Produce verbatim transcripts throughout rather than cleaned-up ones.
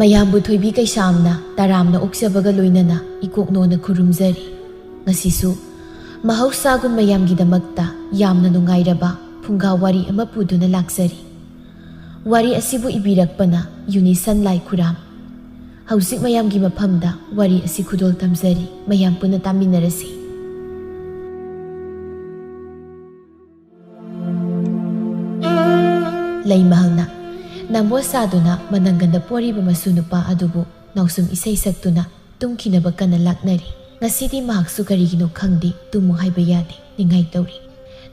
ꯃꯌꯥꯝꯕꯨ ꯊꯣꯏꯕꯤ ꯀꯩꯁꯥꯝꯅ ꯇꯔꯥꯝꯅ ꯑꯣꯛꯆꯕꯒ ꯂꯣꯏꯅꯅ ꯏꯀꯣꯛꯅꯣꯅ ꯈꯨꯔꯨꯝꯖꯔꯤ꯫ ꯉꯁꯤꯁꯨ ꯃꯍꯧꯁꯥꯒꯨꯝ ꯃꯌꯥꯝꯒꯤꯗꯃꯛꯇ ꯌꯥꯝꯅ ꯅꯨꯡꯉꯥꯏꯔꯕ ꯐꯨꯡꯒꯥ ꯋꯥꯔꯤ ꯑꯃ ꯄꯨꯗꯨꯅ ꯂꯥꯛꯆꯔꯤ꯫ ꯋꯥꯔꯤ ꯑꯁꯤꯕꯨ ꯏꯕꯤꯔꯛꯄꯅ ꯌꯨꯅꯤꯁꯟ ꯂꯥꯏꯈꯨꯔꯥꯝ꯫ ꯍꯧꯖꯤꯛ ꯃꯌꯥꯝꯒꯤ ꯃꯐꯝꯗ ꯋꯥꯔꯤ ꯑꯁꯤ ꯈꯨꯗꯣꯜ ꯇꯝꯖꯔꯤ, ꯃꯌꯥꯝ ꯄꯨꯟꯅ ꯇꯥꯃꯤꯟꯅꯔꯁꯤ꯫ ꯂꯩꯃꯍꯜꯅ ꯅꯝꯕꯣ ꯁꯥꯗꯨꯅ ꯃꯅꯪꯒꯟꯗ ꯄꯣꯔꯤꯕ ꯃꯁꯨ ꯅꯨꯄꯥ ꯑꯗꯨꯕꯨ ꯅꯥꯎꯁꯨꯝ ꯏꯁꯩ ꯁꯛꯇꯨꯅ ꯇꯨꯝꯈꯤꯅꯕ ꯀꯟꯅ ꯂꯥꯛꯅꯔꯤ꯫ ꯉꯁꯤꯗꯤ ꯃꯍꯥꯛꯁꯨ ꯀꯔꯤꯒꯤꯅꯣ ꯈꯪꯗꯦ, ꯇꯨꯝꯃꯨ ꯍꯥꯏꯕ ꯌꯥꯗꯦ, ꯅꯤꯡꯉꯥꯏ ꯇꯧꯔꯤ꯫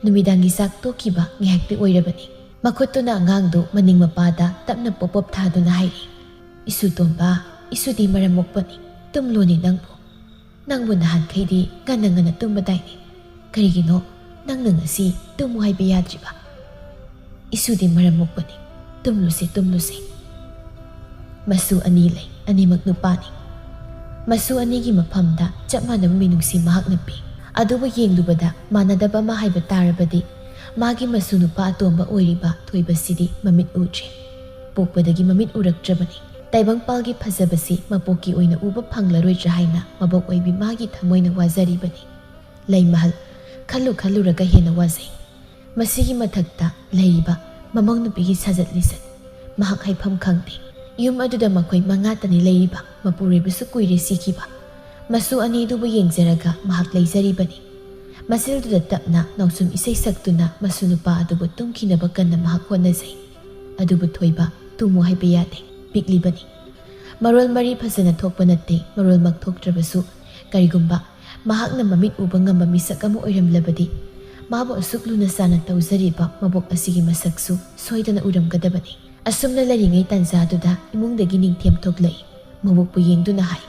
ꯅꯨꯃꯤꯗꯥꯡꯒꯤ ꯆꯥꯛ ꯇꯣꯛꯈꯤꯕ ꯉꯥꯏꯍꯥꯛꯇꯤ ꯑꯣꯏꯔꯕꯅꯤ꯫ ꯃꯈꯨꯠꯇꯨꯅ ꯑꯉꯥꯡꯗꯨ ꯃꯅꯤꯡ ꯃꯄꯥꯗ ꯇꯞꯅ ꯄꯣꯞ ꯄꯣꯞ ꯊꯥꯗꯨꯅ ꯍꯥꯏꯔꯤ, "ꯏꯁꯨ ꯇꯣꯝꯕ, ꯏꯁꯨꯗꯤ ꯃꯔꯝ ꯃꯣꯛꯄꯅꯤ, ꯇꯨꯝꯂꯣꯅꯦ ꯅꯪꯕꯨ꯫ ꯅꯪꯕꯨ ꯅꯍꯥꯟꯈꯩꯗꯤ ꯉꯟꯅ ꯉꯟꯅ ꯇꯨꯝꯕꯗꯥꯏꯅꯦ꯫ ꯀꯔꯤꯒꯤꯅꯣ ꯅꯪꯅ ꯉꯁꯤ ꯇꯨꯝꯃꯨ ꯍꯥꯏꯕ ꯌꯥꯗ꯭ꯔꯤꯕ? ꯏꯁꯨꯗꯤ ꯃꯔꯝ ꯃꯣꯛꯄꯅꯤ, ꯇꯨꯝꯂꯨꯁꯦ, ꯇꯨꯝꯂꯨꯁꯦ꯫" ꯃꯁꯨ ꯑꯅꯤ ꯂꯩ, ꯑꯅꯤꯃꯛ ꯅꯨꯄꯥꯅꯤ꯫ ꯃꯁꯨ ꯑꯅꯤꯒꯤ ꯃꯐꯝꯗ ꯆꯞ ꯃꯥꯟꯅꯕ ꯃꯤꯅꯨꯡꯁꯤ ꯃꯍꯥꯛꯅ ꯄꯤ꯫ ꯑꯗꯨꯕꯨ ꯌꯦꯡꯂꯨꯕꯗ ꯃꯥꯟꯅꯗꯕ ꯑꯃ ꯍꯥꯏꯕ ꯇꯥꯔꯕꯗꯤ, ꯃꯥꯒꯤ ꯃꯁꯨ ꯅꯨꯄꯥ ꯑꯇꯣꯝꯕ ꯑꯣꯏꯔꯤꯕ ꯊꯣꯏꯕꯁꯤꯗꯤ ꯃꯃꯤꯠ ꯎꯗ꯭ꯔꯦ꯫ ꯄꯣꯛꯄꯗꯒꯤ ꯃꯃꯤꯠ ꯎꯔꯛꯇ꯭ꯔꯕꯅꯤ꯫ ꯇꯥꯏꯕꯪꯄꯥꯜꯒꯤ ꯐꯖꯕꯁꯤ ꯃꯄꯣꯛꯀꯤ ꯑꯣꯏꯅ ꯎꯕ ꯐꯪꯂꯔꯣꯏꯗ꯭ꯔꯥ ꯍꯥꯏꯅ ꯃꯕꯣꯛ ꯑꯣꯏꯕꯤ ꯃꯥꯒꯤ ꯊꯃꯣꯏꯅ ꯋꯥꯖꯔꯤꯕꯅꯤ꯫ ꯂꯩꯃꯍꯜ ꯈꯜꯂꯨ ꯈꯜꯂꯨꯔꯒ ꯍꯦꯟꯅ ꯋꯥꯖꯩ꯫ ꯃꯁꯤꯒꯤ ꯃꯊꯛꯇ ꯂꯩꯔꯤꯕ ꯃꯃꯧ ꯅꯨꯄꯤꯒꯤ ꯁꯥꯖꯠ ꯂꯤꯆꯠ, ꯃꯍꯥꯛ ꯍꯥꯏꯐꯝ ꯈꯪꯗꯦ꯫ ꯌꯨꯝ ꯑꯗꯨꯗ ꯃꯈꯣꯏ ꯃꯉꯥꯇꯅꯤ ꯂꯩꯔꯤꯕ, ꯃꯄꯨꯔꯣꯏꯕꯁꯨ ꯀꯨꯏꯔꯦ ꯁꯤꯈꯤꯕ꯫ ꯃꯁꯨ ꯑꯅꯤꯗꯨꯕꯨ ꯌꯦꯡꯖꯔꯒ ꯃꯍꯥꯛ ꯂꯩꯖꯔꯤꯕꯅꯤ꯫ ꯃꯆꯤꯜꯗꯨꯗ ꯇꯞꯅ ꯅꯥꯎꯁꯨꯝ ꯏꯁꯩ ꯁꯛꯇꯨꯅ ꯃꯁꯨ ꯅꯨꯄꯥ ꯑꯗꯨꯕꯨ ꯇꯨꯝꯈꯤꯅꯕ ꯀꯟꯅ ꯃꯍꯥꯛ ꯍꯣꯠꯅꯖꯩ꯫ ꯑꯗꯨꯕꯨ ꯊꯣꯏꯕ ꯇꯨꯝꯃꯨ ꯍꯥꯏꯕ ꯌꯥꯗꯦ, ꯄꯤꯛꯂꯤꯕꯅꯤ꯫ ꯃꯔꯣꯜ ꯃꯔꯤ ꯐꯖꯅ ꯊꯣꯛꯄ ꯅꯠꯇꯦ, ꯃꯔꯣꯜꯃꯛ ꯊꯣꯛꯇ꯭ꯔꯕꯁꯨ ꯀꯔꯤꯒꯨꯝꯕ ꯃꯍꯥꯛꯅ ꯃꯃꯤꯠ ꯎꯕ ꯉꯝꯕ ꯃꯤꯁꯛ ꯑꯃ ꯑꯣꯏꯔꯝꯂꯕꯗꯤ, ꯃꯥꯕꯨ ꯑꯁꯨꯛ ꯂꯨꯅ ꯆꯥꯟꯅ ꯇꯧꯖꯔꯤꯕ ꯃꯕꯣꯛ ꯑꯁꯤꯒꯤ ꯃꯁꯛꯁꯨ ꯁꯣꯏꯗꯅ ꯎꯔꯝꯒꯗꯕꯅꯤ꯫ ꯑꯁꯨꯝꯅ ꯂꯩꯔꯤꯉꯩ ꯇꯥꯟꯖꯥꯗꯨꯗ ꯏꯃꯨꯡꯗꯒꯤ ꯅꯤꯡꯊꯦꯝ ꯊꯣꯛꯂꯛꯏ꯫ ꯃꯕꯣꯛꯄꯨ ꯌꯦꯡꯗꯨꯅ ꯍꯥꯏ,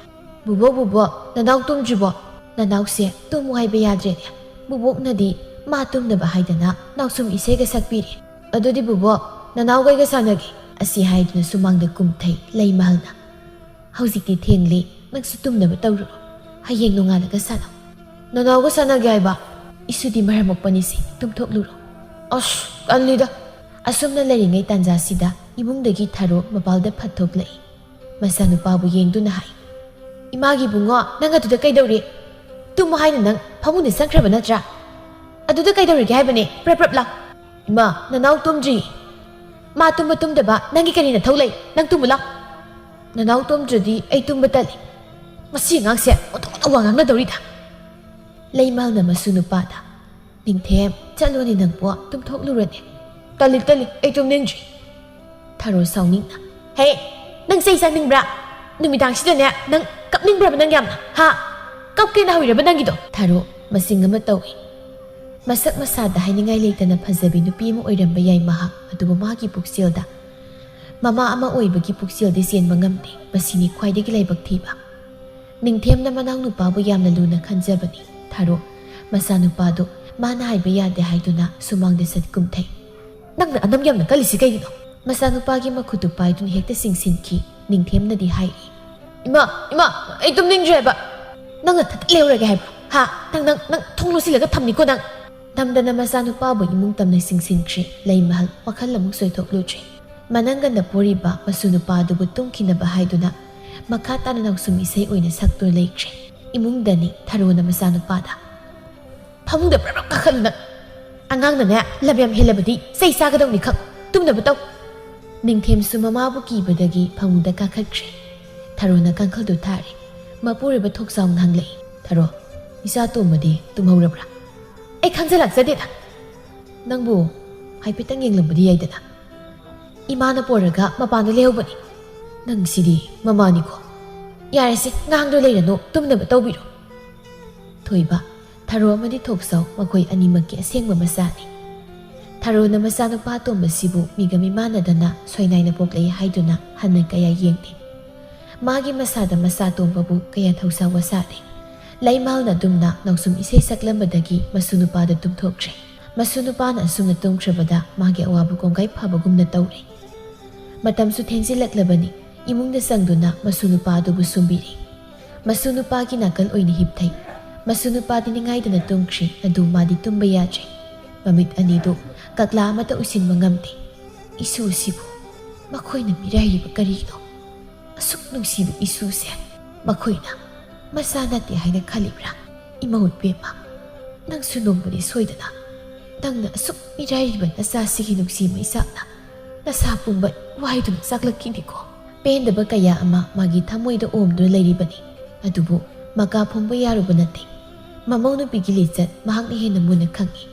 "ꯕꯨꯕꯣꯛ, ꯕꯨꯕꯣꯛ, ꯅꯅꯥꯎ ꯇꯨꯝꯗ꯭ꯔꯤꯕꯣ? ꯅꯅꯥꯎꯁꯦ ꯇꯨꯝꯃꯨ ꯍꯥꯏꯕ ꯌꯥꯗ꯭ꯔꯦꯅꯦ꯫ ꯕꯨꯕꯣꯛꯅꯗꯤ ꯃꯥ ꯇꯨꯝꯅꯕ ꯍꯥꯏꯗꯅ ꯅꯥꯎꯁꯨꯝ ꯏꯁꯩꯒ ꯁꯛꯄꯤꯔꯦ꯫ ꯑꯗꯨꯗꯤ ꯕꯨꯕꯣꯛ, ꯅꯅꯥꯎꯒꯩꯒ ꯁꯥꯟꯅꯒꯦ꯫" ꯑꯁꯤ ꯍꯥꯏꯗꯨꯅ ꯁꯨꯃꯥꯡꯗ ꯀꯨꯝꯊꯩ ꯂꯩꯃꯍꯜꯅ꯫ "ꯍꯧꯖꯤꯛꯇꯤ ꯊꯦꯡꯂꯦ, ꯅꯪꯁꯨ ꯇꯨꯝꯅꯕ ꯇꯧꯔꯨꯔꯣ꯫ ꯍꯌꯦꯡ ꯅꯣꯡꯉꯥꯜꯂꯒ ꯁꯥꯟꯅꯧ꯫" "ꯅꯅꯥꯎꯒ ꯁꯥꯟꯅꯒꯦ ꯍꯥꯏꯕ?" "ꯏꯁꯨꯗꯤ ꯃꯔꯝ ꯃꯣꯛꯄꯅꯤꯁꯦ, ꯇꯨꯝꯊꯣꯛꯂꯨꯔꯣ꯫" "ꯑꯁ, ꯇꯜꯂꯤꯗ꯫" ꯑꯁꯨꯝꯅ ꯂꯩꯔꯤꯉꯩ ꯇꯥꯟꯖꯥꯁꯤꯗ ꯏꯃꯨꯡꯗꯒꯤ ꯊꯥꯔꯣ ꯃꯄꯥꯜꯗ ꯐꯠ ꯊꯣꯛꯂꯛꯏ꯫ ꯃꯆꯥꯅꯨꯄꯥꯕꯨ ꯌꯦꯡꯗꯨꯅ ꯍꯥꯏ, "ꯏꯃꯥꯒꯤ ꯏꯕꯨꯡꯉꯣ, ꯅꯪ ꯑꯗꯨꯗ ꯀꯩꯗꯧꯔꯤ? ꯇꯨꯝꯃꯣ ꯍꯥꯏꯅ ꯅꯪ ꯐꯃꯨꯡꯗ ꯆꯪꯈ꯭ꯔꯕ ꯅꯠꯇ꯭ꯔꯥ? ꯑꯗꯨꯗ ꯀꯩꯗꯧꯔꯤꯒꯦ ꯍꯥꯏꯕꯅꯦ? ꯄ꯭ꯔꯞ ꯄ꯭ꯔꯞ ꯂꯥꯎ꯫ ꯏꯃꯥ, ꯅꯅꯥꯎ ꯇꯨꯝꯗ꯭ꯔꯤ꯫ ꯃꯥ ꯇꯨꯝꯕ ꯇꯨꯝꯗꯕ ꯅꯪꯒꯤ ꯀꯔꯤ ꯅꯊꯧ ꯂꯩ? ꯅꯪ ꯇꯨꯝꯃꯨ ꯂꯥꯎ꯫ ꯅꯅꯥꯎ ꯇꯨꯝꯗ꯭ꯔꯗꯤ ꯑꯩ ꯇꯨꯝꯕ ꯇꯜꯂꯤ꯫ ꯃꯁꯤ ꯑꯉꯥꯡꯁꯦ ꯑꯣꯟꯊꯣꯛꯅ ꯋꯥ ꯉꯥꯡꯅꯗꯧꯔꯤꯗ꯫ ꯂꯩꯃꯥꯜꯅ ꯃꯁꯨ ꯅꯨꯄꯥꯗ, "ꯅꯤꯡꯊꯦꯝ, ꯆꯠꯂꯣꯅꯦ ꯅꯪꯕꯣ, ꯇꯨꯝꯊꯣꯛꯂꯨꯔꯣꯅꯦ꯫" "ꯇꯜꯂꯤ, ꯇꯜꯂꯤ, ꯑꯩ ꯇꯨꯝꯅꯤꯡꯗ꯭ꯔꯤ꯫" ꯊꯔꯣ ꯁꯥꯎꯅꯤꯡꯅ, "ꯍꯦ, ꯅꯪ ꯆꯩ ꯆꯥꯅꯤꯡꯕ꯭ꯔꯥ? ꯅꯨꯃꯤꯗꯥꯡꯁꯤꯗꯅꯦ ꯅꯪ ꯀꯞꯅꯤꯡꯕ꯭ꯔꯕ ꯅꯪ ꯌꯥꯝꯅ? ꯍꯥ? ꯀꯞꯀꯦꯅ ꯍꯧꯔꯤꯔꯕ ꯅꯪꯒꯤꯗꯣ?" ꯊꯔꯣ ꯃꯆꯤꯡ ꯑꯃ ꯇꯧꯏ꯫ ꯃꯁꯛ ꯃꯁꯥꯗ ꯍꯥꯏꯅꯤꯡꯉꯥꯏ ꯂꯩꯇꯅ ꯐꯖꯕꯤ ꯅꯨꯄꯤ ꯑꯃ ꯑꯣꯏꯔꯝꯕ ꯌꯥꯏ ꯃꯍꯥꯛ, ꯑꯗꯨꯕꯨ ꯃꯥꯒꯤ ꯄꯨꯛꯆꯦꯜꯗ ꯃꯃꯥ ꯑꯃ ꯑꯣꯏꯕꯒꯤ ꯄꯨꯛꯆꯦꯜꯗꯤ ꯆꯦꯟꯕ ꯉꯝꯗꯦ꯫ ꯃꯁꯤꯅꯤ ꯈ꯭ꯋꯥꯏꯗꯒꯤ ꯂꯥꯏꯕꯛ ꯊꯤꯕ꯫ ꯅꯤꯡꯊꯦꯝꯅ ꯃꯅꯥꯎꯅꯨꯄꯥꯕꯨ ꯌꯥꯝꯅ ꯂꯨꯅ ꯈꯟꯖꯕꯅꯤ꯫ ꯊꯔꯣ ꯃꯆꯥꯅꯨꯄꯥꯗꯨ ꯃꯥꯅ ꯍꯥꯏꯕ ꯌꯥꯗꯦ ꯍꯥꯏꯗꯨꯅ ꯁꯨꯃꯥꯡꯗ ꯆꯠ ꯀꯨꯝꯊꯩ꯫ "ꯅꯪꯅ ꯑꯅꯝ ꯌꯥꯝꯅ ꯀꯜꯂꯤꯁꯤ ꯀꯩꯒꯤꯅꯣ?" ꯃꯆꯥꯅꯨꯄꯥꯒꯤ ꯃꯈꯨꯠꯇꯨ ꯄꯥꯏꯗꯨꯅ ꯍꯦꯛꯇ ꯆꯤꯡꯁꯤꯟꯈꯤ꯫ ꯅꯤꯡꯊꯦꯝꯅꯗꯤ ꯍꯥꯏꯔꯤ, "ꯏꯃꯥ, ꯏꯃꯥ, ꯑꯩ ꯇꯨꯝꯅꯤꯡꯗ꯭ꯔꯦꯕ꯫" "ꯅꯪꯅ ꯊꯠ ꯂꯩꯍꯧꯔꯒꯦ ꯍꯥꯏꯕ꯭ꯔꯣ? ꯍꯥ? ꯅꯪ, ꯅꯪ, ꯅꯪ ꯊꯣꯡ ꯂꯣꯠꯁꯤꯜꯂꯒ ꯊꯝꯅꯤꯀꯣ ꯅꯪ꯫" ꯅꯝꯗꯅ ꯃꯆꯥꯅꯨꯄꯥꯕꯨ ꯏꯃꯨꯡ ꯇꯝꯅ ꯆꯤꯡꯁꯤꯟꯈ꯭ꯔꯦ꯫ ꯂꯩꯃꯍꯜ ꯋꯥꯈꯜ ꯑꯃꯨꯛ ꯆꯣꯏꯊꯣꯛꯂꯨꯗ꯭ꯔꯦ꯫ ꯃꯅꯪꯒꯟꯗ ꯄꯣꯔꯤꯕ ꯃꯁꯨ ꯅꯨꯄꯥ ꯑꯗꯨꯕꯨ ꯇꯨꯝꯈꯤꯅꯕ ꯍꯥꯏꯗꯨꯅ ꯃꯈꯥ ꯇꯥꯅ ꯅꯥꯎꯁꯨꯝ ꯏꯁꯩ ꯑꯣꯏꯅ ꯁꯛꯇꯨꯅ ꯂꯩꯈ꯭ꯔꯦ꯫ ꯏꯃꯨꯡꯗꯅꯤ ꯊꯔꯣꯅ ꯃꯆꯥꯅꯨꯄꯥꯗ, "ꯐꯃꯨꯡꯗ ꯄ꯭ꯔꯞ ꯄ꯭ꯔꯞ ꯀꯥꯈꯠꯂꯨ ꯅꯪ꯫ ꯑꯉꯥꯡꯅꯅꯦ ꯂꯝ ꯌꯥꯝ ꯍꯦꯜꯂꯕꯗꯤ ꯆꯩ ꯆꯥꯒꯗꯧꯅꯤ ꯈꯪ꯫ ꯇꯨꯝꯅꯕ ꯇꯧ꯫" ꯅꯤꯡꯊꯦꯝꯁꯨ ꯃꯃꯥꯕꯨ ꯀꯤꯕꯗꯒꯤ ꯐꯃꯨꯡꯗ ꯀꯥꯈꯠꯈ꯭ꯔꯦ꯫ ꯊꯔꯣꯅ ꯀꯥꯡꯈꯜꯗꯨ ꯊꯥꯔꯦ꯫ ꯃꯄꯨꯔꯣꯏꯕ ꯊꯣꯛꯆꯥꯎꯅ ꯍꯪꯂꯛꯏ, "ꯊꯔꯣ, ꯏꯆꯥ ꯇꯣꯝꯕꯗꯤ ꯇꯨꯝꯍꯧꯔꯕ꯭ꯔꯥ?" "ꯑꯩ ꯈꯪꯖ ꯂꯥꯛꯆꯗꯦꯗ꯫ ꯅꯪꯕꯨ ꯍꯥꯏꯐꯦꯠꯇꯪ ꯌꯦꯡꯂꯝꯕꯗꯤ ꯌꯥꯏꯗꯅ꯫ ꯏꯃꯥꯅ ꯄꯣꯔꯒ ꯃꯄꯥꯟꯗ ꯂꯩꯍꯧꯕꯅꯤ꯫ ꯅꯪꯁꯤꯗꯤ ꯃꯃꯥꯅꯤꯀꯣ꯫ ꯌꯥꯔꯦꯁꯦ, ꯉꯥꯡꯗꯨ ꯂꯩꯔꯅꯨ, ꯇꯨꯝꯅꯕ ꯇꯧꯕꯤꯔꯣ꯫" ꯊꯣꯏꯕ, ꯊꯔꯣ ꯑꯃꯗꯤ ꯊꯣꯛꯆꯥꯎ ꯃꯈꯣꯏ ꯑꯅꯤꯃꯛꯀꯤ ꯑꯁꯦꯡꯕ ꯃꯆꯥꯅꯤ꯫ ꯊꯔꯣꯅ ꯃꯆꯥꯅꯨꯄꯥ ꯑꯇꯣꯝꯕꯁꯤꯕꯨ ꯃꯤꯒ ꯃꯤꯃꯥꯟꯅꯗꯅ ꯁꯣꯏꯅꯥꯏꯅ ꯄꯣꯛꯂꯛꯏ ꯍꯥꯏꯗꯨꯅ ꯍꯟꯅ ꯀꯌꯥ ꯌꯦꯡꯗꯦ꯫ ꯃꯥꯒꯤ ꯃꯁꯥꯗ ꯃꯆꯥ ꯇꯣꯝꯕꯕꯨ ꯀꯌꯥ ꯊꯧꯁꯥ ꯋꯥꯁꯥꯗꯦ꯫ ꯂꯩꯃꯥꯜꯅ ꯑꯗꯨꯝꯅ ꯅꯥꯎꯁꯨꯝ ꯏꯁꯩ ꯁꯛꯂꯝꯕꯗꯒꯤ ꯃꯁꯨ ꯅꯨꯄꯥꯗꯨ ꯇꯨꯝꯊꯣꯛꯈ꯭ꯔꯦ꯫ ꯃꯁꯨ ꯅꯨꯄꯥꯅ ꯑꯁꯨꯝꯅ ꯇꯨꯝꯈ꯭ꯔꯕꯗ ꯃꯥꯒꯤ ꯑꯋꯥꯕ ꯀꯣꯡꯒꯥꯏ ꯐꯥꯕꯒꯨꯝꯅ ꯇꯧꯔꯦ꯫ ꯃꯇꯝꯁꯨ ꯊꯦꯡꯖꯤꯜꯂꯛꯂꯕꯅꯤ꯫ ꯏꯃꯨꯡꯗ ꯆꯪꯗꯨꯅ ꯃꯁꯨ ꯅꯨꯄꯥ ꯑꯗꯨꯕꯨ ꯁꯨꯝꯕꯤꯔꯦ꯫ ꯃꯁꯨ ꯅꯨꯄꯥꯒꯤ ꯅꯥꯀꯜ ꯑꯣꯏꯅ ꯍꯤꯞꯊꯩ꯫ ꯃꯁꯨ ꯅꯨꯄꯥꯗꯤ ꯅꯤꯡꯉꯥꯏꯗꯅ ꯇꯨꯝꯈ꯭ꯔꯤ, ꯑꯗꯨ ꯃꯥꯗꯤ ꯇꯨꯝꯕ ꯌꯥꯗ꯭ꯔꯦ꯫ ꯃꯃꯤꯠ ꯑꯅꯤꯗꯨ ꯀꯛꯂꯥ ꯑꯃꯠꯇ ꯎꯏꯁꯤꯟꯕ ꯉꯝꯗꯦ꯫ "ꯏꯁꯨꯁꯤꯕꯨ ꯃꯈꯣꯏꯅ ꯃꯤꯔꯥꯏꯔꯤꯕ ꯀꯔꯤꯅꯣ? ꯑꯁꯨꯛ ꯅꯨꯡꯁꯤꯕ ꯏꯁꯨꯁꯦ ꯃꯈꯣꯏꯅ ꯃꯆꯥ ꯅꯠꯇꯦ ꯍꯥꯏꯅ ꯈꯜꯂꯤꯕ꯭ꯔꯥ? ꯏꯃꯧ ꯏꯕꯦꯝꯃ, ꯅꯪꯁꯨ ꯅꯣꯡꯃꯗꯤ ꯁꯣꯏꯗꯅ ꯅꯪꯅ ꯑꯁꯨꯛ ꯃꯤꯔꯥꯏꯔꯤꯕ ꯅꯆꯥꯁꯤꯒꯤ ꯅꯨꯡꯁꯤ ꯃꯩꯆꯥꯛꯅ ꯅꯁꯥ ꯄꯨꯝꯕ ꯋꯥꯏꯗꯨꯅ ꯆꯥꯛꯂꯛꯈꯤꯅꯤꯀꯣ꯫ ꯄꯦꯟꯗꯕ ꯀꯌꯥ ꯑꯃ ꯃꯥꯒꯤ ꯊꯃꯣꯏꯗ ꯑꯣꯝꯗꯨꯅ ꯂꯩꯔꯤꯕꯅꯤ꯫ ꯑꯗꯨꯕꯨ ꯃꯀꯥ ꯐꯣꯡꯕ ꯌꯥꯔꯨꯕ ꯅꯠꯇꯦ꯫ ꯃꯃꯧ ꯅꯨꯄꯤꯒꯤ ꯂꯤꯆꯠ ꯃꯍꯥꯛꯅ ꯍꯦꯟꯅ ꯃꯨꯟꯅ ꯈꯪꯏ꯫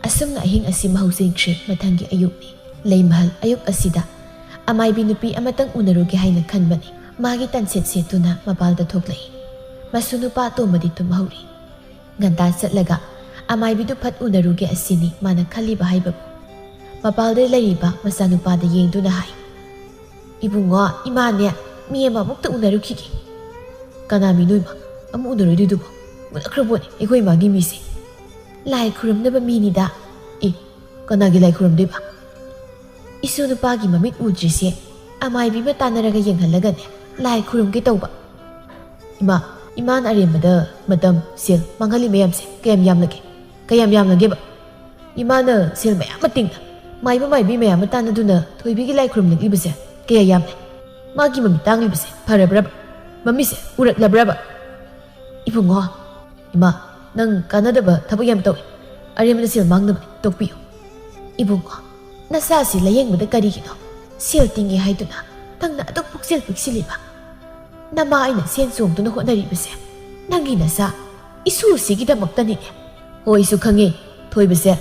ꯑꯁꯨꯝꯅ ꯑꯍꯤꯡ ꯑꯁꯤ ꯃꯍꯧꯖꯤꯡꯈ꯭ꯔꯦ꯫ ꯃꯊꯪꯒꯤ ꯑꯌꯨꯛꯅꯤ꯫ ꯂꯩꯃꯍꯜ ꯑꯌꯨꯛ ꯑꯁꯤꯗ ꯑꯃꯥꯏꯕꯤ ꯅꯨꯄꯤ ꯑꯃꯇꯪ ꯎꯅꯔꯨꯒꯦ ꯍꯥꯏꯅ ꯈꯟꯕꯅꯤ꯫ ꯃꯥꯒꯤ ꯇꯟꯁꯦꯠ ꯁꯦꯠꯇꯨꯅ ꯃꯄꯥꯜꯗ ꯊꯣꯛꯂꯛꯏ꯫ ꯃꯁꯨ ꯅꯨꯄꯥ ꯑꯇꯣꯝꯕꯗꯤ ꯇꯨꯝꯍꯧꯔꯤ꯫ ꯉꯟꯇꯥ ꯆꯠꯂꯒ ꯑꯃꯥꯏꯕꯤꯗꯨ ꯐꯠ ꯎꯅꯔꯨꯒꯦ ꯑꯁꯤꯅꯤ ꯃꯥꯅ ꯈꯜꯂꯤꯕ ꯍꯥꯏꯕꯕꯨ꯫ ꯃꯄꯥꯜꯗ ꯂꯩꯔꯤꯕ ꯃꯆꯥꯅꯨꯄꯥꯗ ꯌꯦꯡꯗꯨꯅ ꯍꯥꯏ, "ꯏꯕꯨꯡꯉꯣ, ꯏꯃꯥꯅꯦ ꯃꯤ ꯑꯃ ꯑꯃꯨꯛꯇ ꯎꯅꯔꯨꯈꯤꯒꯦ꯫" "ꯀꯅꯥ ꯃꯤꯅꯣ ꯏꯃꯥ? ꯑꯃꯨꯛ ꯎꯅꯔꯣꯏꯗꯣꯏꯗꯨꯕꯣ? ꯃꯨꯠꯂꯛꯈ꯭ꯔꯕꯣꯅꯦ ꯑꯩꯈꯣꯏ ꯏꯃꯥꯒꯤ ꯃꯤꯁꯦ꯫ ꯂꯥꯏ ꯈꯨꯔꯨꯝꯅꯕ ꯃꯤꯅꯤꯗ꯫" "ꯑꯦ, ꯀꯅꯥꯒꯤ ꯂꯥꯏ ꯈꯨꯔꯨꯝꯗꯣꯏꯕ?" "ꯏꯁꯨ ꯅꯨꯄꯥꯒꯤ ꯃꯃꯤꯠ ꯎꯗ꯭ꯔꯤꯁꯦ ꯑꯃꯥꯏꯕꯤ ꯑꯃ ꯇꯥꯟꯅꯔꯒ ꯌꯦꯡꯍꯜꯂꯒꯅꯦ ꯂꯥꯏ ꯈꯨꯔꯨꯝꯒꯦ ꯇꯧꯕ꯫" "ꯏꯃꯥ, ꯏꯃꯥꯅ ꯑꯔꯦꯝꯕꯗ ꯃꯇꯝ, ꯁꯦꯜ ꯃꯥꯡꯍꯜꯂꯤ ꯃꯌꯥꯝꯁꯦ ꯀꯌꯥꯝ ꯌꯥꯝꯂꯒꯦ? ꯀꯌꯥꯝ ꯌꯥꯝꯂꯒꯦꯕ? ꯏꯃꯥꯅ ꯁꯦꯜ ꯃꯌꯥꯝ ꯑꯃ ꯇꯤꯡꯅ, ꯃꯥꯏꯕ ꯃꯥꯏꯕꯤ ꯃꯌꯥꯝ ꯑꯃ ꯇꯥꯟꯅꯗꯨꯅ ꯊꯣꯏꯕꯤꯒꯤ ꯂꯥꯏ ꯈꯨꯔꯨꯝꯂꯛꯂꯤꯕꯁꯦ ꯀꯌꯥ ꯌꯥꯝꯂꯦ? ꯃꯥꯒꯤ ꯃꯃꯤꯠ ꯇꯥꯡꯂꯤꯕꯁꯦ ꯐꯔꯕ꯭ꯔꯕ? ꯃꯃꯤꯠꯁꯦ ꯎꯔꯛꯂꯕ꯭ꯔꯕ?" "ꯏꯕꯨꯡꯉꯣ, ꯏꯃꯥ, ꯅꯪ ꯀꯥꯟꯅꯗꯕ ꯊꯕꯛ ꯌꯥꯝ ꯇꯧꯏ꯫ ꯑꯔꯦꯝꯕꯗ ꯁꯦꯜ ꯃꯥꯡꯅꯕꯅꯤ, ꯇꯣꯛꯄꯤꯌꯨ꯫" "ꯏꯕꯨꯡꯉꯣ, ꯅꯁꯥꯁꯤ ꯂꯥꯌꯦꯡꯕꯗ ꯀꯔꯤꯒꯤꯅꯣ ꯁꯦꯜ ꯇꯤꯡꯉꯦ ꯍꯥꯏꯗꯨꯅ ꯅꯪꯅ ꯑꯗꯨꯛ ꯄꯨꯛꯆꯦꯜ ꯄꯤꯛꯁꯤꯜꯂꯤꯕ? ꯅꯃꯥ ꯑꯩꯅ ꯁꯦꯟ ꯆꯣꯡꯗꯨꯅ ꯍꯣꯠꯅꯔꯤꯕꯁꯦ ꯅꯪꯒꯤ ꯅꯆꯥ ꯏꯁꯨꯁꯤꯒꯤꯗꯃꯛꯇꯅꯤꯅꯦ꯫" "ꯍꯣꯏ, ꯑꯩꯁꯨ ꯈꯪꯉꯦ꯫ ꯊꯣꯏꯕꯁꯦ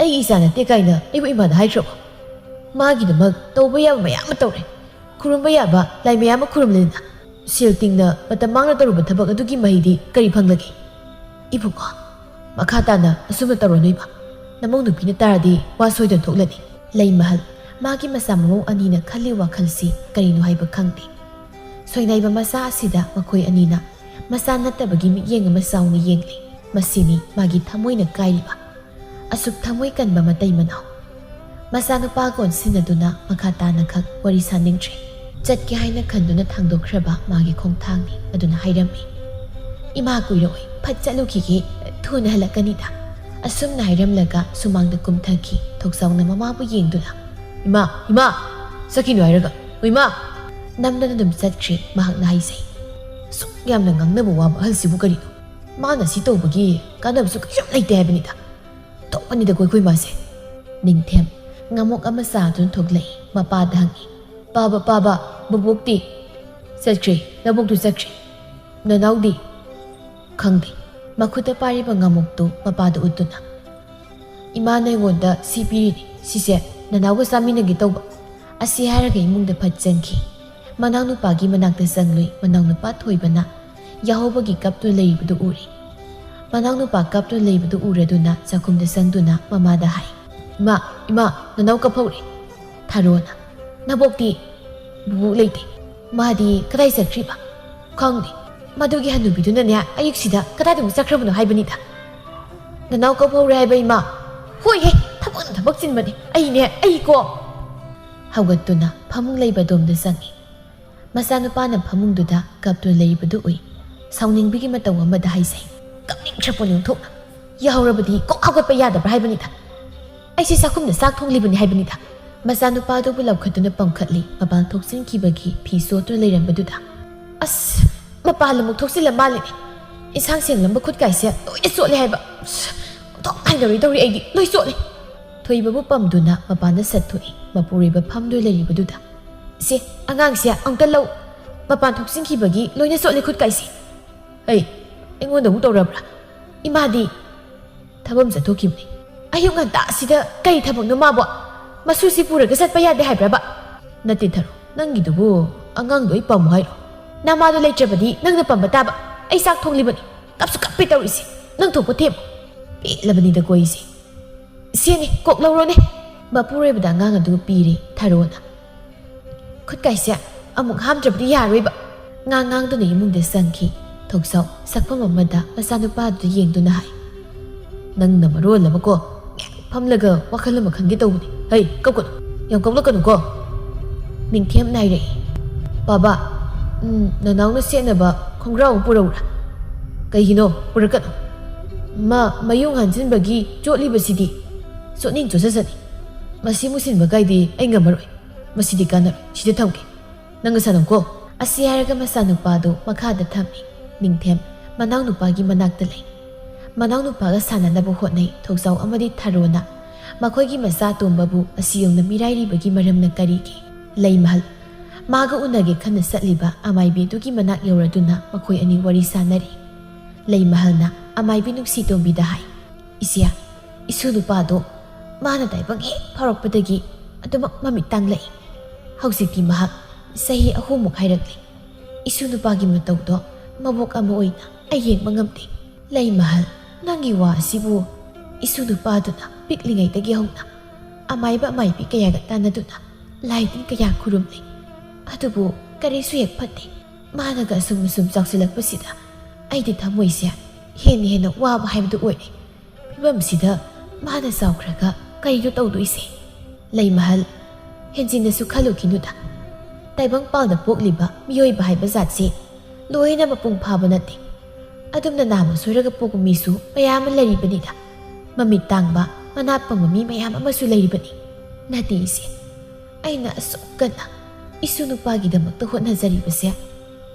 ꯑꯩꯒꯤ ꯏꯆꯥ ꯅꯠꯇꯦ ꯀꯥꯏꯅ ꯑꯩꯕꯨ ꯏꯃꯥꯗ ꯍꯥꯏꯈ꯭ꯔꯕꯣ? ꯃꯥꯒꯤꯗꯃꯛ ꯇꯧꯕ ꯌꯥꯕ ꯃꯌꯥꯝ ꯑꯃ ꯇꯧꯔꯦ꯫ ꯈꯨꯔꯨꯝꯕ ꯌꯥꯕ ꯂꯥꯏ ꯃꯌꯥꯝ ꯑꯃ ꯈꯨꯔꯨꯝꯂꯦꯗꯅ꯫ ꯁꯦꯜ ꯇꯤꯡꯅ ꯃꯇꯝ ꯃꯥꯡꯅ ꯇꯧꯔꯨꯕ ꯊꯕꯛ ꯑꯗꯨꯒꯤ ꯃꯍꯩꯗꯤ ꯀꯔꯤ ꯐꯪꯂꯒꯦ?" "ꯏꯕꯨꯡꯉꯣ, ꯃꯈꯥ ꯇꯥꯅ ꯑꯁꯨꯝꯅ ꯇꯧꯔꯅꯨ ꯏꯃꯥ꯫ ꯅꯃꯧ ꯅꯨꯄꯤꯅ ꯇꯥꯔꯗꯤ ꯋꯥ ꯁꯣꯏꯗꯅ ꯊꯣꯛꯂꯅꯤ꯫" ꯂꯩꯃꯍꯜ, ꯃꯥꯒꯤ ꯃꯆꯥ ꯃꯃꯧ ꯑꯅꯤꯅ ꯈꯜꯂꯤ ꯋꯥꯈꯜꯁꯤ ꯀꯔꯤꯅꯣ ꯍꯥꯏꯕ ꯈꯪꯗꯦ꯫ ꯁꯣꯏꯅꯥꯏꯕ ꯃꯆꯥ ꯑꯁꯤꯗ ꯃꯈꯣꯏ ꯑꯅꯤꯅ ꯃꯆꯥ ꯅꯠꯇꯕꯒꯤ ꯃꯤꯠꯌꯦꯡ ꯑꯃ ꯆꯥꯎꯅ ꯌꯦꯡꯂꯤ꯫ ꯃꯁꯤꯅꯤ ꯃꯥꯒꯤ ꯊꯃꯣꯏꯅ ꯀꯥꯏꯔꯤꯕ꯫ ꯑꯁꯨꯛ ꯊꯃꯣꯏ ꯀꯟꯕ ꯃꯇꯩ ꯃꯅꯥꯎ꯫ ꯃꯆꯥꯅꯨꯄꯥ ꯀꯣꯟꯁꯤꯟꯅꯗꯨꯅ ꯃꯈꯥ ꯇꯥꯅ ꯈꯛ ꯋꯥꯔꯤ ꯁꯥꯅꯤꯡꯗ꯭ꯔꯦ꯫ ꯆꯠꯀꯦ ꯍꯥꯏꯅ ꯈꯟꯗꯨꯅ ꯊꯥꯡꯗꯣꯛꯈ꯭ꯔꯕ ꯃꯥꯒꯤ ꯈꯣꯡꯊꯥꯡꯅꯤ꯫ ꯑꯗꯨꯅ ꯍꯥꯏꯔꯝꯃꯤ, "ꯏꯃꯥ ꯀꯨꯏꯔꯛꯑꯣꯏ, ꯐꯠ ꯆꯠꯂꯨꯈꯤꯒꯦ, ꯊꯨꯅ ꯍꯜꯂꯛꯀꯅꯤꯗ꯫" ꯑꯁꯨꯝꯅ ꯍꯥꯏꯔꯝꯂꯒ ꯁꯨꯃꯥꯡꯗ ꯀꯨꯝꯊꯈꯤ꯫ ꯊꯣꯛꯆꯥꯎꯅ ꯃꯃꯥꯕꯨ ꯌꯦꯡꯗꯨꯅ, "ꯏꯃꯥ, ꯏꯃꯥ, ꯆꯠꯈꯤꯅꯨ ꯍꯥꯏꯔꯒ, ꯏꯃꯥ!" ꯅꯝꯗꯅ ꯑꯗꯨꯝ ꯆꯠꯈ꯭ꯔꯦ ꯃꯍꯥꯛꯅ ꯍꯥꯏꯖꯩ꯫ ꯁꯨꯛ ꯌꯥꯝꯅ ꯉꯥꯡꯅꯕ ꯋꯥꯕ ꯑꯍꯜꯁꯤꯕꯨ ꯀꯔꯤꯅꯣ? ꯃꯥꯅ ꯁꯤ ꯇꯧꯕꯒꯤ ꯀꯥꯟꯅꯕꯁꯨ ꯀꯩꯁꯨ ꯂꯩꯇꯦ ꯍꯥꯏꯕꯅꯤꯗ꯫ ꯇꯣꯛꯄꯅꯤꯗ ꯀꯣꯏꯈꯣꯏ ꯃꯥꯁꯦ꯫ ꯅꯤꯡꯊꯦꯝ ꯉꯥꯃꯣꯛ ꯑꯃ ꯆꯥꯗꯨꯅ ꯊꯣꯛꯂꯛꯏ꯫ ꯃꯄꯥꯗ ꯍꯪꯉꯤ, "ꯄꯥꯕ, ꯄꯥꯕ, ꯕꯣꯕꯣꯛꯇꯤ?" "ꯆꯠꯈ꯭ꯔꯦ, ꯅꯕꯣꯛꯇꯨ ꯆꯠꯈ꯭ꯔꯦ꯫ ꯅꯅꯥꯎꯗꯤ?" "ꯈꯪꯗꯦ꯫" ꯃꯈꯨꯠꯇ ꯄꯥꯏꯔꯤꯕ ꯉꯥꯃꯣꯛꯇꯨ ꯃꯄꯥꯗ ꯎꯠꯇꯨꯅ, "ꯏꯃꯥꯅ ꯑꯩꯉꯣꯟꯗ ꯁꯤ ꯄꯤꯔꯤꯅꯤ, ꯁꯤꯁꯦ ꯅꯅꯥꯎꯒ ꯆꯥꯃꯤꯟꯅꯒꯦ ꯇꯧꯕ꯫" ꯑꯁꯤ ꯍꯥꯏꯔꯒ ꯏꯃꯨꯡꯗ ꯐꯠ ꯆꯪꯈꯤ꯫ ꯃꯅꯥꯎꯅꯨꯄꯥꯒꯤ ꯃꯅꯥꯛꯇ ꯆꯪꯂꯨꯏ꯫ ꯃꯅꯥꯎꯅꯨꯄꯥ ꯊꯣꯏꯕꯅ ꯌꯥꯍꯧꯕꯒꯤ ꯀꯞꯇꯨꯅ ꯂꯩꯔꯤꯕꯗꯨ ꯎꯔꯦ꯫ ꯃꯅꯥꯎꯅꯨꯄꯥ ꯀꯞꯇꯨꯅ ꯂꯩꯕꯗꯨ ꯎꯔꯗꯨꯅ ꯆꯥꯛꯈꯨꯝꯗ ꯆꯪꯗꯨꯅ ꯃꯃꯥꯗ ꯍꯥꯏ, "ꯏꯃꯥ, ꯏꯃꯥ, ꯅꯅꯥꯎ ꯀꯞꯍꯧꯔꯦ꯫" ꯊꯥꯔꯣꯅ, "ꯅꯕꯣꯛꯇꯤ?" "ꯕꯨꯕꯣꯛ ꯂꯩꯇꯦ꯫" "ꯃꯥꯗꯤ ꯀꯗꯥꯏ ꯆꯠꯈ꯭ꯔꯤꯕ?" "ꯈꯪꯗꯦ꯫ ꯃꯗꯨꯒꯤ ꯍꯅꯨꯕꯤꯗꯨꯅꯅꯦ ꯑꯌꯨꯛꯁꯤꯗ ꯀꯗꯥꯏꯗ ꯑꯃꯨꯛ ꯆꯠꯈ꯭ꯔꯕꯅꯣ ꯍꯥꯏꯕꯅꯤꯗ꯫" "ꯅꯅꯥꯎ ꯀꯞꯍꯧꯔꯦ ꯍꯥꯏꯕ ꯏꯃꯥ?" "ꯍꯣꯏꯍꯦ, ꯊꯕꯛꯅ ꯊꯕꯛ ꯆꯤꯟꯕꯅꯤ꯫ ꯑꯩꯅꯦ, ꯑꯩꯀꯣ꯫" ꯍꯧꯒꯠꯇꯨꯅ ꯐꯃꯨꯡ ꯂꯩꯕ ꯑꯗꯣꯝꯗ ꯆꯪꯉꯤ꯫ ꯃꯆꯥꯅꯨꯄꯥꯅ ꯐꯃꯨꯡꯗꯨꯗ ꯀꯞꯇꯨꯅ ꯂꯩꯔꯤꯕꯗꯨ ꯎꯏ꯫ ꯁꯥꯎꯅꯤꯡꯕꯒꯤ ꯃꯇꯧ ꯑꯃꯗ ꯍꯥꯏꯖꯩ, "ꯀꯞꯅꯤꯡꯗ꯭ꯔꯄꯣꯠꯅꯤ ꯑꯣꯟꯊꯣꯛꯅ꯫ ꯌꯥꯍꯧꯔꯕꯗꯤ ꯀꯣꯛ ꯍꯧꯒꯠꯄ ꯌꯥꯗꯕ꯭ꯔꯥ ꯍꯥꯏꯕꯅꯤꯗ꯫ ꯑꯩꯁꯦ ꯆꯥꯛꯈꯨꯝꯗ ꯆꯥꯛ ꯊꯣꯡꯂꯤꯕꯅꯤ ꯍꯥꯏꯕꯅꯤꯗ꯫" ꯃꯆꯥꯅꯨꯄꯥꯗꯨꯕꯨ ꯂꯧꯈꯠꯇꯨꯅ ꯄꯝꯈꯠꯂꯤ꯫ ꯃꯄꯥꯟ ꯊꯣꯛꯆꯤꯟꯈꯤꯕꯒꯤ ꯐꯤ ꯆꯣꯠꯇꯨꯅ ꯂꯩꯔꯝꯕꯗꯨꯗ, "ꯑꯁ, ꯃꯄꯥꯟ ꯑꯃꯨꯛ ꯊꯣꯛꯆꯤꯜꯂ ꯃꯥꯜꯂꯦꯅꯦ꯫ ꯏꯟꯁꯥꯡ ꯁꯦꯡꯂꯝꯕ ꯈꯨꯠꯀꯥꯏꯁꯦ ꯂꯣꯏꯅ ꯆꯣꯠꯂꯦ ꯍꯥꯏꯕ꯫ ꯑꯁ, ꯑꯣꯟꯊꯣꯛ ꯍꯥꯏꯅꯔꯣꯏ ꯇꯧꯔꯤ, ꯑꯩꯗꯤ ꯂꯣꯏ ꯆꯣꯠꯂꯦ꯫" ꯊꯣꯏꯕꯕꯨ ꯄꯝꯗꯨꯅ ꯃꯄꯥꯟꯗ ꯁꯠ ꯊꯣꯛꯏ꯫ ꯃꯄꯨꯔꯣꯏꯕ ꯐꯝꯗꯨꯅ ꯂꯩꯔꯤꯕꯗꯨꯗ, "ꯁꯦ, ꯑꯉꯥꯡꯁꯦ ꯑꯃꯨꯛꯇ ꯂꯧ꯫ ꯃꯄꯥꯟ ꯊꯣꯛꯆꯤꯟꯈꯤꯕꯒꯤ ꯂꯣꯏꯅ ꯆꯣꯠꯂꯦ ꯈꯨꯠꯀꯥꯏꯁꯦ꯫" "ꯑꯩ, ꯑꯩꯉꯣꯟꯗ ꯑꯃꯨꯛ ꯇꯧꯔꯕ꯭ꯔꯥ? ꯏꯃꯥꯗꯤ?" "ꯊꯕꯛ ꯑꯃ ꯆꯠꯊꯣꯛꯈꯤꯕꯅꯤ꯫" "ꯑꯌꯨꯛ ꯉꯟꯇꯥꯁꯤꯗ ꯀꯔꯤ ꯊꯕꯛꯅꯣ ꯃꯥꯕꯣ? ꯃꯁꯨꯁꯤ ꯄꯨꯔꯒ ꯆꯠꯄ ꯌꯥꯗꯦ ꯍꯥꯏꯕ꯭ꯔꯕ?" "ꯅꯠꯇꯦ ꯊꯔꯣ, ꯅꯪꯒꯤꯗꯨꯕꯨ ꯑꯉꯥꯡꯗꯣ ꯑꯩ ꯄꯝꯃꯨ ꯍꯥꯏꯔꯣ? ꯅꯃꯥꯗꯣ ꯂꯩꯇ꯭ꯔꯕꯗꯤ ꯅꯪꯅ ꯄꯝꯕ ꯇꯥꯕ꯫ ꯑꯩ ꯆꯥꯛ ꯊꯣꯡꯂꯤꯕꯅꯤ, ꯀꯞꯁꯨ ꯀꯞꯄꯦ ꯇꯧꯔꯤꯁꯦ꯫ ꯅꯪ ꯊꯣꯛꯄ ꯊꯦꯝꯃꯨ꯫" ꯄꯦꯜꯂꯕꯅꯤꯗꯀꯣ ꯑꯩꯁꯦ꯫ "ꯁꯤꯅꯤ, ꯀꯣꯛ ꯂꯧꯔꯣꯅꯦ꯫" ꯃꯄꯨꯔꯣꯏꯕꯗ ꯑꯉꯥꯡ ꯑꯗꯨ ꯄꯤꯔꯦ ꯊꯔꯣꯅ꯫ "ꯈꯨꯠꯀꯥꯏꯁꯦ ꯑꯃꯨꯛ ꯍꯥꯝꯗ꯭ꯔꯕꯗꯤ ꯌꯥꯔꯣꯏꯕ꯫" ꯉꯥꯡ ꯉꯥꯡꯗꯨꯅ ꯏꯃꯨꯡꯗ ꯆꯪꯈꯤ꯫ ꯊꯣꯛꯆꯥꯎ ꯁꯛꯐꯝ ꯑꯃꯗ ꯃꯆꯥꯅꯨꯄꯥ ꯑꯗꯨ ꯌꯦꯡꯗꯨꯅ ꯍꯥꯏ, "ꯅꯪꯅ ꯃꯔꯣꯜ ꯑꯃꯀꯣ, ꯉꯥꯏꯍꯥꯛ ꯐꯝꯂꯒ ꯋꯥꯈꯜ ꯑꯃ ꯈꯟꯒꯦ ꯇꯧꯕꯅꯤ꯫ ꯍꯩ, ꯀꯞꯀꯅꯨ, ꯌꯥꯝ ꯀꯞꯂꯛꯀꯅꯨꯀꯣ꯫" ꯅꯤꯡꯊꯦꯝ ꯅꯥꯏꯔꯛꯏ꯫ "ꯕꯥꯕꯥ, ꯎꯝ, ꯅꯅꯥꯎꯅ ꯁꯦꯠꯅꯕ ꯈꯣꯡꯒ꯭ꯔꯥꯎ ꯑꯃ ꯄꯨꯔꯛꯎꯔꯥ?" "ꯀꯩꯒꯤꯅꯣ, ꯄꯨꯔꯛꯀꯅꯨ꯫ ꯃꯥ ꯃꯌꯨꯡ ꯍꯥꯟꯖꯤꯟꯕꯒꯤ ꯆꯣꯠꯂꯤꯕꯁꯤꯗꯤ꯫ ꯆꯣꯠꯅꯤꯡ ꯆꯣꯠꯆꯁꯅꯤ꯫ ꯃꯁꯤ ꯃꯨꯁꯤꯟꯕ ꯀꯥꯏꯗꯤ ꯑꯩ ꯉꯝꯃꯔꯣꯏ꯫ ꯃꯁꯤꯗꯤ ꯀꯥꯟꯅꯔꯣꯏ, ꯁꯤꯗ ꯊꯝꯒꯦ꯫" "ꯅꯪꯒ ꯁꯥꯟꯅꯧꯀꯣ"꯫ ꯑꯁꯤ ꯍꯥꯏꯔꯒ ꯃꯆꯥꯅꯨꯄꯥꯗꯨ ꯃꯈꯥꯗ ꯊꯝꯃꯤ꯫ ꯅꯤꯡꯊꯦꯝ ꯃꯅꯥꯎꯅꯨꯄꯥꯒꯤ ꯃꯅꯥꯛꯇ ꯂꯩ꯫ ꯃꯅꯥꯎꯅꯨꯄꯥꯒ ꯁꯥꯟꯅꯅꯕ ꯍꯣꯠꯅꯩ ꯊꯣꯛꯆꯥꯎ ꯑꯃꯗꯤ ꯊꯔꯣꯅ꯫ ꯃꯈꯣꯏꯒꯤ ꯃꯆꯥ ꯑꯇꯣꯝꯕꯕꯨ ꯑꯁꯤ ꯌꯧꯅ ꯃꯤꯔꯥꯏꯔꯤꯕꯒꯤ ꯃꯔꯝꯅ ꯀꯔꯤꯒꯤ? ꯂꯩꯃꯍꯜ꯫ ꯃꯥꯒ ꯎꯅꯒꯦ ꯈꯟꯅ ꯆꯠꯂꯤꯕ ꯑꯃꯥꯏꯕꯤꯗꯨꯒꯤ ꯃꯅꯥꯛ ꯌꯧꯔꯗꯨꯅ ꯃꯈꯣꯏ ꯑꯅꯤ ꯋꯥꯔꯤ ꯁꯥꯟꯅꯔꯤ꯫ ꯂꯩꯃꯍꯜꯅ ꯑꯃꯥꯏꯕꯤ ꯅꯨꯡꯁꯤꯇꯣꯝꯕꯤꯗ ꯍꯥꯏ, "ꯏꯆꯦ, ꯏꯁꯨ ꯅꯨꯄꯥꯗꯣ ꯃꯥꯅ ꯇꯥꯏꯕꯪ ꯍꯦꯛ ꯐꯥꯎꯔꯛꯄꯗꯒꯤ ꯑꯗꯨꯃꯛ ꯃꯃꯤꯠ ꯇꯥꯡꯂꯛꯏ꯫ ꯍꯧꯖꯤꯛꯇꯤ ꯃꯍꯥꯛ ꯆꯍꯤ ꯑꯍꯨꯝꯃꯨꯛ ꯍꯥꯏꯔꯛꯂꯤ꯫ ꯏꯁꯨ ꯅꯨꯄꯥꯒꯤ ꯃꯇꯧꯗꯣ ꯃꯕꯣꯛ ꯑꯃ ꯑꯣꯏꯅ ꯑꯩ ꯌꯦꯡꯕ ꯉꯝꯗꯦ"꯫ ꯂꯩꯃꯍꯜ, ꯅꯪꯒꯤ ꯋꯥ ꯑꯁꯤꯕꯨ ꯏꯁꯨ ꯅꯨꯄꯥꯗꯨꯅ ꯄꯤꯛꯂꯤꯉꯩꯗꯒꯤ ꯍꯧꯅ ꯑꯃꯥꯏꯕ ꯑꯃꯥꯏꯕꯤ ꯀꯌꯥꯒ ꯇꯥꯟꯅꯗꯨꯅ ꯂꯥꯏ ꯇꯤꯟ ꯀꯌꯥ ꯈꯨꯔꯨꯝꯂꯤ꯫ ꯑꯗꯨꯕꯨ ꯀꯔꯤꯁꯨ ꯍꯦꯛ ꯐꯠꯇꯦ꯫ ꯃꯥꯅꯒ ꯑꯁꯨꯝ ꯑꯁꯨꯝ ꯆꯥꯎꯁꯤꯜꯂꯛꯄꯁꯤꯗ ꯑꯩꯗꯤ ꯊꯃꯣꯏꯁꯦ ꯍꯦꯟꯅ ꯍꯦꯟꯅ ꯋꯥꯕ ꯍꯥꯏꯕꯗꯨ ꯑꯣꯏꯔꯦ꯫ ꯐꯤꯕꯝꯁꯤꯗ ꯃꯥꯅ ꯆꯥꯎꯈ꯭ꯔꯒ ꯀꯔꯤꯅꯣ ꯇꯧꯗꯣꯏꯁꯦ? ꯂꯩꯃꯍꯜ, ꯍꯦꯟꯖꯤꯟꯅꯁꯨ ꯈꯜꯂꯨꯈꯤꯅꯨꯗ꯫ ꯇꯥꯏꯕꯪ ꯄꯥꯜꯗ ꯄꯣꯛꯂꯤꯕ ꯃꯤꯑꯣꯏꯕ ꯍꯥꯏꯕ ꯖꯥꯠꯁꯤ ꯂꯣꯏꯅ ꯃꯄꯨꯡ ꯐꯥꯕ ꯅꯠꯇꯦ꯫ ꯑꯗꯨꯝꯅ ꯅꯥꯝꯃ ꯁꯣꯏꯔꯒ ꯄꯣꯛꯄ ꯃꯤꯁꯨ ꯃꯌꯥꯝ ꯑꯃ ꯂꯩꯔꯤꯕꯅꯤꯗ꯫ ꯃꯃꯤꯠ ꯇꯥꯡꯕ, ꯃꯅꯥ ꯄꯪꯕ ꯃꯤ ꯃꯌꯥꯝ ꯑꯃꯁꯨ ꯂꯩꯔꯤꯕꯅꯤ꯫ ꯅꯠꯇꯦ ꯏꯆꯦ, ꯑꯩꯅ ꯑꯁꯨꯛ ꯀꯟꯅ ꯏꯁꯨ ꯅꯨꯄꯥꯒꯤꯗꯃꯛꯇ ꯍꯣꯠꯅꯖꯔꯤꯕꯁꯦ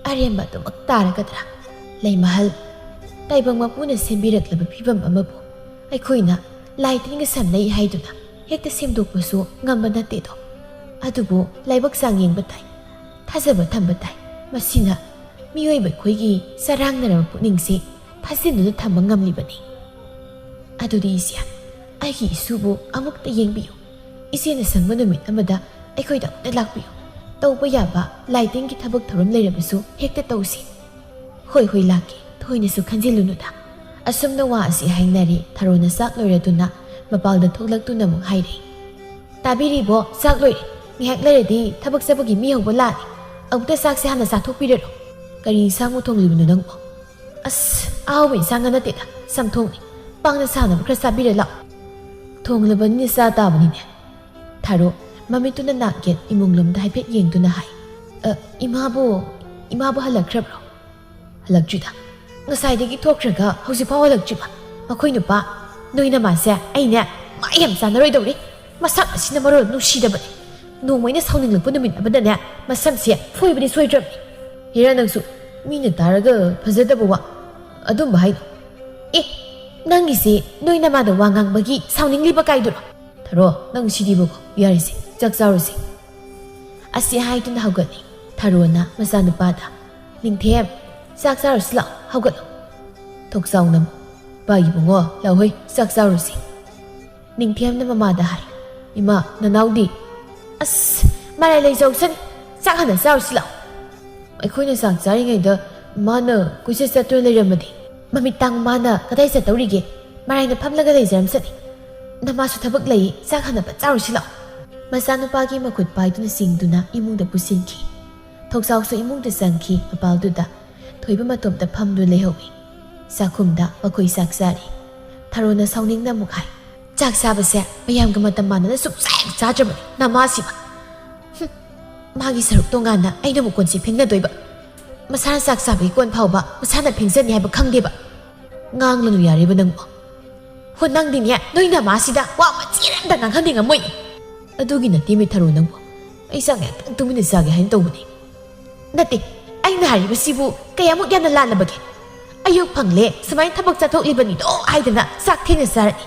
ꯑꯔꯦꯝꯕ ꯑꯗꯨꯃꯛ ꯇꯥꯔꯒꯗ꯭ꯔꯥ? ꯂꯩꯃꯍꯜ, ꯇꯥꯏꯕꯪ ꯃꯄꯨꯅ ꯁꯦꯝꯕꯤꯔꯛꯂꯕ ꯐꯤꯕꯝ ꯑꯃꯕꯨ ꯑꯩꯈꯣꯏꯅ ꯂꯥꯏ ꯇꯤꯟꯒ ꯁꯝꯅꯩ ꯍꯥꯏꯗꯨꯅ ꯍꯦꯛꯇ ꯁꯦꯝꯗꯣꯛꯄꯁꯨ ꯉꯝꯕ ꯅꯠꯇꯦꯗꯣ꯫ ꯑꯗꯨꯕꯨ ꯂꯥꯏꯕꯛ ꯆꯥꯡ ꯌꯦꯡꯕ ꯇꯥꯏ꯫ ꯊꯥꯖꯕ ꯊꯝꯕ ꯇꯥꯏ꯫ ꯃꯁꯤꯅ ꯃꯤꯑꯣꯏꯕ ꯑꯩꯈꯣꯏꯒꯤ ꯆꯔꯥꯡꯅꯔꯕ ꯄꯨꯛꯅꯤꯡꯁꯤ ꯐꯥꯖꯤꯟꯗꯨꯅ ꯊꯝꯕ ꯉꯝꯂꯤꯕꯅꯤ꯫ ꯑꯗꯨꯗꯤ ꯏꯆꯦ, ꯑꯩꯒꯤ ꯏꯁꯨꯕꯨ ꯑꯃꯨꯛꯇ ꯌꯦꯡꯕꯤꯌꯨ꯫ ꯏꯆꯦꯅ ꯁꯪꯕ ꯅꯨꯃꯤꯠ ꯑꯃꯗ ꯑꯩꯈꯣꯏꯗ ꯑꯃꯨꯛꯇ ꯂꯥꯛꯄꯤꯌꯨ꯫ ꯇꯧꯕ ꯌꯥꯕ ꯂꯥꯏ ꯇꯤꯟꯒꯤ ꯊꯕꯛ ꯊꯧꯔꯝ ꯂꯩꯔꯕꯁꯨ ꯍꯦꯛꯇ ꯇꯧꯁꯤ꯫ "ꯍꯣꯏ, ꯍꯣꯏ, ꯂꯥꯛꯀꯦ꯫ ꯊꯣꯏꯅꯁꯨ ꯈꯟꯖꯤꯜꯂꯨꯅꯨꯗ"꯫ ꯑꯁꯨꯝꯅ ꯋꯥ ꯑꯁꯤ ꯍꯥꯏꯅꯔꯤ꯫ ꯊꯔꯣꯅ ꯆꯥꯛ ꯂꯣꯏꯔꯗꯨꯅ ꯃꯄꯥꯜꯗ ꯊꯣꯛꯂꯛꯇꯨꯅ ꯑꯃꯨꯛ ꯍꯥꯏꯔꯤ, "ꯇꯥꯕꯤꯔꯤꯕꯣ? ꯆꯥꯛ ꯂꯣꯏꯔꯦ꯫ ꯉꯥꯏꯍꯥꯛ ꯂꯩꯔꯗꯤ ꯊꯕꯛ ꯆꯠꯄꯒꯤ ꯃꯤ ꯍꯧꯕ ꯂꯥꯛꯑꯅꯤ꯫ ꯑꯃꯨꯛꯇ ꯆꯥꯛꯁꯦ ꯍꯥꯟꯅ ꯆꯥꯊꯣꯛꯄꯤꯔꯔꯣ"꯫ "ꯀꯔꯤ ꯏꯟꯁꯥꯡꯕꯨ ꯊꯣꯡꯂꯤꯕꯅꯣ ꯅꯪꯕꯣ?" "ꯑꯁ, ꯑꯍꯥꯎꯕ ꯏꯟꯁꯥꯡꯒ ꯅꯠꯇꯦꯗ, ꯆꯝꯊꯣꯡꯅꯤ꯫ ꯄꯥꯡꯅ ꯁꯥꯅꯕ ꯈꯔ ꯆꯥꯕꯤꯔ ꯂꯥꯛꯑꯣ"꯫ "ꯊꯣꯡꯂꯕꯅꯤꯅꯦ, ꯆꯥ ꯇꯥꯕꯅꯤꯅꯦ"꯫ ꯊꯔꯣ ꯃꯃꯤꯠꯇꯨꯅ ꯅꯥꯛ ꯌꯦꯠ ꯏꯃꯨꯡꯂꯣꯝꯗ ꯍꯥꯏꯐꯦꯠ ꯌꯦꯡꯗꯨꯅ ꯍꯥꯏ, "ꯑ, ꯏꯃꯥꯕꯨ, ꯏꯃꯥꯕꯨ ꯍꯜꯂꯛꯈ꯭ꯔꯕ꯭ꯔꯣ?" "ꯍꯜꯂꯛꯇ꯭ꯔꯤꯗ꯫ ꯉꯁꯥꯏꯗꯒꯤ ꯊꯣꯛꯈ꯭ꯔꯒ ꯍꯧꯖꯤꯛꯐꯥꯎ ꯍꯜꯂꯛꯇ꯭ꯔꯤꯕ? ꯃꯈꯣꯏ ꯅꯨꯄꯥ, ꯅꯣꯏ ꯅꯃꯥꯁꯦ ꯑꯩꯅꯦ ꯃꯥ ꯌꯥꯝ ꯆꯥꯟꯅꯔꯣꯏꯗꯧꯔꯤ꯫ ꯃꯁꯛ ꯑꯁꯤꯅ ꯃꯔꯣꯜ ꯅꯨꯡꯁꯤꯗꯕꯅꯦ꯫ ꯅꯣꯡꯃ ꯑꯩꯅ ꯁꯥꯎꯅꯤꯡꯂꯛꯄ ꯅꯨꯃꯤꯠ ꯑꯃꯗꯅꯦ, ꯃꯁꯝꯁꯦ ꯐꯣꯏꯕꯗꯤ ꯁꯣꯏꯗ꯭ꯔꯕꯅꯤ꯫ ꯍꯦꯔꯥ, ꯅꯪꯁꯨ ꯃꯤꯅ ꯇꯥꯔꯒ ꯐꯖꯗꯕ ꯋꯥ ꯑꯗꯨꯝꯕ ꯍꯥꯏꯅꯣ꯫ ꯑꯦ, ꯅꯪꯒꯤꯁꯦ ꯅꯣꯏ ꯅꯃꯥꯗ ꯋꯥ ꯉꯥꯡꯕꯒꯤ ꯁꯥꯎꯅꯤꯡꯂꯤꯕ ꯀꯥꯏꯗꯨꯔꯣ? ꯊꯔꯣ, ꯅꯪ ꯁꯤꯗꯤꯕꯀꯣ, ꯌꯥꯔꯤꯁꯦ, ꯆꯥꯛ ꯆꯥꯔꯨꯁꯦ꯫ ꯑꯁꯤ ꯍꯥꯏꯗꯨꯅ ꯍꯧꯒꯠꯂꯤ ꯊꯔꯣꯅ ꯃꯆꯥꯅꯨꯄꯥꯗ꯫ "ꯅꯤꯡꯊꯦꯝ, ꯆꯥꯛ ꯆꯥꯔꯨꯁꯤ ꯂꯥꯛꯑꯣ, ꯍꯧꯒꯠꯂꯣ꯫" ꯊꯣꯛꯆꯥꯎꯅ, "ꯄꯥ ꯏꯕꯨꯡꯉꯣ, ꯂꯥꯛꯍꯣꯏ, ꯆꯥꯛ ꯆꯥꯔꯨꯁꯤ꯫" ꯅꯤꯡꯊꯦꯝꯅ ꯃꯃꯥꯗ ꯍꯥꯏ, "ꯏꯃꯥ, ꯅꯅꯥꯎꯗꯤ?" "ꯑꯁ, ꯃꯔꯥꯏ ꯂꯩꯖꯧꯁꯅꯤ, ꯆꯥꯛ ꯍꯥꯟꯅ ꯆꯥꯔꯨꯁꯤ ꯂꯥꯛꯑꯣ꯫" "ꯑꯩꯈꯣꯏꯅ ꯆꯥꯛ ꯆꯥꯔꯤꯉꯩꯗ ꯃꯥꯅ ꯀꯣꯏꯆꯠ ꯆꯠꯇꯨꯅ ꯂꯩꯔꯝꯃꯗꯤ?" "ꯃꯃꯤꯠ ꯇꯥꯡ ꯃꯥꯅ ꯀꯗꯥꯏ ꯆꯠꯇꯧꯔꯤꯒꯦ? ꯃꯔꯥꯏꯅ ꯐꯝꯂꯒ ꯂꯩꯖꯔꯝꯁꯅꯤ꯫ ꯅꯃꯥꯁꯨ ꯊꯕꯛ ꯂꯩ, ꯆꯥꯛ ꯍꯥꯟꯅ ꯐꯠ ꯆꯥꯔꯨꯁꯤ ꯂꯥꯛꯑꯣ꯫" ꯃꯆꯥꯅꯨꯄꯥꯒꯤ ꯃꯈꯨꯠ ꯄꯥꯏꯗꯨꯅ ꯆꯤꯡꯗꯨꯅ ꯏꯃꯨꯡꯗ ꯄꯨꯁꯤꯟꯈꯤ꯫ ꯊꯣꯛꯆꯥꯎꯁꯨ ꯏꯃꯨꯡꯗ ꯆꯪꯈꯤ꯫ ꯃꯄꯥꯜꯗꯨꯗ ꯊꯣꯏꯕ ꯃꯇꯣꯝꯇ ꯐꯝꯗꯨꯅ ꯂꯩꯍꯧꯏ꯫ ꯆꯥꯛꯈꯨꯝꯗ ꯃꯈꯣꯏ ꯆꯥꯛ ꯆꯥꯔꯤ꯫ ꯊꯔꯣꯅ ꯁꯥꯎꯅꯤꯡꯅ ꯑꯃꯨꯛ ꯍꯥꯏ, "ꯆꯥꯛ ꯆꯥꯕꯁꯦ ꯃꯌꯥꯝꯒ ꯃꯇꯝ ꯃꯥꯟꯅꯅ ꯁꯨꯡꯆꯥ ꯍꯦꯛ ꯆꯥꯗ꯭ꯔꯕꯅꯤ ꯅꯃꯥꯁꯤꯃ꯫ ꯍꯨꯝ, ꯃꯥꯒꯤ ꯁꯔꯨꯛ ꯇꯣꯉꯥꯟꯅ ꯑꯩꯅꯕꯨ ꯀꯣꯟꯁꯤ ꯐꯦꯡꯅꯗꯣꯏꯕ꯫ ꯃꯁꯥꯅ ꯆꯥꯛ ꯆꯥꯕꯒꯤ ꯀꯣꯟ ꯐꯥꯎꯕ ꯃꯁꯥꯅ ꯐꯦꯡꯖꯅꯤ ꯍꯥꯏꯕ ꯈꯪꯗꯦꯕ꯫ ꯉꯥꯡꯂꯅꯨ ꯌꯥꯔꯦꯕ ꯅꯪꯕꯨ꯫ ꯍꯣ, ꯅꯪꯗꯤꯅꯦ, ꯅꯣꯏ ꯅꯃꯥꯁꯤꯗ ꯋꯥ ꯃꯆꯦꯠ ꯑꯝꯇ ꯉꯥꯡꯍꯟꯅꯤꯡꯉꯝꯃꯣꯏꯅꯦ꯫ ꯑꯗꯨꯒꯤ ꯅꯠꯇꯦꯃꯤ ꯊꯔꯣ ꯅꯪꯕꯨ꯫ ꯑꯩ ꯆꯥꯛ ꯉꯥꯛꯇꯪ ꯇꯨꯃꯤꯟꯅ ꯆꯥꯒꯦ ꯍꯥꯏꯅ ꯇꯧꯕꯅꯤ꯫ ꯅꯠꯇꯦ, ꯑꯩꯅ ꯍꯥꯏꯔꯤꯕꯁꯤꯕꯨ ꯀꯌꯥꯃꯨꯛ ꯌꯥꯝꯅ ꯂꯥꯜꯂꯕꯒꯦ? ꯑꯌꯨꯛ ꯐꯪꯂꯦ, ꯁꯨꯃꯥꯏꯅ ꯊꯕꯛ ꯆꯠꯊꯣꯛꯂꯤꯕꯅꯤꯗꯣ ꯍꯥꯏꯗꯅ ꯆꯥꯛ ꯊꯦꯡꯅ ꯆꯥꯔꯅꯤ꯫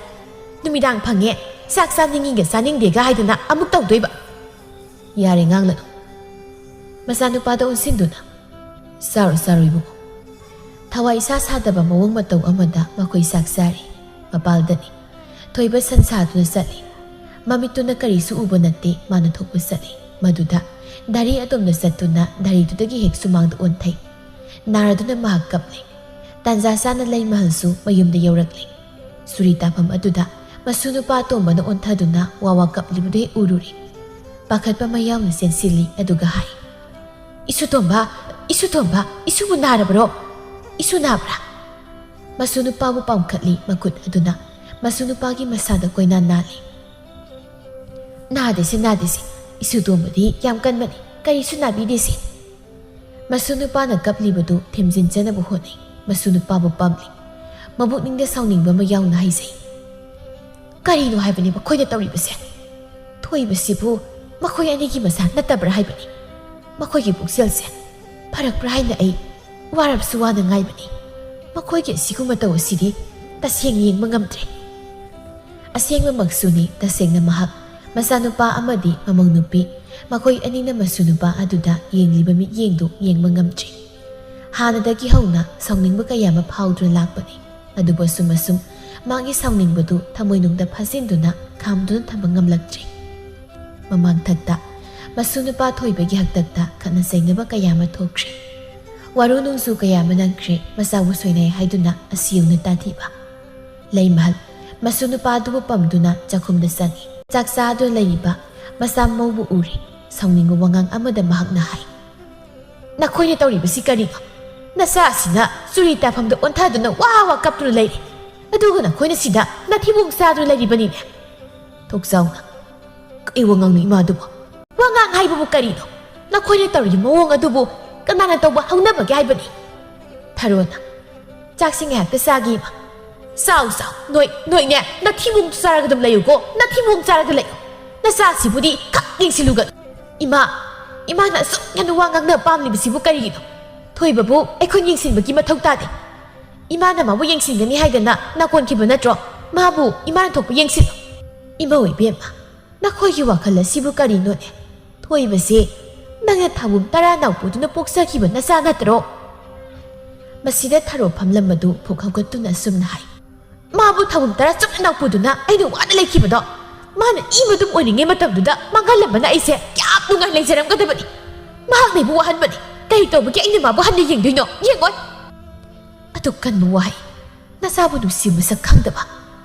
ꯅꯨꯃꯤꯗꯥꯡ ꯐꯪꯉꯦ, ꯆꯥꯛ ꯆꯥꯅꯤꯡꯉꯤꯒ ꯆꯥꯅꯤꯡꯗꯦꯒ ꯍꯥꯏꯗꯅ ꯑꯃꯨꯛ ꯇꯧꯗꯣꯏꯕ꯫ ꯌꯥꯔꯦ, ꯉꯥꯡꯂꯅꯨ꯫ ꯃꯆꯥꯅꯨꯄꯥꯗ ꯑꯣꯟꯁꯤꯟꯗꯨꯅ, "ꯆꯥꯔꯣ, ꯆꯥꯔꯣ ꯏꯕꯨꯡꯉꯣ꯫" ꯊꯋꯥꯏ ꯏꯁꯥ ꯁꯥꯗꯕ ꯃꯑꯣꯡ ꯃꯇꯧ ꯑꯃꯗ ꯃꯈꯣꯏ ꯆꯥꯛ ꯆꯥꯔꯤ꯫ ꯃꯄꯥꯜꯗꯅꯤ꯫ ꯊꯣꯏꯕ ꯁꯟ ꯁꯥꯗꯨꯅ ꯆꯠꯂꯤ꯫ ꯃꯃꯤꯠꯇꯨꯅ ꯀꯔꯤꯁꯨ ꯎꯕ ꯅꯠꯇꯦ, ꯃꯥꯅ ꯊꯣꯛꯄ ꯆꯠꯂꯤ꯫ ꯃꯗꯨꯗ ꯗꯥꯔꯤ ꯑꯗꯣꯝꯗ ꯆꯠꯇꯨꯅ ꯗꯥꯔꯤꯗꯨꯗꯒꯤ ꯍꯦꯛ ꯁꯨꯃꯥꯡꯗ ꯑꯣꯟꯊꯩ꯫ ꯅꯥꯔꯗꯨꯅ ꯃꯍꯥꯛ ꯀꯞꯂꯤ꯫ ꯇꯥꯟꯖꯥ ꯆꯥꯅ ꯂꯩꯃꯍꯜꯁꯨ ꯃꯌꯨꯝꯗ ꯌꯧꯔꯛꯂꯤ꯫ ꯁꯨꯔꯤ ꯇꯥꯐꯝ ꯑꯗꯨꯗ ꯃꯁꯨ ꯅꯨꯄꯥ ꯑꯇꯣꯝꯕꯅ ꯑꯣꯟꯊꯗꯨꯅ ꯋꯥ ꯋꯥ ꯀꯞꯂꯤꯕꯗꯨ ꯍꯦꯛ ꯎꯔꯨꯔꯦ꯫ ꯄꯥꯈꯠꯄ ꯃꯌꯥꯎꯅ ꯆꯦꯟꯁꯤꯜꯂꯤ, ꯑꯗꯨꯒ ꯍꯥꯏ, "ꯏꯁꯨ ꯇꯣꯝꯕ, ꯏꯁꯨ ꯇꯣꯝꯕ, ꯏꯁꯨꯕꯨ ꯅꯥꯔꯕ꯭ꯔꯣ? ꯏꯁꯨ ꯅꯥꯕ꯭ꯔꯥ?" ꯃꯁꯨ ꯅꯨꯄꯥꯕꯨ ꯄꯥꯝꯈꯠꯂꯤ ꯃꯈꯨꯠ ꯑꯗꯨꯅ꯫ ꯃꯁꯨ ꯅꯨꯄꯥꯒꯤ ꯃꯁꯥꯗ ꯀꯣꯏꯅꯥꯟ ꯅꯥꯜꯂꯤ꯫ "ꯅꯥꯗꯦꯁꯦ, ꯅꯥꯗꯦꯁꯦ, ꯏꯁꯨ ꯇꯣꯝꯕꯗꯤ ꯌꯥꯝ ꯀꯟꯕꯅꯤ, ꯀꯔꯤꯁꯨ ꯅꯥꯕꯤꯗꯦꯁꯦ꯫" ꯃꯁꯨ ꯅꯨꯄꯥꯅ ꯀꯞꯂꯤꯕꯗꯨ ꯊꯦꯝꯖꯤꯟꯖꯅꯕ ꯍꯣꯠꯅꯩ꯫ ꯃꯁꯨ ꯅꯨꯄꯥꯕꯨ ꯄꯥꯝꯂꯤ꯫ ꯃꯕꯨꯛꯅꯤꯡꯗ ꯁꯥꯎꯅꯤꯡꯕ ꯑꯃ ꯌꯥꯎꯅ ꯍꯥꯏꯖꯩ, "ꯀꯔꯤꯅꯣ ꯍꯥꯏꯕꯅꯤ ꯃꯈꯣꯏꯅ ꯇꯧꯔꯤꯕꯁꯦ? ꯊꯣꯏꯕꯁꯤꯕꯨ ꯃꯈꯣꯏ ꯑꯅꯤꯒꯤ ꯃꯁꯥ ꯅꯠꯇꯕ꯭ꯔꯥ ꯍꯥꯏꯕꯅꯤ꯫ ꯃꯈꯣꯏꯒꯤ ꯄꯨꯛꯆꯦꯜꯁꯦ ꯐꯔꯛꯄ꯭ꯔꯥ ꯍꯥꯏꯅ ꯑꯩ ꯋꯥꯔꯕꯁꯨ ꯋꯥꯅ ꯉꯥꯏꯕꯅꯤ꯫ ꯃꯈꯣꯏꯒꯤ ꯑꯁꯤꯒꯨꯝꯕ ꯇꯧ ꯑꯁꯤꯗꯤ ꯇꯁꯦꯡꯅ ꯌꯦꯡꯕ ꯉꯝꯗ꯭ꯔꯦ꯫ ꯑꯁꯦꯡꯕꯃꯛꯁꯨꯅꯤ, ꯇꯁꯦꯡꯅ ꯃꯍꯥꯛ ꯃꯆꯥꯅꯨꯄꯥ ꯑꯃꯗꯤ ꯃꯃꯧ ꯅꯨꯄꯤ, ꯃꯈꯣꯏ ꯑꯅꯤꯅ ꯃꯁꯨ ꯅꯨꯄꯥ ꯑꯗꯨꯗ ꯌꯦꯡꯂꯤꯕ ꯃꯤꯠꯌꯦꯡꯗꯨ ꯌꯦꯡꯕ ꯉꯝꯗ꯭ꯔꯤ꯫ ꯍꯥꯟꯅꯗꯒꯤ ꯍꯧꯅ ꯁꯥꯎꯅꯤꯡꯕ ꯀꯌꯥ ꯑꯃ ꯐꯥꯎꯗꯨꯅ ꯂꯥꯛꯄꯅꯤ꯫ ꯑꯗꯨꯕꯨ ꯑꯁꯨꯝ ꯑꯁꯨꯝ ꯃꯥꯒꯤ ꯁꯥꯎꯅꯤꯡꯕꯗꯨ ꯊꯃꯣꯏꯅꯨꯡꯗ ꯐꯥꯖꯤꯟꯗꯨꯅ ꯈꯥꯝꯗꯨꯅ ꯊꯝꯕ ꯉꯝꯂꯛꯇ꯭ꯔꯤ꯫ ꯃꯃꯥꯡꯊꯛꯇ ꯃꯁꯨ ꯅꯨꯄꯥ ꯊꯣꯏꯕꯒꯤ ꯍꯥꯛꯇꯛꯇ ꯈꯠꯅ ꯆꯩꯅꯕ ꯀꯌꯥ ꯑꯃ ꯊꯣꯛꯈ꯭ꯔꯦ꯫ ꯋꯥꯔꯨ ꯅꯨꯡꯖꯨ ꯀꯌꯥ ꯑꯃ ꯅꯪꯈ꯭ꯔꯦ꯫ ꯃꯆꯥꯕꯨ ꯁꯣꯏꯅꯥꯏ ꯍꯥꯏꯗꯨꯅ ꯑꯁꯤ ꯌꯧꯅ ꯇꯥꯊꯤꯕ꯫ ꯂꯩꯃꯍꯜ ꯃꯁꯨ ꯅꯨꯄꯥꯗꯨꯕꯨ ꯄꯝꯗꯨꯅ ꯆꯥꯛꯈꯨꯝꯗ ꯆꯪꯏ꯫ ꯆꯥꯛ ꯆꯥꯗꯨꯅ ꯂꯩꯔꯤꯕ ꯃꯆꯥ ꯃꯧꯕꯨ ꯎꯔꯦ꯫ ꯁꯥꯎꯅꯤꯡꯕ ꯋꯥꯉꯥꯡ ꯑꯃꯗ ꯃꯍꯥꯛꯅ ꯍꯥꯏ, "ꯅꯈꯣꯏꯅ ꯇꯧꯔꯤꯕꯁꯤ ꯀꯔꯤꯅꯣ? ꯅꯆꯥ ꯑꯁꯤꯅ ꯆꯨꯔꯤ ꯇꯥꯐꯝꯗ ꯑꯣꯟꯊꯗꯨꯅ ꯋꯥ ꯋꯥ ꯀꯞꯇꯨꯅ ꯂꯩꯔꯦ, ꯑꯗꯨꯒ ꯅꯈꯣꯏꯅ ꯁꯤꯗ ꯅꯊꯤꯕꯣꯡ ꯆꯥꯗꯨꯅ ꯂꯩꯔꯤꯕꯅꯤꯅꯦ?" ꯊꯣꯛꯆꯥꯎꯅ, "ꯀꯩ ꯋꯥꯉꯥꯡꯅꯣ ꯏꯃꯥꯗꯨꯕꯣ? ꯋꯥꯉꯥꯡ ꯍꯥꯏꯕꯕꯨ ꯀꯔꯤꯅꯣ? ꯅꯈꯣꯏꯅ ꯇꯧꯔꯤꯕ ꯃꯑꯣꯡ ꯑꯗꯨꯕꯨ ꯀꯅꯥꯅ ꯇꯧꯕ ꯍꯧꯅꯕꯒꯦ ꯍꯥꯏꯕꯅꯤ?" ꯊꯔꯣꯅ, "ꯆꯥꯛꯁꯤ ꯉꯥꯏꯍꯥꯛꯇ ꯆꯥꯒꯦ ꯏꯃꯥ꯫ ꯆꯥꯎ ꯆꯥꯎ, ꯅꯣꯏ, ꯅꯣꯏꯅꯦ, ꯅꯊꯤꯕꯣꯡ ꯆꯥꯔꯒ ꯑꯗꯨꯝ ꯂꯩꯌꯨꯀꯣ, ꯅꯊꯤꯕꯣꯡ ꯆꯥꯔꯒ ꯂꯩꯌꯨ꯫ ꯅꯆꯥꯁꯤꯕꯨꯗꯤ ꯈꯛ ꯌꯦꯡꯁꯤꯜꯂꯨꯒꯅꯨ꯫ ꯏꯃꯥ, ꯏꯃꯥꯅ ꯑꯁꯨꯛ ꯌꯥꯝꯅ ꯋꯥ ꯉꯥꯡꯅꯕ ꯄꯥꯝꯂꯤꯕꯁꯤꯕꯨ ꯀꯔꯤꯒꯤꯅꯣ? ꯊꯣꯏꯕꯕꯨ ꯑꯩꯈꯣꯏ ꯌꯦꯡꯁꯤꯟꯕꯒꯤ ꯃꯊꯧ ꯇꯥꯗꯦ꯫ ꯏꯃꯥꯅ ꯃꯥꯕꯨ ꯌꯦꯡꯁꯤꯟꯒꯅꯤ ꯍꯥꯏꯗꯅ ꯅꯥꯀꯣꯟꯈꯤꯕ ꯅꯠꯇ꯭ꯔꯣ? ꯃꯥꯕꯨ ꯏꯃꯥꯅ ꯊꯣꯛꯄ ꯌꯦꯡꯁꯤꯜꯂꯨ꯫" "ꯏꯃꯧ ꯏꯕꯦꯝꯃ, ꯅꯈꯣꯏꯒꯤ ꯋꯥꯈꯜ ꯑꯁꯤꯕꯨ ꯀꯔꯤꯅꯣꯅꯦ? ꯊꯣꯏꯕꯁꯦ ꯅꯪꯅ ꯊꯥꯕꯨꯝ ꯇꯔꯥ ꯅꯥꯎꯄꯨꯗꯨꯅ ꯄꯣꯛꯆꯈꯤꯕ ꯅꯆꯥ ꯅꯠꯇ꯭ꯔꯣ?" ꯃꯁꯤꯗ ꯊꯔꯣ ꯐꯝꯂꯝꯕꯗꯨ ꯐꯨꯛ ꯍꯧꯒꯠꯇꯨꯅ ꯑꯁꯨꯝꯅ ꯍꯥꯏ, "ꯃꯥꯕꯨ ꯊꯥꯕꯨꯝ ꯇꯔꯥ ꯆꯨꯞꯅ ꯅꯥꯎꯄꯨꯗꯨꯅ ꯑꯩꯅ ꯋꯥꯅ ꯂꯩꯈꯤꯕꯗꯣ, ꯃꯥꯅ ꯏꯃꯗꯨꯝ ꯑꯣꯏꯔꯤꯉꯩ ꯃꯇꯝꯗꯨꯗ ꯃꯥꯡꯍꯜꯂꯝꯕꯅ ꯑꯩꯁꯦ ꯀꯌꯥꯝ ꯅꯨꯡꯉꯥꯏ ꯂꯩꯖꯔꯝꯒꯗꯕꯅꯤ꯫ ꯃꯍꯥꯛꯅ ꯑꯩꯕꯨ ꯋꯥꯍꯟꯕꯅꯤ꯫ ꯀꯔꯤ ꯇꯧꯕꯒꯤ ꯑꯩꯅ ꯃꯥꯕꯨ ꯍꯟꯅ ꯌꯦꯡꯗꯣꯏꯅꯣ? ꯌꯦꯡꯉꯣꯏ꯫" ꯑꯗꯨꯛ ꯀꯟꯕ ꯋꯥꯍꯩ, ꯅꯆꯥꯕꯨ ꯅꯨꯡꯁꯤ ꯃꯁꯛ ꯈꯪꯗꯕ,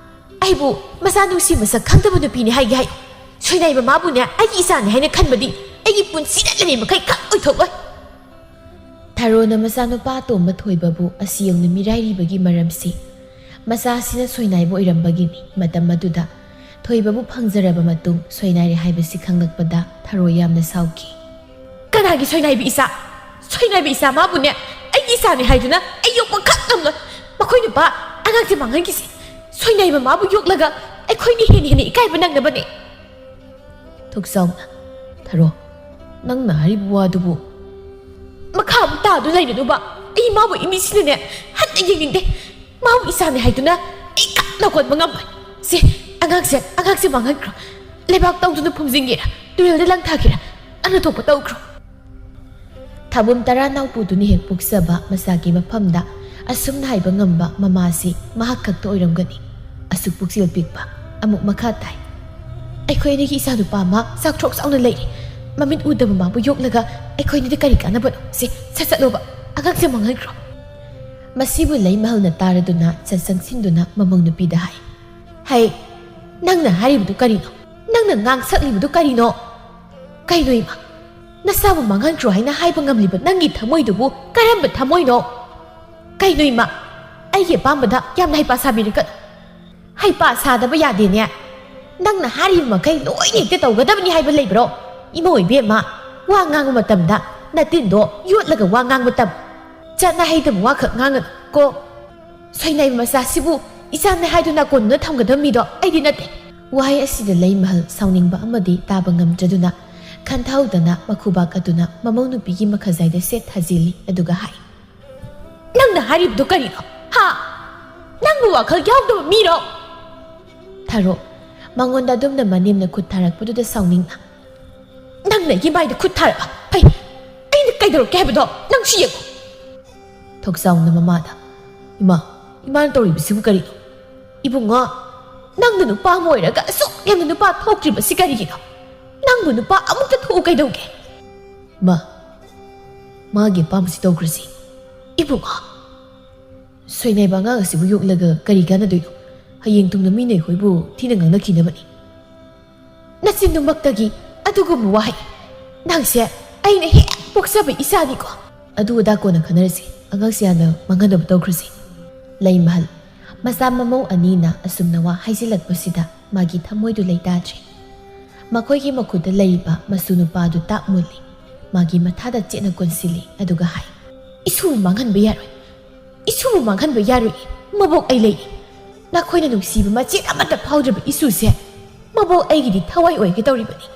ꯑꯩꯕꯨ ꯃꯆꯥ ꯅꯨꯡꯁꯤ ꯃꯁꯛ ꯈꯪꯗꯕ ꯅꯨꯄꯤꯅꯤ ꯍꯥꯏꯒꯦ ꯍꯥꯏꯌꯨ꯫ ꯁꯣꯏꯅꯥꯏꯕ ꯃꯥꯕꯨꯅꯦ ꯑꯩꯒꯤ ꯏꯆꯥꯅꯤ ꯍꯥꯏꯅ ꯈꯟꯕꯗꯤ ꯑꯩꯒꯤ ꯄꯨꯟꯁꯤꯗ ꯂꯩꯔꯤ ꯃꯈꯩ ꯈꯛ ꯑꯣꯏꯊꯣꯛꯂꯣꯏ꯫ ꯊꯔꯣꯅ ꯃꯆꯥꯅꯨꯄꯥ ꯑꯇꯣꯝꯕ ꯊꯣꯏꯕꯕꯨ ꯑꯁꯤ ꯌꯧꯅ ꯃꯤꯔꯥꯏꯔꯤꯕꯒꯤ ꯃꯔꯝꯁꯤ ꯃꯆꯥꯁꯤꯅ ꯁꯣꯏꯅꯥꯏꯕ ꯑꯣꯏꯔꯝꯕꯒꯤꯅꯤ꯫ ꯃꯇꯝ ꯑꯗꯨꯗ ꯊꯣꯏꯕꯕꯨ ꯐꯪꯖꯔꯕ ꯃꯇꯨꯡ ꯁꯣꯏꯅꯥꯏꯔꯦ ꯍꯥꯏꯕꯁꯤ ꯈꯪꯂꯛꯄꯗ ꯊꯔꯣ ꯌꯥꯝꯅ ꯁꯥꯎꯈꯤ꯫ "ꯀꯅꯥꯒꯤ ꯁꯣꯏꯅꯥꯏꯕ ꯏꯆꯥ? ꯁꯣꯏꯅꯥꯏꯕ ꯏꯆꯥ ꯃꯥꯕꯨꯅꯦ ꯑꯩꯒꯤ ꯏꯆꯥꯅꯤ ꯍꯥꯏꯗꯨꯅ ꯑꯩ ꯌꯣꯛꯄ ꯈꯛ ꯉꯝꯂꯣꯏ꯫ ꯃꯈꯣꯏ ꯅꯨꯄꯥ ꯑꯉꯥꯡꯁꯦ ꯃꯥꯡꯍꯟꯈꯤꯁꯤ꯫ ꯁꯣꯏꯅꯥꯏꯕ ꯃꯥꯕꯨ ꯌꯣꯛꯂꯒ ꯑꯩꯈꯣꯏꯅ ꯍꯦꯟꯅ ꯍꯦꯟꯅ ꯏꯀꯥꯏꯕ ꯅꯪꯅꯕꯅꯦ꯫" ꯊꯣꯛꯆꯥꯎꯅ, ꯊꯔꯣ, ꯅꯪꯅ ꯍꯥꯏꯔꯤꯕ ꯋꯥꯗꯨꯕꯨ? ꯃꯈꯥ ꯑꯃꯨꯛ ꯇꯥꯗꯨ ꯂꯩꯔꯅꯨꯕ꯫ ꯑꯩ ꯃꯥꯕꯨ ꯏꯃꯤꯠꯁꯤꯅꯅꯦ ꯍꯟꯅ ꯌꯦꯡꯅꯤꯡꯗꯦ꯫ ꯃꯥꯕꯨ ꯏꯆꯥꯅꯤ ꯍꯥꯏꯗꯨꯅ ꯑꯩ ꯀꯟꯅ ꯀꯣꯟꯕ ꯉꯝꯃꯣꯏ꯫ ꯁꯦ, ꯑꯉꯥꯡꯁꯦ ꯑꯉꯥꯡꯁꯦ ꯃꯥꯡꯍꯟꯈ꯭ꯔꯣ꯫ ꯂꯩꯕꯥꯛ ꯇꯧꯗꯨꯅ ꯐꯨꯝꯖꯤꯟꯒꯦꯔꯥ, ꯇꯨꯔꯦꯜꯗ ꯂꯪꯊꯥꯒꯦꯔꯥ, ꯅꯪꯅ ꯊꯣꯛꯄ ꯇꯧꯈ꯭ꯔꯣ꯫ ꯊꯥꯕꯨꯝ ꯇꯔꯥ ꯅꯥꯎꯄꯨꯗꯨꯅ ꯍꯦꯛ ꯄꯣꯛꯆꯕ ꯃꯆꯥꯒꯤ ꯃꯐꯝꯗ ꯑꯁꯨꯝꯅ ꯍꯥꯏꯕ ꯉꯝꯕ ꯃꯃꯥꯁꯤ ꯃꯍꯥꯛ ꯈꯛꯇ ꯑꯣꯏꯔꯝꯒꯅꯤ꯫ ꯑꯁꯨꯛ ꯄꯨꯛꯆꯦꯜ ꯄꯤꯛꯄ꯫ ꯑꯃꯨꯛ ꯃꯈꯥ ꯇꯥꯏ꯫ ꯑꯩꯈꯣꯏ ꯑꯅꯤꯒꯤ ꯏꯆꯥꯅꯨꯄꯥ ꯑꯃ ꯆꯥꯛꯊꯣꯛ ꯆꯥꯎꯅ ꯂꯩꯔꯤ꯫ ꯃꯃꯤꯠ ꯎꯗꯕ ꯃꯥꯕꯨ ꯌꯣꯛꯂꯒ ꯑꯩꯈꯣꯏ ꯑꯅꯤꯗ ꯀꯔꯤ ꯀꯥꯟꯅꯕꯅꯣ? ꯁꯦ, ꯁꯠ ꯆꯠꯂꯣꯕ꯫ ꯑꯉꯥꯡꯁꯦ ꯃꯥꯡꯍꯟꯈ꯭ꯔꯣ꯫ ꯃꯁꯤꯕꯨ ꯂꯩꯃꯍꯜꯅ ꯇꯥꯔꯗꯨꯅ ꯆꯠ ꯆꯪꯁꯤꯟꯗꯨꯅ ꯃꯃꯧ ꯅꯨꯄꯤꯗ ꯍꯥꯏ꯫ ꯍꯩ, ꯅꯪꯅ ꯍꯥꯏꯔꯤꯕꯗꯨ ꯀꯔꯤꯅꯣ? ꯅꯪꯅ ꯉꯥꯡꯁꯛꯂꯤꯕꯗꯨ ꯀꯔꯤꯅꯣ? ꯀꯩꯅꯣ ꯏꯃꯥ? ꯅꯆꯥꯕꯨ ꯃꯥꯡꯍꯟꯈ꯭ꯔꯣ ꯍꯥꯏꯅ ꯍꯥꯏꯕ ꯉꯝꯂꯤꯕ ꯅꯪꯒꯤ ꯊꯃꯣꯏꯗꯨꯕꯨ ꯀꯔꯝꯕ ꯊꯃꯣꯏꯅꯣ? ꯀꯩꯅꯣ ꯏꯃꯥ? ꯑꯩꯒꯤ ꯑꯄꯥꯝꯕꯗ ꯌꯥꯝꯅ ꯍꯩꯄꯥ ꯁꯥꯕꯤꯔꯛꯀꯅꯨ꯫ ꯍꯩꯄꯥ ꯁꯥꯗꯕ ꯌꯥꯗꯦꯅꯦ꯫ ꯅꯪꯅ ꯍꯥꯏꯔꯤꯕ ꯃꯈꯩ ꯂꯣꯏꯅ ꯍꯦꯛꯇ ꯇꯧꯒꯗꯕꯅꯤ ꯍꯥꯏꯕ ꯂꯩꯕ꯭ꯔꯣ? ꯏꯃꯧ ꯏꯕꯦꯝꯃ, ꯋꯥ ꯉꯥꯡꯕ ꯃꯇꯝꯗ ꯅꯇꯤꯟꯗꯣ ꯌꯣꯠꯂꯒ ꯋꯥ ꯉꯥꯡꯕ ꯇꯝ꯫ ꯆꯠꯅ ꯍꯩꯇꯕ ꯋꯥꯈꯛ ꯉꯥꯡꯒꯅꯨ ꯀꯣ꯫ ꯁꯣꯏꯅꯥꯏꯕ ꯃꯆꯥꯁꯤꯕꯨ ꯏꯆꯥꯅꯦ ꯍꯥꯏꯗꯨꯅ ꯀꯣꯟꯗꯨꯅ ꯊꯝꯒꯗꯕ ꯃꯤꯗꯣ ꯑꯩꯗꯤ ꯅꯠꯇꯦ꯫ ꯋꯥꯍꯩ ꯑꯁꯤꯗ ꯂꯩꯃꯍꯜ ꯁꯥꯎꯅꯤꯡꯕ ꯑꯃꯗꯤ ꯇꯥꯕ ꯉꯝꯗ꯭ꯔꯗꯨꯅ ꯈꯟꯊꯍꯧꯗꯅ ꯃꯈꯨꯕꯥꯛ ꯑꯗꯨꯅ ꯃꯃꯧ ꯅꯨꯄꯤꯒꯤ ꯃꯈꯖꯥꯏꯗ ꯁꯦꯠ ꯊꯥꯖꯤꯜꯂꯤ, ꯑꯗꯨꯒ ꯍꯥꯏ, "ꯅꯪꯅ ꯍꯥꯏꯔꯤꯕꯗꯨ ꯀꯔꯤꯅꯣ? ꯍꯥ? ꯅꯪꯕꯨ ꯋꯥꯈꯜ ꯌꯥꯎꯗꯕ ꯃꯤꯔꯣ?" ꯊꯔꯣ, ꯃꯉꯣꯟꯗ ꯑꯗꯨꯝꯅ ꯃꯅꯦꯝꯅ ꯈꯨꯠ ꯊꯥꯔꯛꯄꯗꯨꯗ ꯁꯥꯎꯅꯤꯡꯅ, "ꯅꯪꯅ ꯑꯩꯒꯤ ꯃꯥꯏꯗ ꯈꯨꯠ ꯊꯥꯔꯛꯑꯣ꯫ ꯐꯩ, ꯑꯩꯅ ꯀꯩꯗꯧꯔꯛꯀꯦ ꯍꯥꯏꯕꯗꯣ ꯅꯪꯁꯨ ꯌꯦꯡꯉꯨ꯫" ꯊꯣꯛꯆꯥꯎꯅ ꯃꯃꯥꯗ, "ꯏꯃꯥ, ꯏꯃꯥꯅ ꯇꯧꯔꯤꯕꯁꯤꯕꯨ ꯀꯔꯤꯅꯣ? ꯏꯕꯨꯡꯉꯣ, ꯅꯪꯅ ꯅꯨꯄꯥ ꯑꯃ ꯑꯣꯏꯔꯒ ꯑꯁꯨꯛ ꯌꯥꯝꯅ ꯅꯨꯄꯥ ꯊꯣꯛꯇ꯭ꯔꯤꯕꯁꯤ ꯀꯔꯤꯒꯤꯅꯣ? ꯅꯪꯕꯨ ꯅꯨꯄꯥ ꯑꯃꯨꯛꯇ ꯊꯣꯛꯎ ꯀꯩꯗꯧꯒꯦ?" "ꯃꯥ, ꯃꯥꯒꯤ ꯑꯄꯥꯝꯕꯁꯤ ꯇꯧꯈ꯭ꯔꯁꯤ꯫ ꯏꯕꯨꯡꯉꯣ, ꯁꯣꯏꯅꯥꯏꯕ ꯑꯉꯥꯡ ꯑꯁꯤꯕꯨ ꯌꯣꯛꯂꯒ ꯀꯔꯤ ꯀꯥꯟꯅꯗꯣꯏꯅꯣ? ꯍꯌꯦꯡ ꯇꯨꯡꯗ ꯃꯤꯅ ꯑꯩꯈꯣꯏꯕꯨ ꯊꯤꯅ ꯉꯥꯡꯅꯈꯤꯅꯕꯅꯤ꯫" "ꯅꯆꯤꯟꯗꯨꯃꯛꯇꯒꯤ ꯑꯗꯨꯒꯨꯝꯕ ꯋꯥꯍꯩ! ꯅꯪꯁꯦ ꯑꯩꯅ ꯍꯦꯛ ꯄꯣꯛꯆꯕ ꯏꯆꯥꯅꯤꯀꯣ꯫" "ꯑꯗꯨ ꯑꯗꯥ ꯀꯣꯟꯅ ꯈꯟꯅꯔꯁꯤ꯫ ꯑꯉꯥꯡꯁꯤ ꯍꯥꯟꯅ ꯃꯥꯡꯍꯟꯅꯕ ꯇꯧꯈ꯭ꯔꯁꯤ꯫" ꯂꯩꯃꯍꯜ, ꯃꯆꯥ ꯃꯃꯧ ꯑꯅꯤꯅ ꯑꯁꯨꯝꯅ ꯋꯥ ꯍꯥꯏꯖꯤꯜꯂꯛꯄꯁꯤꯗ ꯃꯥꯒꯤ ꯊꯃꯣꯏꯗꯨ ꯂꯩꯇꯥꯗ꯭ꯔꯦ꯫ ꯃꯈꯣꯏꯒꯤ ꯃꯈꯨꯠꯇ ꯂꯩꯔꯤꯕ ꯃꯁꯨ ꯅꯨꯄꯥꯗꯨ ꯇꯥꯛ ꯃꯨꯜꯂꯤ꯫ ꯃꯥꯒꯤ ꯃꯊꯥꯗ ꯆꯦꯠꯅ ꯀꯣꯟꯁꯤꯜꯂꯤ, ꯑꯗꯨꯒ ꯍꯥꯏ, "ꯏꯁꯨꯕꯨ ꯃꯥꯡꯍꯟꯕ ꯌꯥꯔꯣꯏ꯫ ꯏꯁꯨꯕꯨ ꯃꯥꯡꯍꯟꯕ ꯌꯥꯔꯣꯏ꯫ ꯃꯕꯣꯛ ꯑꯩ ꯂꯩꯔꯤ꯫ ꯅꯈꯣꯏꯅ ꯅꯨꯡꯁꯤꯕ ꯃꯆꯦꯠ ꯑꯃꯠꯇ ꯐꯥꯎꯗ꯭ꯔꯕ ꯏꯁꯨꯁꯦ ꯃꯕꯣꯛ ꯑꯩꯒꯤꯗꯤ ꯊꯋꯥꯏ ꯑꯣꯏꯒꯦ ꯇꯧꯔꯤꯕꯅꯤ꯫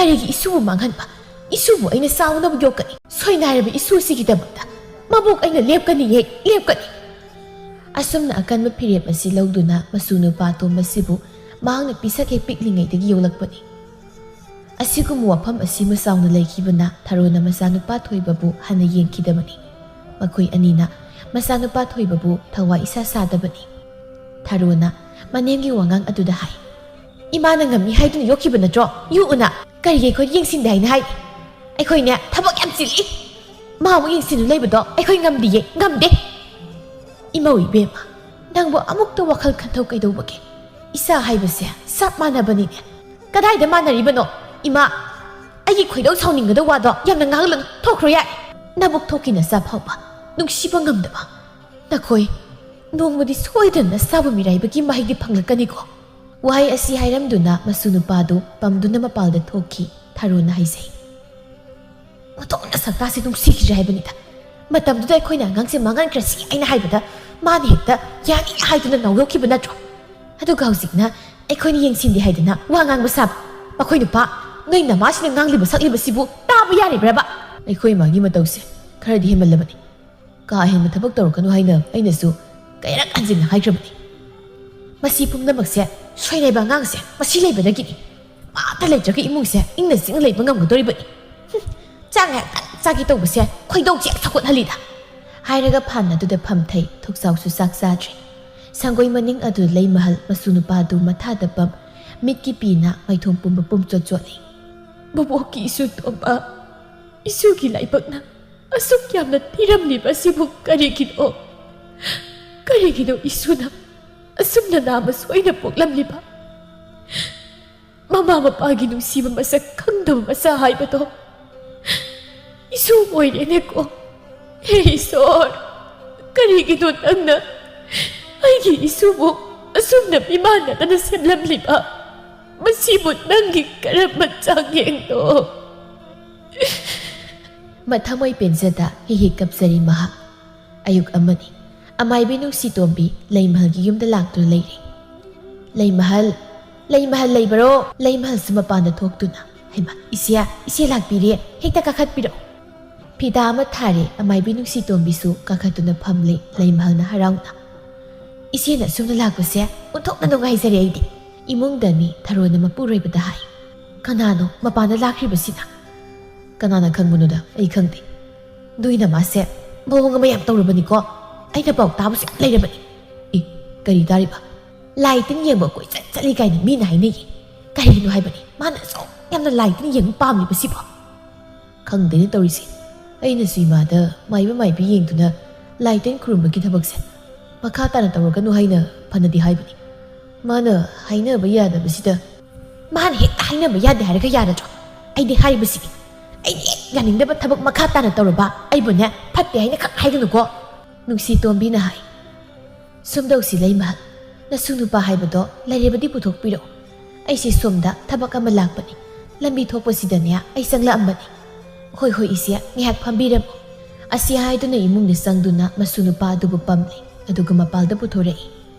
ꯀꯔꯤꯒꯤ ꯏꯁꯨꯕꯨ ꯃꯥꯡꯍꯟꯕ? ꯏꯁꯨꯕꯨ ꯑꯩꯅ ꯆꯥꯎꯅꯕ ꯌꯣꯛꯀꯅꯤ꯫ ꯁꯣꯏꯅꯥꯏꯔꯕ ꯏꯁꯨ ꯑꯁꯤꯒꯤꯗꯃꯛꯇ ꯃꯕꯣꯛ ꯑꯩꯅ ꯂꯦꯞꯀꯅꯤꯌꯦ, ꯂꯦꯞꯀꯅꯤ꯫ ꯑꯁꯨꯝꯅ ꯑꯀꯟꯕ ꯐꯤꯔꯦꯞ ꯑꯁꯤ ꯂꯧꯗꯨꯅ ꯃꯁꯨ ꯅꯨꯄꯥ ꯑꯇꯣꯝꯕꯁꯤꯕꯨ ꯃꯍꯥꯛꯅ ꯄꯤꯁꯛ ꯍꯦꯛ ꯄꯤꯛꯂꯤꯉꯩꯗꯒꯤ ꯌꯣꯛꯂꯛꯄꯅꯤ꯫ ꯑꯁꯤꯒꯨꯝꯕ ꯋꯥꯐꯝ ꯑꯁꯤ ꯃꯆꯥꯎꯅ ꯂꯩꯈꯤꯕꯅ ꯊꯔꯣꯅ ꯃꯆꯥꯅꯨꯄꯥ ꯊꯣꯏꯕꯕꯨ ꯍꯟꯅ ꯌꯦꯡꯈꯤꯗꯕꯅꯤ꯫ ꯃꯈꯣꯏ ꯑꯅꯤꯅ ꯃꯆꯥꯅꯨꯄꯥ ꯊꯣꯏꯕꯕꯨ ꯊꯋꯥꯏ ꯏꯁꯥ ꯁꯥꯗꯕꯅꯤ꯫ ꯊꯔꯣꯅ ꯃꯅꯦꯝꯒꯤ ꯋꯥꯉꯥꯡ ꯑꯗꯨꯗ ꯍꯥꯏ, "ꯏꯃꯥꯅ ꯉꯝꯃꯤ ꯍꯥꯏꯗꯨꯅ ꯌꯣꯛꯈꯤꯕ ꯅꯠꯇ꯭ꯔꯣ? ꯌꯣꯛꯎꯅ꯫ ꯀꯔꯤꯒꯤ ꯑꯩꯈꯣꯏ ꯌꯦꯡꯁꯤꯟꯗꯦ ꯍꯥꯏꯅ ꯍꯥꯏꯔꯤ? ꯑꯩꯈꯣꯏꯅꯦ ꯊꯕꯛ ꯌꯥꯝ ꯆꯤꯜꯂꯤ꯫ ꯃꯥ ꯑꯃꯨꯛ ꯌꯦꯡꯁꯤꯟꯗꯨ ꯂꯩꯕꯗꯣ ꯑꯩꯈꯣꯏ ꯉꯝꯗꯤꯌꯦ, ꯉꯝꯗꯦ꯫" "ꯏꯃꯧ ꯏꯕꯦꯝꯃ, ꯅꯪꯕꯨ ꯑꯃꯨꯛꯇ ꯋꯥꯈꯜ ꯈꯟꯊꯧ ꯀꯩꯗꯧꯕꯒꯦ? ꯏꯆꯥ ꯍꯥꯏꯕꯁꯦ ꯆꯞ ꯃꯥꯟꯅꯕꯅꯤꯅꯦ꯫" "ꯀꯗꯥꯏꯗ ꯃꯥꯟꯅꯔꯤꯕꯅꯣ? ꯏꯃꯥ, ꯑꯩꯒꯤ ꯈꯣꯏꯗꯧ ꯁꯥꯎꯅꯤꯡꯒꯗꯧ ꯋꯥꯗꯣ ꯌꯥꯝꯅ ꯉꯥꯡꯂꯅꯨ꯫ ꯊꯣꯛꯈ꯭ꯔꯣ ꯌꯥꯔꯦ꯫ ꯅꯕꯨꯛ ꯊꯣꯛꯀꯤ ꯅꯆꯥ ꯐꯥꯎꯕ ꯅꯨꯡꯁꯤꯕ ꯉꯝꯗꯕ ꯅꯈꯣꯏ ꯅꯣꯡꯃꯗꯤ ꯁꯣꯏꯗꯅ ꯆꯥꯕ ꯃꯤꯔꯥꯏꯕꯒꯤ ꯃꯍꯩꯗꯤ ꯐꯪꯂꯛꯀꯅꯤꯀꯣ꯫" ꯋꯥꯍꯩ ꯑꯁꯤ ꯍꯥꯏꯔꯝꯗꯨꯅ ꯃꯁꯨ ꯅꯨꯄꯥꯗꯨ ꯄꯝꯗꯨꯅ ꯃꯄꯥꯜꯗ ꯊꯣꯛꯈꯤ꯫ ꯊꯔꯣꯅ ꯍꯥꯏꯖꯩ, "ꯑꯣꯟꯊꯣꯛꯅ ꯁꯛꯇꯥꯁꯦ ꯅꯨꯡꯁꯤꯈꯤꯗ꯭ꯔꯦ ꯍꯥꯏꯕꯅꯤꯗ꯫ ꯃꯇꯝꯗꯨꯗ ꯑꯩꯈꯣꯏꯅ ꯑꯉꯥꯡꯁꯦ ꯃꯥꯡꯍꯟꯈ꯭ꯔꯁꯤ ꯑꯩꯅ ꯍꯥꯏꯕꯗ ꯃꯥꯅ ꯍꯦꯛꯇ ꯌꯥꯅꯤ ꯍꯥꯏꯗꯨꯅ ꯅꯥꯎꯌꯣꯛꯈꯤꯕ ꯅꯠꯇ꯭ꯔꯣ? ꯑꯗꯨꯒ ꯍꯧꯖꯤꯛꯅ ꯑꯩꯈꯣꯏꯅ ꯌꯦꯡꯁꯤꯟꯗꯦ ꯍꯥꯏꯗꯅ ꯋꯥ ꯉꯥꯡꯕ ꯁꯥꯕ꯫ ꯃꯈꯣꯏ ꯅꯨꯄꯥ, ꯅꯣꯏ ꯅꯃꯥꯁꯤꯅ ꯉꯥꯡꯂꯤꯕ ꯁꯛꯂꯤꯕꯁꯤꯕꯨ ꯇꯥꯕ ꯌꯥꯔꯤꯕ꯭ꯔꯕ?" "ꯑꯩꯈꯣꯏ ꯏꯃꯥꯒꯤ ꯃꯇꯧꯁꯦ ꯈꯔꯗꯤ ꯍꯦꯟꯃꯜꯂꯕꯅꯤ꯫ ꯀꯥ ꯍꯦꯟꯕ ꯊꯕꯛ ꯇꯧꯔꯛꯀꯅꯨ ꯍꯥꯏꯅ ꯑꯩꯅꯁꯨ ꯀꯌꯥꯔꯛ ꯍꯟꯖꯤꯟꯅ ꯍꯥꯏꯈ꯭ꯔꯕꯅꯤ꯫ ꯃꯁꯤ ꯄꯨꯝꯅꯃꯛꯁꯦ ꯁꯣꯏꯅꯥꯏꯕ ꯑꯉꯥꯡꯁꯦ ꯃꯁꯤ ꯂꯩꯕꯗꯒꯤꯅꯤ꯫ ꯃꯥꯇ ꯂꯩꯇ꯭ꯔꯒ ꯏꯃꯨꯡꯁꯦ ꯏꯪꯅ ꯆꯤꯛꯅ ꯂꯩꯕ ꯉꯝꯒꯗꯧꯔꯤꯕꯅꯤ꯫ ꯍꯨꯝ, ꯆꯥꯛ ꯉꯥꯏꯍꯥꯛꯇꯪ ꯆꯥꯒꯦ ꯇꯧꯕꯁꯦ ꯈꯣꯏꯗꯧꯁꯦ ꯌꯥꯝ ꯁꯥꯎꯒꯠꯍꯜꯂꯤꯗ꯫" ꯍꯥꯏꯔꯒ ꯐꯥꯟ ꯑꯗꯨꯗ ꯐꯝꯊꯩ꯫ ꯊꯣꯛꯆꯥꯎꯁꯨ ꯆꯥꯛ ꯆꯥꯗ꯭ꯔꯤ꯫ ꯁꯪꯒꯣꯏ ꯃꯅꯤꯡ ꯑꯗꯨ ꯂꯩꯃꯍꯜ ꯃꯁꯨ ꯅꯨꯄꯥꯗꯨ ꯃꯊꯥꯗ ꯄꯝ, ꯃꯤꯠꯀꯤ ꯄꯤꯅ ꯃꯥꯏꯊꯣꯡ ꯄꯨꯝꯕ ꯄꯨꯝꯆꯣꯠ ꯆꯣꯠꯂꯤ꯫ "ꯃꯕꯣꯛꯀꯤ ꯏꯁꯨ ꯇꯣꯝꯕ, ꯏꯁꯨꯒꯤ ꯂꯥꯏꯕꯛꯅ ꯑꯁꯨꯛ ꯌꯥꯝꯅ ꯊꯤꯔꯝꯂꯤꯕ ꯑꯁꯤꯕꯨ ꯀꯔꯤꯒꯤꯅꯣ? ꯀꯔꯤꯒꯤꯅꯣ ꯏꯁꯨꯅ ꯑꯁꯨꯝꯅ ꯅꯥꯃ ꯁꯣꯏꯅ ꯄꯣꯛꯂꯝꯂꯤꯕ? ꯃꯃꯥ ꯃꯄꯥꯒꯤ ꯅꯨꯡꯁꯤꯕ ꯃꯁꯛ ꯈꯪꯗꯕ ꯃꯆꯥ ꯍꯥꯏꯕꯗꯣ ꯏꯁꯨ ꯑꯣꯏꯔꯦꯅꯦꯀꯣ꯫ ꯍꯦ ꯏꯁꯣꯔ, ꯀꯔꯤꯒꯤꯅꯣ ꯅꯪꯅ ꯑꯩꯒꯤ ꯏꯁꯨꯕꯨ ꯑꯁꯨꯝꯅ ꯃꯤꯃꯥꯟꯅꯗꯅ ꯁꯦꯝꯂꯝꯂꯤꯕ? ꯃꯁꯤꯕꯨ ꯅꯪꯒꯤ ꯀꯔꯝꯕ ꯆꯥꯡꯌꯦꯡꯅꯣ?" ꯃꯊꯃꯣꯏ ꯄꯦꯟꯖꯗ ꯍꯤ ꯍꯤ ꯀꯞꯆꯔꯤ ꯃꯍꯥꯛ꯫ ꯑꯌꯨꯛ ꯑꯃꯅꯤ꯫ ꯑꯃꯥꯏꯕꯤ ꯅꯨꯡꯁꯤꯇꯣꯝꯕꯤ ꯂꯩꯃꯍꯜꯒꯤ ꯌꯨꯝꯗ ꯂꯥꯛꯇꯨꯅ ꯂꯩꯔꯦ꯫ "ꯂꯩꯃꯍꯜ, ꯂꯩꯃꯍꯜ ꯂꯩꯕꯔꯣ?" ꯂꯩꯃꯍꯜꯁꯨ ꯃꯄꯥꯟꯗ ꯊꯣꯛꯇꯨꯅ, "ꯍꯩꯃꯥ, ꯏꯆꯦ, ꯏꯆꯦ ꯂꯥꯛꯄꯤꯔꯦ, ꯍꯦꯛꯇ ꯀꯥꯈꯠꯄꯤꯔꯛꯑꯣ꯫" ꯐꯤꯗꯥ ꯑꯃ ꯊꯥꯔꯦ, ꯑꯃꯥꯏꯕꯤ ꯅꯨꯡꯁꯤꯇꯣꯝꯕꯤꯁꯨ ꯀꯥꯈꯠꯇꯨꯅ ꯐꯝꯂꯦ꯫ ꯂꯩꯃꯍꯜꯅ ꯍꯔꯥꯎꯅ, "ꯏꯆꯦꯅ ꯑꯁꯨꯝꯅ ꯂꯥꯛꯄꯁꯦ ꯑꯣꯟꯊꯣꯛꯅ ꯅꯨꯡꯉꯥꯏꯖꯔꯦ ꯑꯩꯗꯤ꯫" ꯏꯃꯨꯡꯗ ꯃꯤ ꯊꯔꯣꯅ ꯃꯄꯨꯔꯣꯏꯕꯗ ꯍꯥꯏ, "ꯀꯅꯥꯅꯣ ꯃꯄꯥꯟꯗ ꯂꯥꯛꯈ꯭ꯔꯤꯕꯁꯤꯅ?" "ꯀꯅꯥꯅ ꯈꯪꯕꯅꯣꯗ, ꯑꯩ ꯈꯪꯗꯦ꯫ ꯅꯣꯏꯅ ꯃꯥꯁꯦ ꯃꯑꯣꯡ ꯑꯃ ꯌꯥꯝ ꯇꯧꯔꯕꯅꯤꯀꯣ꯫ ꯑꯩꯅ ꯄꯥꯎ ꯇꯥꯕꯁꯨ ꯌꯥꯝ ꯂꯩꯔꯕꯅꯤ꯫" "ꯑꯦ, ꯀꯔꯤ ꯇꯥꯔꯤꯕ?" "ꯂꯥꯏ ꯇꯤꯟ ꯌꯦꯡꯕ ꯀꯣꯏꯆꯠ ꯆꯠꯂꯤ ꯀꯥꯏꯅ ꯃꯤꯅ ꯍꯥꯏꯅꯩꯌꯦ꯫ ꯀꯔꯤꯒꯤꯅꯣ ꯍꯥꯏꯕꯅꯤ ꯃꯥꯅ ꯑꯁꯨꯛ ꯌꯥꯝꯅ ꯂꯥꯏ ꯇꯤꯟ ꯌꯦꯡꯕ ꯄꯥꯝꯂꯤꯕꯁꯤꯕꯣ?" "ꯈꯪꯗꯦꯅꯦ ꯇꯧꯔꯤꯁꯦ꯫ ꯑꯩꯅꯁꯨ ꯏꯃꯥꯗ ꯃꯥꯏꯕ ꯃꯥꯏꯕꯤ ꯌꯦꯡꯗꯨꯅ ꯂꯥꯏ ꯇꯤꯟ ꯈꯨꯔꯨꯝꯕꯒꯤ ꯊꯕꯛꯁꯦ ꯃꯈꯥ ꯇꯥꯅ ꯇꯧꯔꯒꯅꯨ ꯍꯥꯏꯅ ꯐꯅꯗꯤ ꯍꯥꯏꯕꯅꯤ꯫ ꯃꯥꯅ ꯍꯥꯏꯅꯕ ꯌꯥꯗꯕꯁꯤꯗ꯫" "ꯃꯥꯅ ꯍꯦꯛꯇ ꯍꯥꯏꯅꯕ ꯌꯥꯗꯦ ꯍꯥꯏꯔꯒ ꯌꯥꯔꯗ꯭ꯔꯣ? ꯑꯩꯗꯤ ꯍꯥꯏꯔꯤꯕꯁꯤꯗꯤ꯫ ꯑꯩꯗꯤ ꯍꯦꯛ ꯌꯥꯅꯤꯡꯗꯕ ꯊꯕꯛ ꯃꯈꯥ ꯇꯥꯅ ꯇꯧꯔꯕ ꯑꯩꯕꯨꯅꯦ ꯐꯠꯇꯦ ꯍꯥꯏꯅ ꯈꯛ ꯍꯥꯏꯒꯅꯨꯀꯣ꯫" ꯅꯨꯡꯁꯤꯇꯣꯝꯕꯤꯅ ꯍꯥꯏ, "ꯁꯨꯝ ꯇꯧꯁꯤ ꯂꯩꯃꯍꯜ, ꯅꯁꯨ ꯅꯨꯄꯥ ꯍꯥꯏꯕꯗꯣ ꯂꯩꯔꯕꯗꯤ ꯄꯨꯊꯣꯛꯄꯤꯔꯛꯎ꯫ ꯑꯩꯁꯦ ꯁꯣꯝꯗ ꯊꯕꯛ ꯑꯃ ꯂꯥꯛꯄꯅꯤ꯫ ꯂꯝꯕꯤ ꯊꯣꯛꯄꯁꯤꯗꯅꯦ ꯑꯩ ꯆꯪꯂꯛꯑꯝꯕꯅꯤ꯫" "ꯍꯣꯏ, ꯍꯣꯏ, ꯏꯆꯦ, ꯉꯥꯏꯍꯥꯛ ꯐꯝꯕꯤꯔꯝꯃꯨ꯫" ꯑꯁꯤ ꯍꯥꯏꯗꯨꯅ ꯏꯃꯨꯡꯗ ꯆꯪꯗꯨꯅ ꯃꯁꯨ ꯅꯨꯄꯥ ꯑꯗꯨꯕꯨ ꯄꯝꯂꯦ, ꯑꯗꯨꯒ ꯃꯄꯥꯜꯗ ꯄꯨꯊꯣꯔꯛꯏ꯫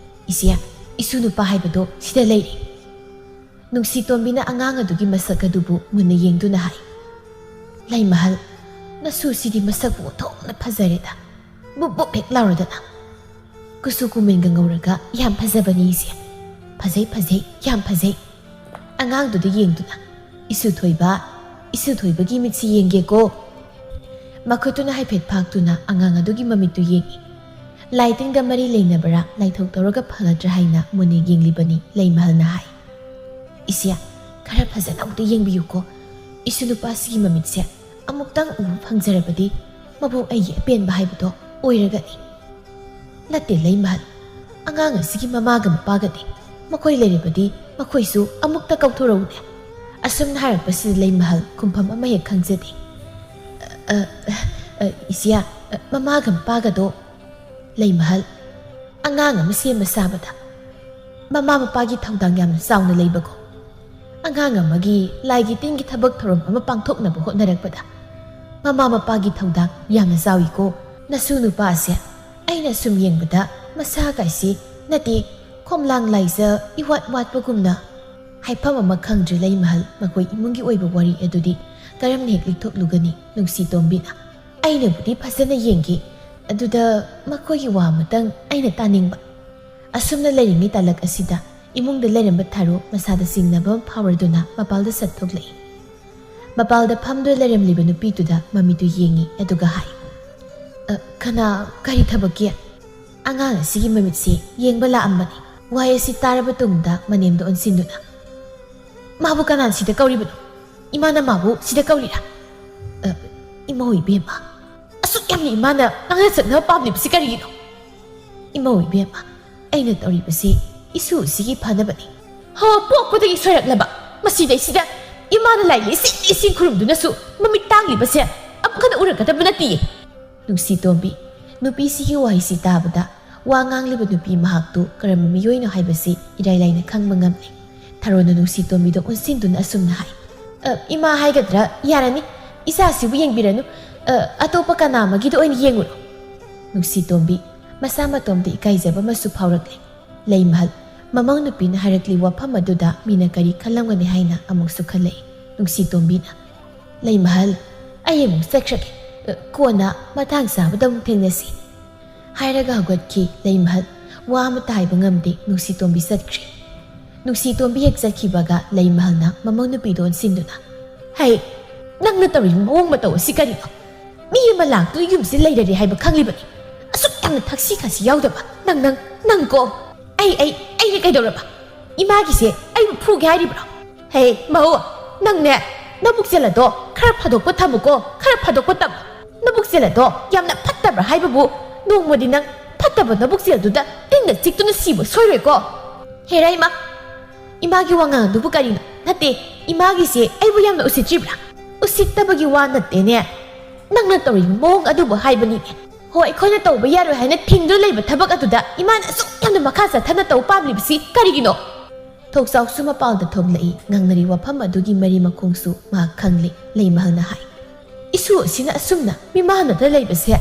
"ꯏꯆꯦ, ꯏꯁꯨ ꯅꯨꯄꯥ ꯍꯥꯏꯕꯗꯣ ꯁꯤꯗ ꯂꯩꯔꯦ꯫" ꯅꯨꯡꯁꯤꯇꯣꯝꯕꯤꯅ ꯑꯉꯥꯡ ꯑꯗꯨꯒꯤ ꯃꯁꯛ ꯑꯗꯨꯕꯨ ꯃꯨꯟꯅ ꯌꯦꯡꯗꯨꯅ ꯍꯥꯏ, "ꯂꯩꯃꯍꯜ, ꯅꯁꯨꯁꯤꯗꯤ ꯃꯁꯛꯄꯨ ꯑꯣꯟꯊꯣꯛꯅ ꯐꯖꯔꯦꯗ꯫ ꯕꯨꯞ ꯕꯨꯞ ꯍꯦꯛ ꯂꯥꯎꯔꯗꯅ꯫ ꯀꯨꯆꯨ ꯀꯨꯃꯦꯟꯒ ꯉꯧꯔꯒ ꯌꯥꯝ ꯐꯖꯕꯅꯤ ꯏꯆꯦ꯫ ꯐꯖꯩ, ꯐꯖꯩ, ꯌꯥꯝ ꯐꯖꯩ꯫" ꯑꯉꯥꯡꯗꯨꯗ ꯌꯦꯡꯗꯨꯅ, "ꯏꯁꯨ ꯊꯣꯏꯕ, ꯏꯁꯨ ꯊꯣꯏꯕꯒꯤ ꯃꯤꯠꯁꯤ ꯌꯦꯡꯒꯦꯀꯣ꯫" ꯃꯈꯨꯠꯇꯨꯅ ꯍꯥꯏꯐꯦꯠ ꯐꯥꯛꯇꯨꯅ ꯑꯉꯥꯡ ꯑꯗꯨꯒꯤ ꯃꯃꯤꯠꯇꯨ ꯌꯦꯡꯏ꯫ ꯂꯥꯏ ꯇꯤꯟꯒ ꯃꯔꯤ ꯂꯩꯅꯕ꯭ꯔꯥ, ꯂꯥꯏꯊꯣꯛ ꯇꯧꯔꯒ ꯐꯒꯗ꯭ꯔꯥ ꯍꯥꯏꯅ ꯃꯨꯟꯅ ꯌꯦꯡꯂꯤꯕꯅꯤ꯫ ꯂꯩꯃꯍꯜꯅ ꯍꯥꯏ, "ꯏꯆꯦ, ꯈꯔ ꯐꯖꯅ ꯑꯃꯨꯛꯇ ꯌꯦꯡꯕꯤꯌꯨꯀꯣ꯫ ꯏꯁꯨ ꯅꯨꯄꯥꯁꯤꯒꯤ ꯃꯃꯤꯠꯁꯦ ꯑꯃꯨꯛꯇꯪ ꯎꯕ ꯐꯪꯖꯔꯕꯗꯤ ꯃꯕꯨ ꯑꯩꯒꯤ ꯑꯄꯦꯟꯕ ꯍꯥꯏꯕꯗꯣ ꯑꯣꯏꯔꯒꯅꯤ꯫" "ꯅꯠꯇꯦ ꯂꯩꯃꯍꯜ, ꯑꯉꯥꯡ ꯑꯁꯤꯒꯤ ꯃꯃꯥꯒ ꯃꯄꯥꯒꯗꯤ ꯃꯈꯣꯏ ꯂꯩꯔꯕꯗꯤ ꯃꯈꯣꯏꯁꯨ ꯑꯃꯨꯛꯇ ꯀꯧꯊꯣꯔꯛꯎꯅꯦ꯫" ꯑꯁꯨꯝꯅ ꯍꯥꯏꯔꯛꯄꯁꯤꯗ ꯂꯩꯃꯍꯜ ꯈꯨꯝꯐꯝ ꯑꯃ ꯍꯦꯛ ꯈꯪꯖꯗꯦ꯫ "ꯑ, ꯑ, ꯑ, ꯏꯆꯦ, ꯑ, ꯃꯃꯥꯒ ꯃꯄꯥꯒꯗꯣ ꯂꯩꯃꯍꯜ, ꯑꯉꯥꯡ ꯑꯃ ꯁꯦꯝꯕ ꯁꯥꯕꯗ ꯃꯃꯥ ꯃꯄꯥꯒꯤ ꯊꯧꯗꯥꯡ ꯌꯥꯝꯅ ꯆꯥꯎꯅ ꯂꯩꯕꯀꯣ꯫ ꯑꯉꯥꯡ ꯑꯃꯒꯤ ꯂꯥꯏꯒꯤ ꯇꯤꯟꯒꯤ ꯊꯕꯛ ꯊꯧꯔꯝ ꯑꯃ ꯄꯥꯡꯊꯣꯛꯅꯕ ꯍꯣꯠꯅꯔꯛꯄꯗ ꯃꯃꯥ ꯃꯄꯥꯒꯤ ꯊꯧꯗꯥꯡ ꯌꯥꯝꯅ ꯆꯥꯎꯏꯀꯣ꯫ ꯅꯁꯨ ꯅꯨꯄꯥ ꯑꯁꯦ ꯑꯩꯅ ꯁꯨꯝ ꯌꯦꯡꯕꯗ ꯃꯁꯥꯒꯥꯏꯁꯤ ꯅꯠꯇꯦ ꯈꯣꯝꯂꯥꯡ ꯂꯥꯏꯖ ꯏꯋꯥꯠ ꯋꯥꯠꯄꯒꯨꯝꯅ ꯍꯥꯏꯐꯝ ꯑꯃ ꯈꯪꯗ꯭ꯔꯦ ꯂꯩꯃꯍꯜ, ꯃꯈꯣꯏ ꯏꯃꯨꯡꯒꯤ ꯑꯣꯏꯕ ꯋꯥꯔꯤ ꯑꯗꯨꯗꯤ ꯀꯔꯝꯅ ꯍꯦꯛ ꯂꯤꯊꯣꯛꯂꯨꯒꯅꯤ? ꯅꯨꯡꯁꯤ ꯇꯣꯝꯕꯤꯅ, "ꯑꯩꯅꯕꯨꯗꯤ ꯐꯖꯅ ꯌꯦꯡꯒꯦ, ꯑꯗꯨꯗ ꯃꯈꯣꯏꯒꯤ ꯋꯥ ꯑꯃꯇꯪ ꯑꯩꯅ ꯇꯥꯅꯤꯡꯕ"꯫ ꯑꯁꯨꯝꯅ ꯂꯩꯔꯤꯉꯩ ꯇꯥꯂꯛ ꯑꯁꯤꯗ ꯏꯃꯨꯡꯗ ꯂꯩꯔꯝꯕ ꯊꯥꯔꯣ ꯃꯁꯥꯗ ꯆꯤꯡꯅꯕ ꯑꯃ ꯐꯥꯎꯔꯗꯨꯅ ꯃꯄꯥꯜꯗ ꯁꯠ ꯊꯣꯛꯂꯛꯏ꯫ ꯃꯄꯥꯜꯗ ꯐꯝꯗꯨꯅ ꯂꯩꯔꯝꯂꯤꯕ ꯅꯨꯄꯤꯗꯨꯗ ꯃꯃꯤꯠꯇꯨ ꯌꯦꯡꯉꯤ, ꯑꯗꯨꯒ ꯍꯥꯏ, "ꯑ, ꯀꯅꯥ, ꯀꯔꯤ ꯊꯕꯛꯀꯤ?" ꯑꯉꯥꯡ ꯑꯁꯤꯒꯤ ꯃꯃꯤꯠꯁꯤ ꯌꯦꯡꯕ ꯂꯥꯛꯑꯝꯕꯅꯤ꯫ ꯋꯥꯍꯩ ꯑꯁꯤ ꯇꯥꯔꯕ ꯇꯨꯡꯗ ꯃꯅꯦꯝꯗ ꯑꯣꯟꯁꯤꯟꯗꯨꯅ, "ꯃꯥꯕꯨ ꯀꯅꯥꯅ ꯁꯤꯗ ꯀꯧꯔꯤꯕꯅꯣ? ꯏꯃꯥꯅ ꯃꯥꯕꯨ ꯁꯤꯗ ꯀꯧꯔꯤꯔꯥ? ꯑ, ꯏꯃꯧ ꯏꯕꯦꯝꯃ, ꯑꯁꯨꯛ ꯌꯥꯝꯅ ꯏꯃꯥꯅ ꯉꯥꯡꯅ ꯁꯛꯅꯕ ꯄꯥꯝꯂꯤꯕꯁꯤ ꯀꯔꯤꯒꯤꯅꯣ? ꯏꯃꯧ ꯏꯕꯦꯝꯃ, ꯑꯩꯅ ꯇꯧꯔꯤꯕꯁꯤ ꯏꯁꯨ ꯑꯁꯤꯒꯤ ꯐꯅꯕꯅꯤ꯫ ꯍꯣ, ꯄꯣꯛꯄꯗꯒꯤ ꯁꯣꯏꯔꯛꯂꯕ ꯃꯁꯤꯗꯩꯁꯤꯗ ꯏꯃꯥꯅ ꯂꯥꯏ ꯂꯩꯁꯤꯡ ꯂꯩꯁꯤꯡ ꯈꯨꯔꯨꯝꯗꯨꯅꯁꯨ ꯃꯃꯤꯠ ꯇꯥꯡꯂꯤꯕꯁꯦ ꯑꯃꯨꯛ ꯍꯟꯅ ꯎꯔꯛꯀꯗꯕ ꯅꯠꯇꯤꯌꯦ"꯫ ꯅꯨꯡꯁꯤ ꯇꯣꯝꯕꯤ, ꯅꯨꯄꯤꯁꯤꯒꯤ ꯋꯥꯍꯩꯁꯤ ꯇꯥꯕꯗ ꯋꯥ ꯉꯥꯡꯂꯤꯕ ꯅꯨꯄꯤ ꯃꯍꯥꯛꯇꯨ ꯀꯔꯝꯕ ꯃꯤꯑꯣꯏꯅꯣ ꯍꯥꯏꯕꯁꯤ ꯏꯔꯥꯏ ꯂꯥꯏꯅ ꯈꯪꯕ ꯉꯝꯂꯦ꯫ ꯊꯥꯔꯣꯅ ꯅꯨꯡꯁꯤ ꯇꯣꯝꯕꯤꯗ ꯑꯣꯟꯁꯤꯟꯗꯨꯅ ꯑꯁꯨꯝꯅ ꯍꯥꯏ, "ꯑ, ꯏꯃꯥ ꯍꯥꯏꯒꯗ꯭ꯔꯥ? ꯌꯥꯔꯅꯤ, ꯏꯆꯥꯁꯤꯕꯨ ꯌꯦꯡꯕꯤꯔꯅꯨ꯫ ꯑ, ꯑꯇꯣꯞꯄ ꯀꯅꯥ ꯑꯃꯒꯤꯗ ꯑꯣꯏꯅ ꯌꯦꯡꯉꯨꯔꯣ"꯫ ꯅꯨꯡꯁꯤ ꯇꯣꯝꯕꯤ ꯃꯁꯥ ꯃꯇꯣꯝꯇ ꯏꯀꯥꯏꯖꯕ ꯑꯃꯁꯨ ꯐꯥꯎꯔꯛꯂꯦ꯫ ꯂꯩꯃꯍꯜ, ꯃꯃꯧ ꯅꯨꯄꯤꯅ ꯍꯥꯏꯔꯛꯂꯤ ꯋꯥꯐꯝ ꯑꯗꯨꯗ ꯃꯤꯅ ꯀꯔꯤ ꯈꯜꯂꯝꯒꯅꯤ ꯍꯥꯏꯅ ꯑꯃꯨꯛꯁꯨ ꯈꯜꯂꯛꯏ꯫ ꯅꯨꯡꯁꯤ ꯇꯣꯝꯕꯤꯅ, "ꯂꯩꯃꯍꯜ, ꯑꯩ ꯑꯃꯨꯛ ꯆꯠꯈ꯭ꯔꯒꯦ꯫ ꯑ, ꯀꯣꯟꯅ ꯃꯇꯥꯡ ꯆꯥꯕꯗ ꯑꯃꯨꯛ ꯊꯦꯡꯅꯁꯤ"꯫ ꯍꯥꯏꯔꯒ ꯍꯧꯒꯠꯈꯤ ꯂꯩꯃꯍꯜ꯫ ꯋꯥ ꯑꯃꯠꯇ ꯍꯥꯏꯕ ꯉꯝꯗꯦ, ꯅꯨꯡꯁꯤ ꯇꯣꯝꯕꯤ ꯆꯠꯈ꯭ꯔꯦ꯫ ꯅꯨꯡꯁꯤ ꯇꯣꯝꯕꯤ ꯍꯦꯛ ꯆꯠꯈꯤꯕꯒ ꯂꯩꯃꯍꯜꯅ ꯃꯃꯧ ꯅꯨꯄꯤꯗ ꯑꯣꯟꯁꯤꯟꯗꯨꯅ, "ꯍꯩ, ꯅꯪꯅ ꯇꯧꯔꯤꯕ ꯃꯑꯣꯡ ꯃꯇꯧ ꯑꯁꯤ ꯀꯔꯤꯅꯣ? ꯃꯤ ꯑꯃ ꯂꯥꯛꯇꯨꯅ ꯌꯨꯝꯁꯤ ꯂꯩꯔꯔꯦ ꯍꯥꯏꯕ ꯈꯪꯂꯤꯕꯅꯤ꯫ ꯑꯁꯨꯛ ꯌꯥꯝꯅ ꯊꯛꯁꯤ ꯈꯥꯁꯤ ꯌꯥꯎꯗꯕ ꯅꯪ, ꯅꯪ, ꯅꯪ ꯀꯣ꯫ ꯑꯩ, ꯑꯩ, ꯑꯩꯅ ꯀꯩꯗꯧꯔꯕ? ꯏꯃꯥꯒꯤꯁꯦ ꯑꯩꯕꯨ ꯐꯨꯒꯦ ꯍꯥꯏꯔꯤꯕ꯭ꯔꯣ? ꯍꯦ, ꯃꯧ, ꯅꯪꯅꯦ, ꯅꯕꯨꯛꯆꯦꯜ ꯑꯗꯣ ꯈꯔ ꯐꯥꯗꯣꯛꯄ ꯊꯝꯃꯨꯀꯣ, ꯈꯔ ꯐꯥꯗꯣꯛꯄ ꯇꯝꯃꯨ꯫ ꯅꯕꯨꯛꯆꯦꯜ ꯑꯗꯣ ꯌꯥꯝꯅ ꯐꯠꯇꯕ꯭ꯔꯥ ꯍꯥꯏꯕꯕꯨ, ꯅꯣꯡꯃꯗꯤ ꯅꯪ ꯐꯠꯇꯕ ꯅꯕꯨꯛꯆꯦꯜꯗꯨꯗ ꯇꯤꯟꯅ ꯆꯤꯛꯇꯨꯅ ꯁꯤꯕ ꯁꯣꯏꯔꯣꯏꯀꯣ"꯫ ꯍꯦꯔꯥ ꯏꯃꯥ, ꯏꯃꯥꯒꯤ ꯋꯥꯉꯥꯡ ꯑꯗꯨꯕꯨ ꯀꯔꯤꯅꯣ? ꯅꯠꯇꯦ, ꯏꯃꯥꯒꯤꯁꯦ ꯑꯩꯕꯨ ꯌꯥꯝꯅ ꯎꯁꯤꯠꯇ꯭ꯔꯤꯕ꯭ꯔꯥ? ꯎꯁꯤꯠꯇꯕꯒꯤ ꯋꯥ ꯅꯠꯇꯦꯅꯦ, ꯅꯪꯅ ꯇꯧꯔꯤꯕ ꯃꯑꯣꯡ ꯑꯗꯨꯕꯨ ꯍꯥꯏꯕꯅꯤꯅꯦ꯫ ꯍꯣ, ꯑꯩꯈꯣꯏꯅ ꯇꯧꯕ ꯌꯥꯔꯣꯏ ꯍꯥꯏꯅ ꯊꯤꯡꯗꯨꯅ ꯂꯩꯕ ꯊꯕꯛ ꯑꯗꯨꯗ ꯏꯃꯥꯅ ꯑꯁꯨꯛ ꯌꯥꯝꯅ ꯃꯈꯥ ꯆꯠꯊꯅ ꯇꯧ ꯄꯥꯝꯂꯤꯕꯁꯤ ꯀꯔꯤꯒꯤꯅꯣ? ꯊꯣꯛꯆꯥꯎꯁꯨ ꯃꯄꯥꯜꯗ ꯊꯣꯛꯂꯛꯏ꯫ ꯉꯥꯡꯅꯔꯤ ꯋꯥꯐꯝ ꯑꯗꯨꯒꯤ ꯃꯔꯤ ꯃꯈꯣꯡꯁꯨ ꯃꯍꯥꯛ ꯈꯪꯂꯦ꯫ ꯂꯩꯃꯍꯜꯅ ꯍꯥꯏ, "ꯏꯁꯨ ꯑꯁꯤꯅ ꯑꯁꯨꯝꯅ ꯃꯤꯃꯥꯟꯅꯗ ꯂꯩꯕꯁꯦ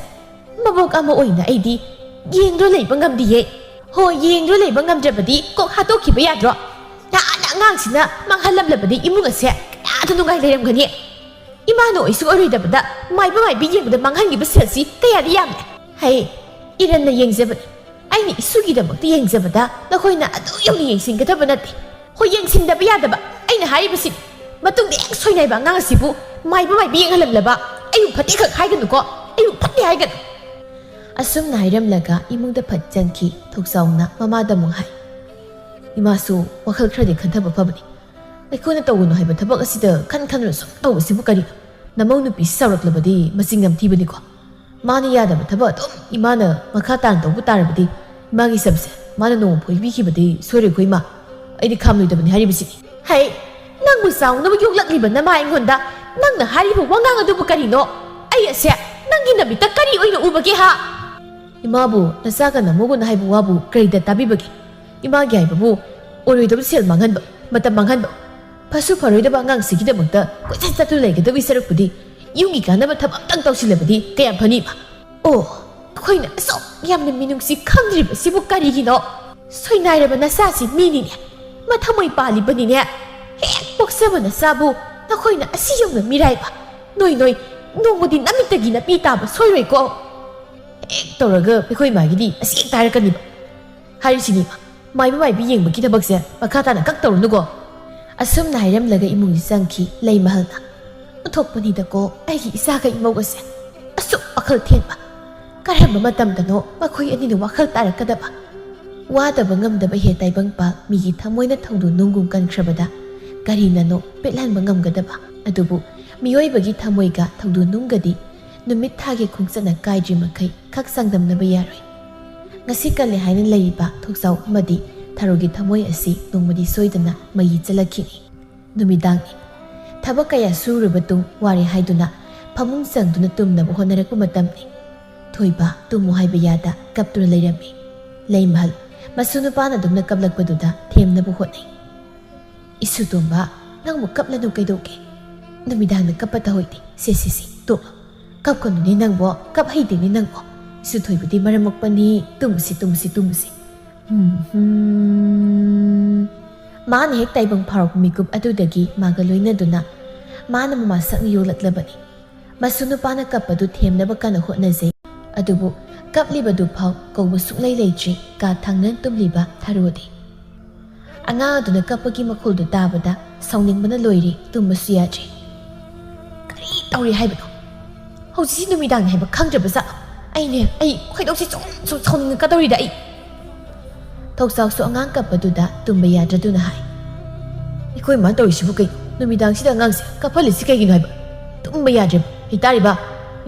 ꯃꯕꯣꯛ ꯑꯃ ꯑꯣꯏꯅ ꯑꯩꯗꯤ ꯌꯦꯡꯗꯨꯅ ꯂꯩꯕ ꯉꯝꯗꯤꯌꯦ꯫ ꯍꯣ, ꯌꯦꯡꯗꯨꯅ ꯂꯩꯕ ꯉꯝꯗ꯭ꯔꯕꯗꯤ ꯀꯣꯛ ꯍꯥꯠꯇꯣꯛꯈꯤꯕ ꯌꯥꯗ꯭ꯔꯣ? ꯅꯍꯥꯟꯅ ꯑꯉꯥꯡꯁꯤꯅ ꯃꯥꯡꯍꯜꯂꯝꯂꯕꯗꯤ ꯏꯃꯨꯡ ꯑꯁꯦ ꯀꯌꯥꯗ ꯅꯨꯡꯉꯥꯏ ꯂꯩꯔꯝꯒꯅꯤ꯫ ꯏꯃꯥꯅ ꯑꯣꯏꯁꯨ ꯑꯣꯏꯔꯣꯏꯗꯕꯗ ꯃꯥꯏꯕ ꯃꯥꯏꯕꯤ ꯌꯦꯡꯕꯗ ꯃꯥꯡꯍꯟꯈꯤꯕ ꯁꯦꯜꯁꯤ ꯀꯌꯥꯗꯤ ꯌꯥꯝꯂꯦ꯫ ꯍꯩ, ꯏꯔꯟꯅ ꯌꯦꯡꯖꯕꯅꯤ꯫ ꯑꯩꯅ ꯏꯁꯨꯒꯤꯗꯃꯛꯇ ꯌꯦꯡꯖꯕꯗ ꯅꯈꯣꯏꯅ ꯑꯗꯨ ꯌꯧꯅ ꯌꯦꯡꯁꯤꯟꯒꯗꯕ ꯅꯠꯇꯦ꯫ ꯍꯣꯏ, ꯌꯦꯡꯁꯤꯟꯗꯕ ꯌꯥꯗꯕ꯫ ꯑꯩꯅ ꯍꯥꯏꯔꯤꯕꯁꯤ, ꯃꯇꯨꯡꯗ ꯍꯦꯛ ꯁꯣꯏꯅꯥꯏꯕ ꯑꯉꯥꯡ ꯑꯁꯤꯕꯨ ꯃꯥꯏꯕ ꯃꯥꯏꯕꯤ ꯌꯦꯡꯍꯜꯂꯝꯂꯕ ꯑꯩꯕꯨ ꯐꯠꯇꯦ ꯈꯛ ꯍꯥꯏꯒꯅꯨꯀꯣ, ꯑꯩꯕꯨ ꯐꯠꯇꯦ ꯍꯥꯏꯒꯅꯨ꯫ ꯑꯁꯨꯝꯅ ꯍꯥꯏꯔꯝꯂꯒ ꯏꯃꯨꯡꯗ ꯐꯠ ꯆꯪꯈꯤ꯫ ꯊꯧꯖꯥꯎꯅ ꯃꯃꯥꯗ ꯑꯃꯨꯛ ꯍꯥꯏ, ꯏꯃꯥꯁꯨ ꯋꯥꯈꯜ ꯈꯔꯗꯤ ꯈꯟꯊꯕ ꯐꯕꯅꯤ꯫ ꯑꯩꯈꯣꯏꯅ ꯇꯧꯒꯅꯨ ꯍꯥꯏꯕ ꯊꯕꯛ ꯑꯁꯤꯗ ꯈꯟ ꯈꯟꯗꯨꯅ ꯁꯨꯝ ꯇꯧꯕꯁꯤꯕꯨ ꯀꯔꯤꯅꯣ? ꯅꯃꯧ ꯅꯨꯄꯤꯁꯤ ꯆꯥꯎꯔꯛꯂꯕꯗꯤ ꯃꯆꯤꯡ ꯌꯥꯝ ꯊꯤꯕꯅꯤꯀꯣ꯫ ꯃꯥꯅ ꯌꯥꯗꯕ ꯊꯕꯛ ꯑꯗꯨꯝ ꯏꯃꯥꯅ ꯃꯈꯥ ꯇꯥꯅ ꯇꯧꯕ ꯇꯥꯔꯕꯗꯤ ꯏꯃꯥꯒꯤ ꯁꯝꯁꯦ ꯃꯥꯅ ꯅꯣꯡꯃ ꯐꯣꯏꯕꯤꯈꯤꯕꯗꯤ ꯁꯣꯏꯔꯣꯏꯀꯣ ꯏꯃꯥ꯫ ꯑꯩꯗꯤ ꯈꯥꯝꯂꯣꯏꯗꯕꯅꯤ ꯍꯥꯏꯔꯤꯕꯁꯤꯅꯤ꯫ ꯍꯩ, ꯅꯪꯕꯨ ꯆꯥꯎꯅꯕ ꯌꯣꯛꯂꯛꯂꯤꯕ ꯅꯃꯥ ꯑꯩꯉꯣꯟꯗ ꯅꯪꯅ ꯍꯥꯏꯔꯤꯕ ꯋꯥꯉꯥꯡ ꯑꯗꯨꯕꯨ ꯀꯔꯤꯅꯣ? ꯑꯩ ꯑꯁꯦ ꯅꯪꯒꯤ ꯅꯃꯤꯠꯇ ꯀꯔꯤ ꯑꯣꯏꯅ ꯎꯕꯒꯦ ꯍꯥ? ꯏꯃꯥꯕꯨ ꯅꯆꯥꯒ ꯅꯃꯧꯒꯅ ꯍꯥꯏꯕ ꯋꯥꯕꯨ ꯀꯔꯤꯗ ꯇꯥꯕꯤꯕꯒꯦ? ꯏꯃꯥꯒꯤ ꯍꯥꯏꯕꯕꯨ ꯑꯣꯏꯔꯣꯏꯗꯕ ꯁꯦꯜ ꯃꯥꯡꯍꯟꯕ, ꯃꯇꯝ ꯃꯥꯡꯍꯟꯕ, ꯐꯁꯨ ꯐꯔꯣꯏꯗꯕ ꯑꯉꯥꯡꯁꯤꯒꯤꯗꯃꯛꯇ ꯀꯣꯏꯆꯠ ꯆꯠꯇꯨꯅ ꯂꯩꯒꯗꯕꯒꯤ ꯁꯔꯨꯛꯄꯨꯗꯤ ꯌꯨꯝꯒꯤ ꯀꯥꯟꯅꯕ ꯊꯕꯛ ꯑꯝꯇꯪ ꯇꯧꯁꯤꯜꯂꯕꯗꯤ ꯀꯌꯥꯝ ꯐꯅꯤꯕ? ꯑꯣ, ꯑꯩꯈꯣꯏꯅ ꯑꯁꯨꯛ ꯌꯥꯝꯅ ꯃꯤꯅꯨꯡꯁꯤ ꯈꯪꯗ꯭ꯔꯤꯕꯁꯤꯕꯨ ꯀꯔꯤꯒꯤꯅꯣ? ꯁꯣꯏꯅꯥꯏꯔꯕ ꯅꯆꯥꯁꯤ ꯃꯤꯅꯤꯅꯦ, ꯃꯊꯃꯣꯏ ꯄꯥꯜꯂꯤꯕꯅꯤꯅꯦ꯫ ꯍꯦꯛ ꯄꯣꯛꯆꯕ ꯅꯆꯥꯕꯨ ꯅꯈꯣꯏꯅ ꯑꯁꯤ ꯌꯧꯅ ꯃꯤꯔꯥꯏꯕ, ꯅꯣꯏ ꯅꯣꯏ, ꯅꯣꯡꯃꯗꯤ ꯅꯃꯤꯠꯇꯒꯤ ꯅꯄꯤ ꯇꯥꯕ ꯁꯣꯏꯔꯣꯏꯀꯣ꯫ ꯍꯦꯛ ꯇꯧꯔꯒ ꯑꯩꯈꯣꯏ ꯏꯃꯥꯒꯤꯗꯤ ꯑꯁꯤ ꯍꯦꯛ ꯇꯥꯔꯛꯀꯅꯤꯕ꯫ ꯍꯥꯏꯔꯤꯁꯤꯅꯤ, ꯃꯥꯏꯕ ꯃꯥꯏꯕꯤ ꯌꯦꯡꯕꯒꯤ ꯊꯕꯛꯁꯦ ꯃꯈꯥ ꯇꯥꯅ ꯀꯛ ꯇꯧꯔꯨꯅꯨꯀꯣ꯫ ꯑꯁꯨꯝꯅ ꯍꯥꯏꯔꯝꯂꯒ ꯏꯃꯨꯡꯗ ꯆꯪꯈꯤ ꯂꯩꯃꯍꯜꯅ꯫ ꯑꯣꯟꯊꯣꯛꯄꯅꯤꯗꯀꯣ ꯑꯩꯒꯤ ꯏꯆꯥꯒ ꯏꯃꯧꯒꯁꯦ꯫ ꯑꯁꯨꯛ ꯋꯥꯈꯜ ꯊꯦꯟꯕ꯫ ꯀꯔꯝꯕ ꯃꯇꯝꯗꯅꯣ ꯃꯈꯣꯏ ꯑꯅꯤꯅ ꯋꯥꯈꯜ ꯇꯥꯔꯛꯀꯗꯕ? ꯋꯥꯗꯕ ꯉꯝꯗꯕ ꯍꯦ ꯇꯥꯏꯕꯪꯄꯥꯜ, ꯃꯤꯒꯤ ꯊꯃꯣꯏꯅ ꯊꯧꯗꯣ ꯅꯨꯡꯒꯨꯝ ꯀꯟꯈ꯭ꯔꯕꯗ ꯀꯔꯤꯅꯅꯣ ꯄꯦꯠꯍꯟꯕ ꯉꯝꯒꯗꯕ? ꯑꯗꯨꯕꯨ ꯃꯤꯑꯣꯏꯕꯒꯤ ꯊꯃꯣꯏꯒ ꯊꯧꯗꯣ ꯅꯨꯡꯒꯗꯤ ꯅꯨꯃꯤꯠ ꯊꯥꯒꯤ ꯈꯣꯡꯆꯠꯅ ꯀꯥꯏꯗ꯭ꯔꯤ ꯃꯈꯩ ꯈꯛ ꯆꯥꯡꯗꯝꯅꯕ ꯌꯥꯔꯣꯏ꯫ ꯉꯁꯤ ꯀꯜꯂꯦ ꯍꯥꯏꯅ ꯂꯩꯔꯤꯕ ꯊꯣꯛꯆꯥꯎ ꯑꯃꯗꯤ ꯊꯔꯣꯒꯤ ꯊꯃꯣꯏ ꯑꯁꯤ ꯅꯣꯡꯃꯗꯤ ꯁꯣꯏꯗꯅ ꯃꯩ ꯆꯠꯂꯛꯈꯤꯅꯤ꯫ ꯅꯨꯃꯤꯗꯥꯡꯅꯤ꯫ ꯊꯕꯛ ꯀꯌꯥ ꯁꯨꯔꯨꯔꯕ ꯇꯨꯡ ꯋꯥꯔꯦ ꯍꯥꯏꯗꯨꯅ ꯐꯃꯨꯡ ꯆꯪꯗꯨꯅ ꯇꯨꯝꯅꯕ ꯍꯣꯠꯅꯔꯛꯄ ꯃꯇꯝꯅꯤ꯫ ꯊꯣꯏꯕ ꯇꯨꯝꯃꯨ ꯍꯥꯏꯕ ꯌꯥꯗ ꯀꯞꯇꯨꯅ ꯂꯩꯔꯝꯃꯤ꯫ ꯂꯩꯃꯍꯜ ꯃꯁꯨ ꯅꯨꯄꯥꯅ ꯑꯗꯨꯝꯅ ꯀꯞꯂꯛꯄꯗꯨꯗ ꯊꯦꯝꯅꯕ ꯍꯣꯠꯅꯩ꯫ ꯏꯁꯨ ꯇꯣꯝꯕ, ꯅꯪꯕꯨ ꯀꯞꯂꯅꯨ ꯀꯩꯗꯧꯒꯦ? ꯅꯨꯃꯤꯗꯥꯡꯗ ꯀꯞꯄ ꯇꯧꯍꯣꯏꯗꯦ꯫ ꯁꯦ, ꯁꯦ, ꯁꯦ, ꯇꯣꯛꯂꯣ꯫ ꯀꯞꯀꯅꯨꯅꯦ ꯅꯪꯕꯣ, ꯀꯞ ꯍꯩꯗꯦꯅꯦ ꯅꯪꯕꯣ꯫ ꯏꯁꯨ ꯊꯣꯏꯕꯗꯤ ꯃꯔꯝ ꯃꯣꯛꯄꯅꯤ꯫ ꯇꯨꯝꯃꯨꯁꯤ, ꯇꯨꯝꯃꯨꯁꯤ, ꯇꯨꯝꯃꯨꯁꯤ꯫ ꯎꯝ, ꯍꯨꯝ꯫ ꯃꯥꯅ ꯍꯦꯛ ꯇꯥꯏꯕꯪ ꯐꯥꯎꯔꯛꯄ ꯃꯤꯀꯨꯞ ꯑꯗꯨꯗꯒꯤ ꯃꯥꯒ ꯂꯣꯏꯅꯗꯨꯅ ꯃꯥꯅ ꯃꯃꯥ ꯁꯛꯅ ꯌꯣꯛꯂꯛꯂꯕꯅꯤ꯫ ꯃꯁꯨ ꯅꯨꯄꯥꯅ ꯀꯞꯄꯗꯨ ꯊꯦꯝꯅꯕ ꯀꯟꯅ ꯍꯣꯠꯅꯖꯩ꯫ ꯑꯗꯨꯕꯨ ꯀꯞꯂꯤꯕꯗꯨ ꯐꯥꯎ ꯀꯧꯕ ꯁꯨꯡꯂꯩ ꯂꯩꯇ꯭ꯔꯤ꯫ ꯀꯥ ꯊꯪꯅꯅ ꯇꯨꯝꯂꯤꯕ ꯊꯔꯣꯗꯤ꯫ ꯑꯉꯥꯡ ꯑꯗꯨꯅ ꯀꯞꯄꯒꯤ ꯃꯈꯣꯜꯗꯨ ꯇꯥꯕꯗ ꯁꯥꯎꯅꯤꯡꯕꯅ ꯂꯣꯏꯔꯦ, ꯇꯨꯝꯕꯁꯨ ꯌꯥꯗ꯭ꯔꯦ꯫ "ꯀꯔꯤ ꯇꯧꯔꯤ ꯍꯥꯏꯕꯅꯣ? ꯍꯧꯖꯤꯛꯁꯤ ꯅꯨꯃꯤꯗꯥꯡꯅꯤ ꯍꯥꯏꯕ ꯈꯪꯗ꯭ꯔꯕ ꯖꯥꯠꯂꯣ? ꯑꯩꯅꯦ, ꯑꯩ ꯈꯣꯏꯗꯧꯁꯤ ꯁꯨꯝ ꯁꯨꯝ ꯁꯥꯎꯅꯤꯡꯉꯛꯀꯗꯧꯔꯤꯗ ꯑꯩ!" ꯊꯧꯆꯥꯎꯁꯨ ꯑꯉꯥꯡ ꯀꯞꯄꯗꯨꯗ ꯇꯨꯝꯕ ꯌꯥꯗ꯭ꯔꯗꯨꯅ ꯍꯥꯏ꯫ "ꯑꯩꯈꯣꯏ ꯃꯥ ꯇꯧꯔꯤꯁꯤꯕꯨ ꯀꯩꯅꯣ? ꯅꯨꯃꯤꯗꯥꯡꯁꯤꯗ ꯑꯉꯥꯡꯁꯦ ꯀꯞꯍꯜꯂꯤꯁꯤ ꯀꯩꯒꯤꯅꯣ ꯍꯥꯏꯕ? ꯇꯨꯝꯕ ꯌꯥꯗ꯭ꯔꯦꯕ꯫ ꯍꯩꯇꯥꯔꯤꯕ,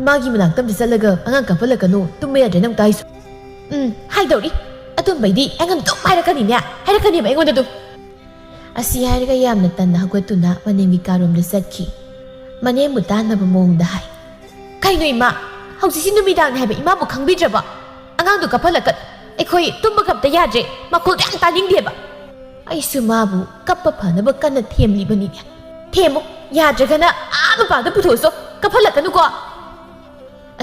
ꯏꯃꯥꯒꯤ ꯃꯅꯥꯛꯇ ꯑꯝꯇ ꯆꯠꯂꯒ ꯑꯉꯥꯡ ꯀꯞꯍꯜꯂꯛꯀꯅꯨ, ꯇꯨꯝꯕ ꯌꯥꯗ꯭ꯔꯦ ꯅꯪ ꯇꯥꯏꯁꯨ꯫ ꯎꯝ, ꯍꯥꯏꯗꯧꯔꯤ꯫ ꯑꯗꯨꯝꯕꯩꯗꯤ ꯑꯩꯉꯣꯟꯗ ꯑꯗꯨꯝ ꯍꯥꯏꯔꯛꯀꯅꯤꯅꯦ, ꯍꯥꯏꯔꯛꯀꯅꯦꯕ ꯑꯩꯉꯣꯟꯗ ꯑꯗꯨꯝ꯫" ꯑꯁꯤ ꯍꯥꯏꯔꯒ ꯌꯥꯝꯅ ꯇꯟꯅ ꯍꯧꯒꯠꯇꯨꯅ ꯃꯅꯦꯝꯒꯤ ꯀꯥꯔꯣꯝꯗ ꯆꯠꯈꯤ꯫ ꯃꯅꯦꯝꯕꯨ ꯇꯥꯟꯅꯕ ꯃꯑꯣꯡꯗ ꯍꯥꯏ꯫ "ꯀꯩꯅꯣ ꯏꯃꯥ? ꯍꯧꯖꯤꯛꯁꯤ ꯅꯨꯃꯤꯗꯥꯡꯅꯤ ꯍꯥꯏꯕ ꯏꯃꯥꯕꯨ ꯈꯪꯕꯤꯗ꯭ꯔꯕ? ꯑꯉꯥꯡꯗꯣ ꯀꯞꯍꯜꯂꯛꯀ-, ꯑꯩꯈꯣꯏ ꯇꯨꯝꯕꯒ ꯑꯝꯇ ꯌꯥꯗ꯭ꯔꯦ, ꯃꯈꯣꯜꯗꯣ ꯌꯥꯝ ꯇꯥꯅꯤꯡꯗꯦꯕ꯫" "ꯑꯩꯁꯨ ꯃꯥꯕꯨ ꯀꯞꯄ ꯐꯅꯕ ꯀꯟꯅ ꯊꯦꯝꯂꯤꯕꯅꯤꯅꯦ꯫ ꯊꯦꯝꯃꯨ, ꯌꯥꯗ꯭ꯔꯒꯅ ꯑꯥ ꯃꯄꯥꯟꯗ ꯄꯨꯊꯣꯛꯑꯁꯨ, ꯀꯞꯍꯜꯂꯛꯀꯅꯨꯀꯣ꯫"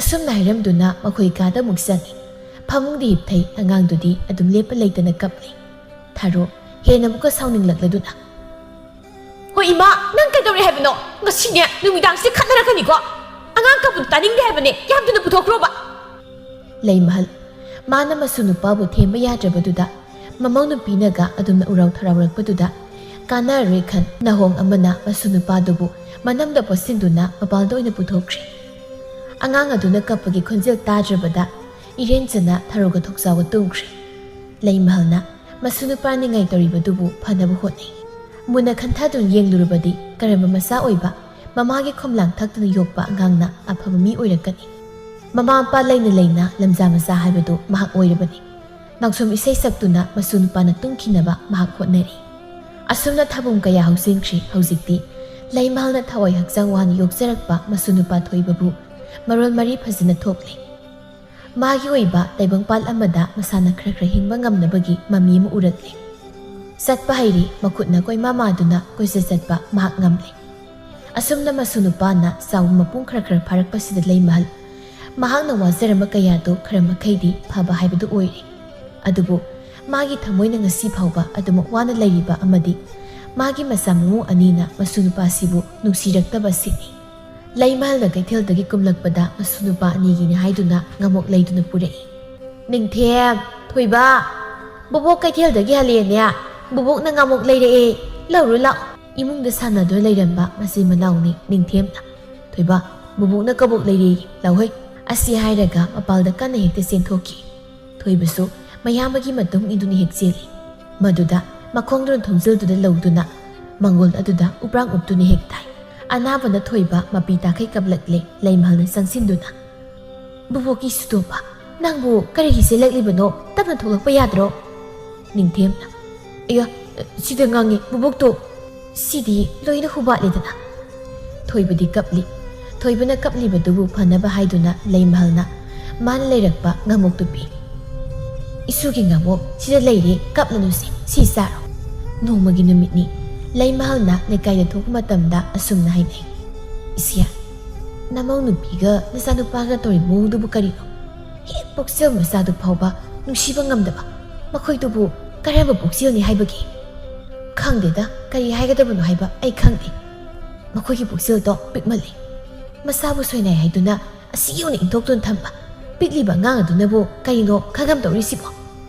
ꯑꯁꯨꯝꯅ ꯍꯥꯏꯔꯝꯗꯨꯅ ꯃꯈꯣꯏ ꯀꯥꯗ ꯑꯃꯨꯛ ꯆꯪꯉꯤ꯫ ꯐꯃꯨꯡꯗ ꯍꯤꯞꯊꯩ꯫ ꯑꯉꯥꯡꯗꯨꯗꯤ ꯑꯗꯨꯝ ꯂꯦꯞꯄ ꯂꯩꯇꯅ ꯀꯞꯂꯤ꯫ ꯊꯥꯔꯣ ꯍꯦꯟꯅ ꯑꯃꯨꯛꯀ ꯁꯥꯎꯅꯤꯡꯂꯛꯂꯗꯨꯅ, "ꯍꯣꯏ ꯏꯃꯥ, ꯅꯪ ꯀꯩꯗꯧꯔꯦ ꯍꯥꯏꯕꯅꯣ? ꯉꯁꯤꯅꯦ ꯅꯨꯃꯤꯗꯥꯡꯁꯤꯗ ꯈꯠꯅꯔꯛꯀꯅꯤꯀꯣ꯫ ꯑꯉꯥꯡ ꯀꯞꯄꯗꯨ ꯇꯥꯅꯤꯡꯗꯦ ꯍꯥꯏꯕꯅꯦ, ꯌꯥꯝ ꯊꯨꯅ ꯄꯨꯊꯣꯛꯈ꯭ꯔꯣꯕ꯫" ꯂꯩꯃꯍꯜ꯫ ꯃꯥꯅ ꯃꯁꯨ ꯅꯨꯄꯥꯕꯨ ꯊꯦꯝꯕ ꯌꯥꯗ꯭ꯔꯕꯗꯨꯗ ꯃꯃꯧ ꯅꯨꯄꯤꯅꯒ ꯑꯗꯨꯝꯅ ꯎꯔꯥꯎ ꯊꯔꯥꯎꯔꯛꯄꯗꯨꯗ ꯀꯥꯟꯅꯔꯔꯣꯏ ꯈꯟ ꯅꯍꯣꯡ ꯑꯃꯅ ꯃꯁꯨ ꯅꯨꯄꯥꯗꯨꯕꯨ ꯃꯅꯝꯗ ꯄꯣꯠꯁꯤꯟꯗꯨꯅ ꯃꯄꯥꯜꯗ ꯑꯣꯏꯅ ꯄꯨꯊꯣꯛꯈ꯭ꯔꯦ꯫ ꯑꯉꯥꯡ ꯑꯗꯨꯅ ꯀꯞꯄꯒꯤ ꯈꯣꯟꯖꯦꯜ ꯇꯥꯗ꯭ꯔꯕꯗ ꯏꯔꯦꯟꯖꯅ ꯊꯔꯣꯒ ꯊꯣꯛꯆꯥꯎꯒ ꯇꯨꯝꯈ꯭ꯔꯦ꯫ ꯂꯩꯃꯍꯜꯅ ꯃꯁꯨ ꯅꯨꯄꯥ ꯅꯤꯡꯉꯥꯏ ꯇꯧꯔꯤꯕꯗꯨꯕꯨ ꯐꯅꯕ ꯍꯣꯠꯅꯩ꯫ ꯃꯨꯟꯅ ꯈꯟꯊꯗꯨꯅ ꯌꯦꯡꯂꯨꯔꯕꯗꯤ ꯀꯔꯝꯕ ꯃꯆꯥ ꯑꯣꯏꯕ ꯃꯃꯥꯒꯤ ꯈꯣꯝꯂꯥꯡ ꯊꯛꯇꯨꯅ ꯌꯣꯛꯄ ꯑꯉꯥꯡꯅ ꯑꯐꯕ ꯃꯤ ꯑꯣꯏꯔꯛꯀꯅꯤ? ꯃꯃꯥ ꯃꯄꯥ ꯂꯩꯅ ꯂꯩꯅ ꯂꯝꯖꯥ ꯃꯆꯥ ꯍꯥꯏꯕꯗꯨ ꯃꯍꯥꯛ ꯑꯣꯏꯔꯕꯅꯤ꯫ ꯅꯥꯎꯁꯣꯝ ꯏꯁꯩ ꯁꯛꯇꯨꯅ ꯃꯁꯨ ꯅꯨꯄꯥꯅ ꯇꯨꯝꯈꯤꯅꯕ ꯃꯍꯥꯛ ꯍꯣꯠꯅꯔꯤ꯫ ꯑꯁꯨꯝꯅ ꯊꯥꯕꯨꯡ ꯀꯌꯥ ꯍꯧꯖꯤꯟꯈ꯭ꯔꯤ꯫ ꯍꯧꯖꯤꯛꯇꯤ ꯂꯩꯃꯍꯜꯅ ꯊꯋꯥꯏ ꯍꯛꯆꯥꯡ ꯋꯥꯅ ꯌꯣꯛꯆꯔꯛꯄ ꯃꯁꯨ ꯅꯨꯄꯥ ꯊꯣꯏꯕꯕꯨ ꯃꯔꯣꯜ ꯃꯔꯤ ꯐꯖꯅ ꯊꯣꯛꯂꯦ꯫ ꯃꯥꯒꯤ ꯑꯣꯏꯕ ꯇꯥꯏꯕꯪꯄꯥꯜ ꯑꯃꯗ ꯃꯁꯥꯅ ꯈꯔ ꯈꯔ ꯍꯤꯡꯕ ꯉꯝꯅꯕꯒꯤ ꯃꯃꯤ ꯑꯃ ꯎꯔꯛꯂꯦ꯫ ꯆꯠꯄ ꯍꯩꯔꯦ, ꯃꯈꯨꯠꯅ ꯀꯣꯏꯃꯥ ꯃꯥꯗꯨꯅ ꯀꯣꯏꯆꯠ ꯆꯠꯄ ꯃꯍꯥꯛ ꯉꯝꯂꯦ꯫ ꯑꯁꯨꯝꯅ ꯃꯁꯨ ꯅꯨꯄꯥꯅ ꯆꯥꯎꯕ ꯃꯄꯨꯡ ꯈꯔ ꯈꯔ ꯐꯥꯔꯛꯄꯁꯤꯗ ꯂꯩꯃꯍꯜ ꯃꯍꯥꯛꯅ ꯋꯥꯖꯔꯝꯕ ꯀꯌꯥꯗꯨ ꯈꯔ ꯃꯈꯩꯗꯤ ꯐꯕ ꯍꯥꯏꯕꯗꯨ ꯑꯣꯏꯔꯦ꯫ ꯑꯗꯨꯕꯨ ꯃꯥꯒꯤ ꯊꯃꯣꯏꯅ ꯉꯁꯤ ꯐꯥꯎꯕ ꯑꯗꯨꯃꯛ ꯋꯥꯅ ꯂꯩꯔꯤꯕ ꯑꯃꯗꯤ ꯃꯥꯒꯤ ꯃꯆꯥ ꯃꯎ ꯑꯅꯤꯅ ꯃꯁꯨ ꯅꯨꯄꯥꯁꯤꯕꯨ ꯅꯨꯡꯁꯤꯔꯛꯇꯕ ꯑꯁꯤꯅꯤ꯫ ꯂꯩꯃꯍꯜꯅ ꯀꯩꯊꯦꯜꯗꯒꯤ ꯀꯨꯝꯂꯛꯄꯗ ꯃꯁꯨ ꯅꯨꯄꯥ ꯑꯅꯤꯒꯤꯅꯤ ꯍꯥꯏꯗꯨꯅ ꯉꯥꯃꯣꯛ ꯂꯩꯗꯨꯅ ꯄꯨꯔꯛꯏ꯫ "ꯅꯤꯡꯊꯦꯝ, ꯊꯣꯏꯕ, ꯕꯣꯕꯣꯛ ꯀꯩꯊꯦꯜꯗꯒꯤ ꯍꯜꯂꯛꯑꯦꯅꯦ꯫ ꯕꯣꯕꯣꯛꯅ ꯉꯥꯃꯣꯛ ꯂꯩꯔꯛꯑꯦ, ꯂꯧꯔꯨ ꯂꯥꯛꯑꯣ꯫" ꯏꯃꯨꯡꯗ ꯁꯥꯟꯅꯗꯨꯅ ꯂꯩꯔꯝꯕ ꯃꯆꯤꯟ ꯃꯅꯥꯎꯅꯤ ꯅꯤꯡꯊꯦꯝꯅ, "ꯊꯣꯏꯕ, ꯕꯣꯕꯣꯛꯅ ꯀꯕꯣꯛ ꯂꯩꯔꯛꯑꯦ, ꯂꯧꯍꯣꯏ꯫" ꯑꯁꯤ ꯍꯥꯏꯔꯒ ꯃꯄꯥꯜꯗ ꯀꯟꯅ ꯍꯦꯛꯇ ꯆꯦꯟꯊꯣꯛꯈꯤ꯫ ꯊꯣꯏꯕꯁꯨ ꯃꯌꯥꯝꯕꯒꯤ ꯃꯇꯨꯡ ꯏꯟꯗꯨꯅ ꯍꯦꯛ ꯆꯦꯜꯂꯤ꯫ ꯃꯗꯨꯗ ꯃꯈꯣꯡꯗꯨꯅ ꯊꯣꯡꯖꯤꯜꯗꯨꯗ ꯂꯧꯗꯨꯅ ꯃꯪꯒꯣꯜ ꯑꯗꯨꯗ ꯎꯄ꯭ꯔꯥꯡ ꯎꯞꯇꯨꯅ ꯍꯦꯛ ꯇꯥꯏ꯫ ꯑꯅꯥꯕꯅ ꯊꯣꯏꯕ ꯃꯄꯤ ꯇꯥꯈꯩ ꯀꯞꯂꯛꯂꯦ꯫ ꯂꯩꯃꯍꯜꯅ ꯆꯪꯁꯤꯟꯗꯨꯅ, "ꯕꯨꯕꯣꯛꯀꯤ ꯁꯨꯇꯣꯝꯕ, ꯅꯪꯕꯨ ꯀꯔꯤꯒꯤ ꯆꯦꯜꯂꯛꯂꯤꯕꯅꯣ? ꯇꯞꯅ ꯊꯣꯛꯂꯛꯄ ꯌꯥꯗ꯭ꯔꯣ?" ꯅꯤꯡꯊꯦꯝꯅ, "ꯑꯌꯥ, ꯁꯤꯗ ꯉꯥꯡꯉꯤ ꯕꯨꯕꯣꯛꯇꯣ꯫ ꯁꯤꯗꯤ ꯂꯣꯏꯅ ꯍꯨꯕꯥꯠꯂꯦꯗꯅ꯫" ꯊꯣꯏꯕꯗꯤ ꯀꯞꯂꯤ꯫ ꯊꯣꯏꯕꯅ ꯀꯞꯂꯤꯕꯗꯨꯕꯨ ꯐꯅꯕ ꯍꯥꯏꯗꯨꯅ ꯂꯩꯃꯍꯜꯅ ꯃꯥꯅ ꯂꯩꯔꯛꯄ ꯉꯥꯃꯣꯛꯇꯨ ꯄꯤ꯫ "ꯏꯁꯨꯒꯤ ꯉꯥꯃꯣꯛ ꯁꯤꯗ ꯂꯩꯔꯦ, ꯀꯞꯂꯅꯨꯁꯦ, ꯁꯤ ꯆꯥꯔꯣ꯫" ꯅꯣꯡꯃꯒꯤ ꯅꯨꯃꯤꯠꯅꯤ꯫ ꯂꯩꯃꯍꯜꯅ ꯂꯩꯀꯥꯏꯗ ꯊꯣꯛꯄ ꯃꯇꯝꯗ ꯑꯁꯨꯝꯅ ꯍꯥꯏꯅꯩ, "ꯏꯆꯦ, ꯅꯃꯧ ꯅꯨꯄꯤꯒ ꯅꯆꯥꯅꯨꯄꯥꯒ ꯇꯧꯔꯤꯕ ꯃꯑꯣꯡꯗꯨꯕꯨ ꯀꯔꯤꯅꯣ? ꯍꯦꯛ ꯄꯣꯛꯆꯕ ꯃꯆꯥꯗꯨ ꯐꯥꯎꯕ ꯅꯨꯡꯁꯤꯕ ꯉꯝꯗꯕ꯫ ꯃꯈꯣꯏꯗꯨꯕꯨ ꯀꯔꯝꯕ ꯄꯨꯛꯆꯦꯜꯅꯤ ꯍꯥꯏꯕꯒꯦ? ꯈꯪꯗꯦꯗ, ꯀꯔꯤ ꯍꯥꯏꯒꯗꯕꯅꯣ ꯍꯥꯏꯕ ꯑꯩ ꯈꯪꯗꯦ꯫ ꯃꯈꯣꯏꯒꯤ ꯄꯨꯛꯆꯦꯜꯗꯣ ꯄꯤꯛꯃꯜꯂꯤ꯫ ꯃꯆꯥꯕꯨ ꯁꯣꯏꯅꯥꯏ ꯍꯥꯏꯗꯨꯅ ꯑꯁꯤ ꯌꯧꯅ ꯏꯟꯊꯣꯛꯇꯨꯅ ꯊꯝꯕ ꯄꯤꯛꯂꯤꯕ ꯑꯉꯥꯡ ꯑꯗꯨꯅꯕꯨ ꯀꯔꯤꯅꯣ ꯈꯪꯉꯝꯗꯧꯔꯤꯁꯤꯕꯣ?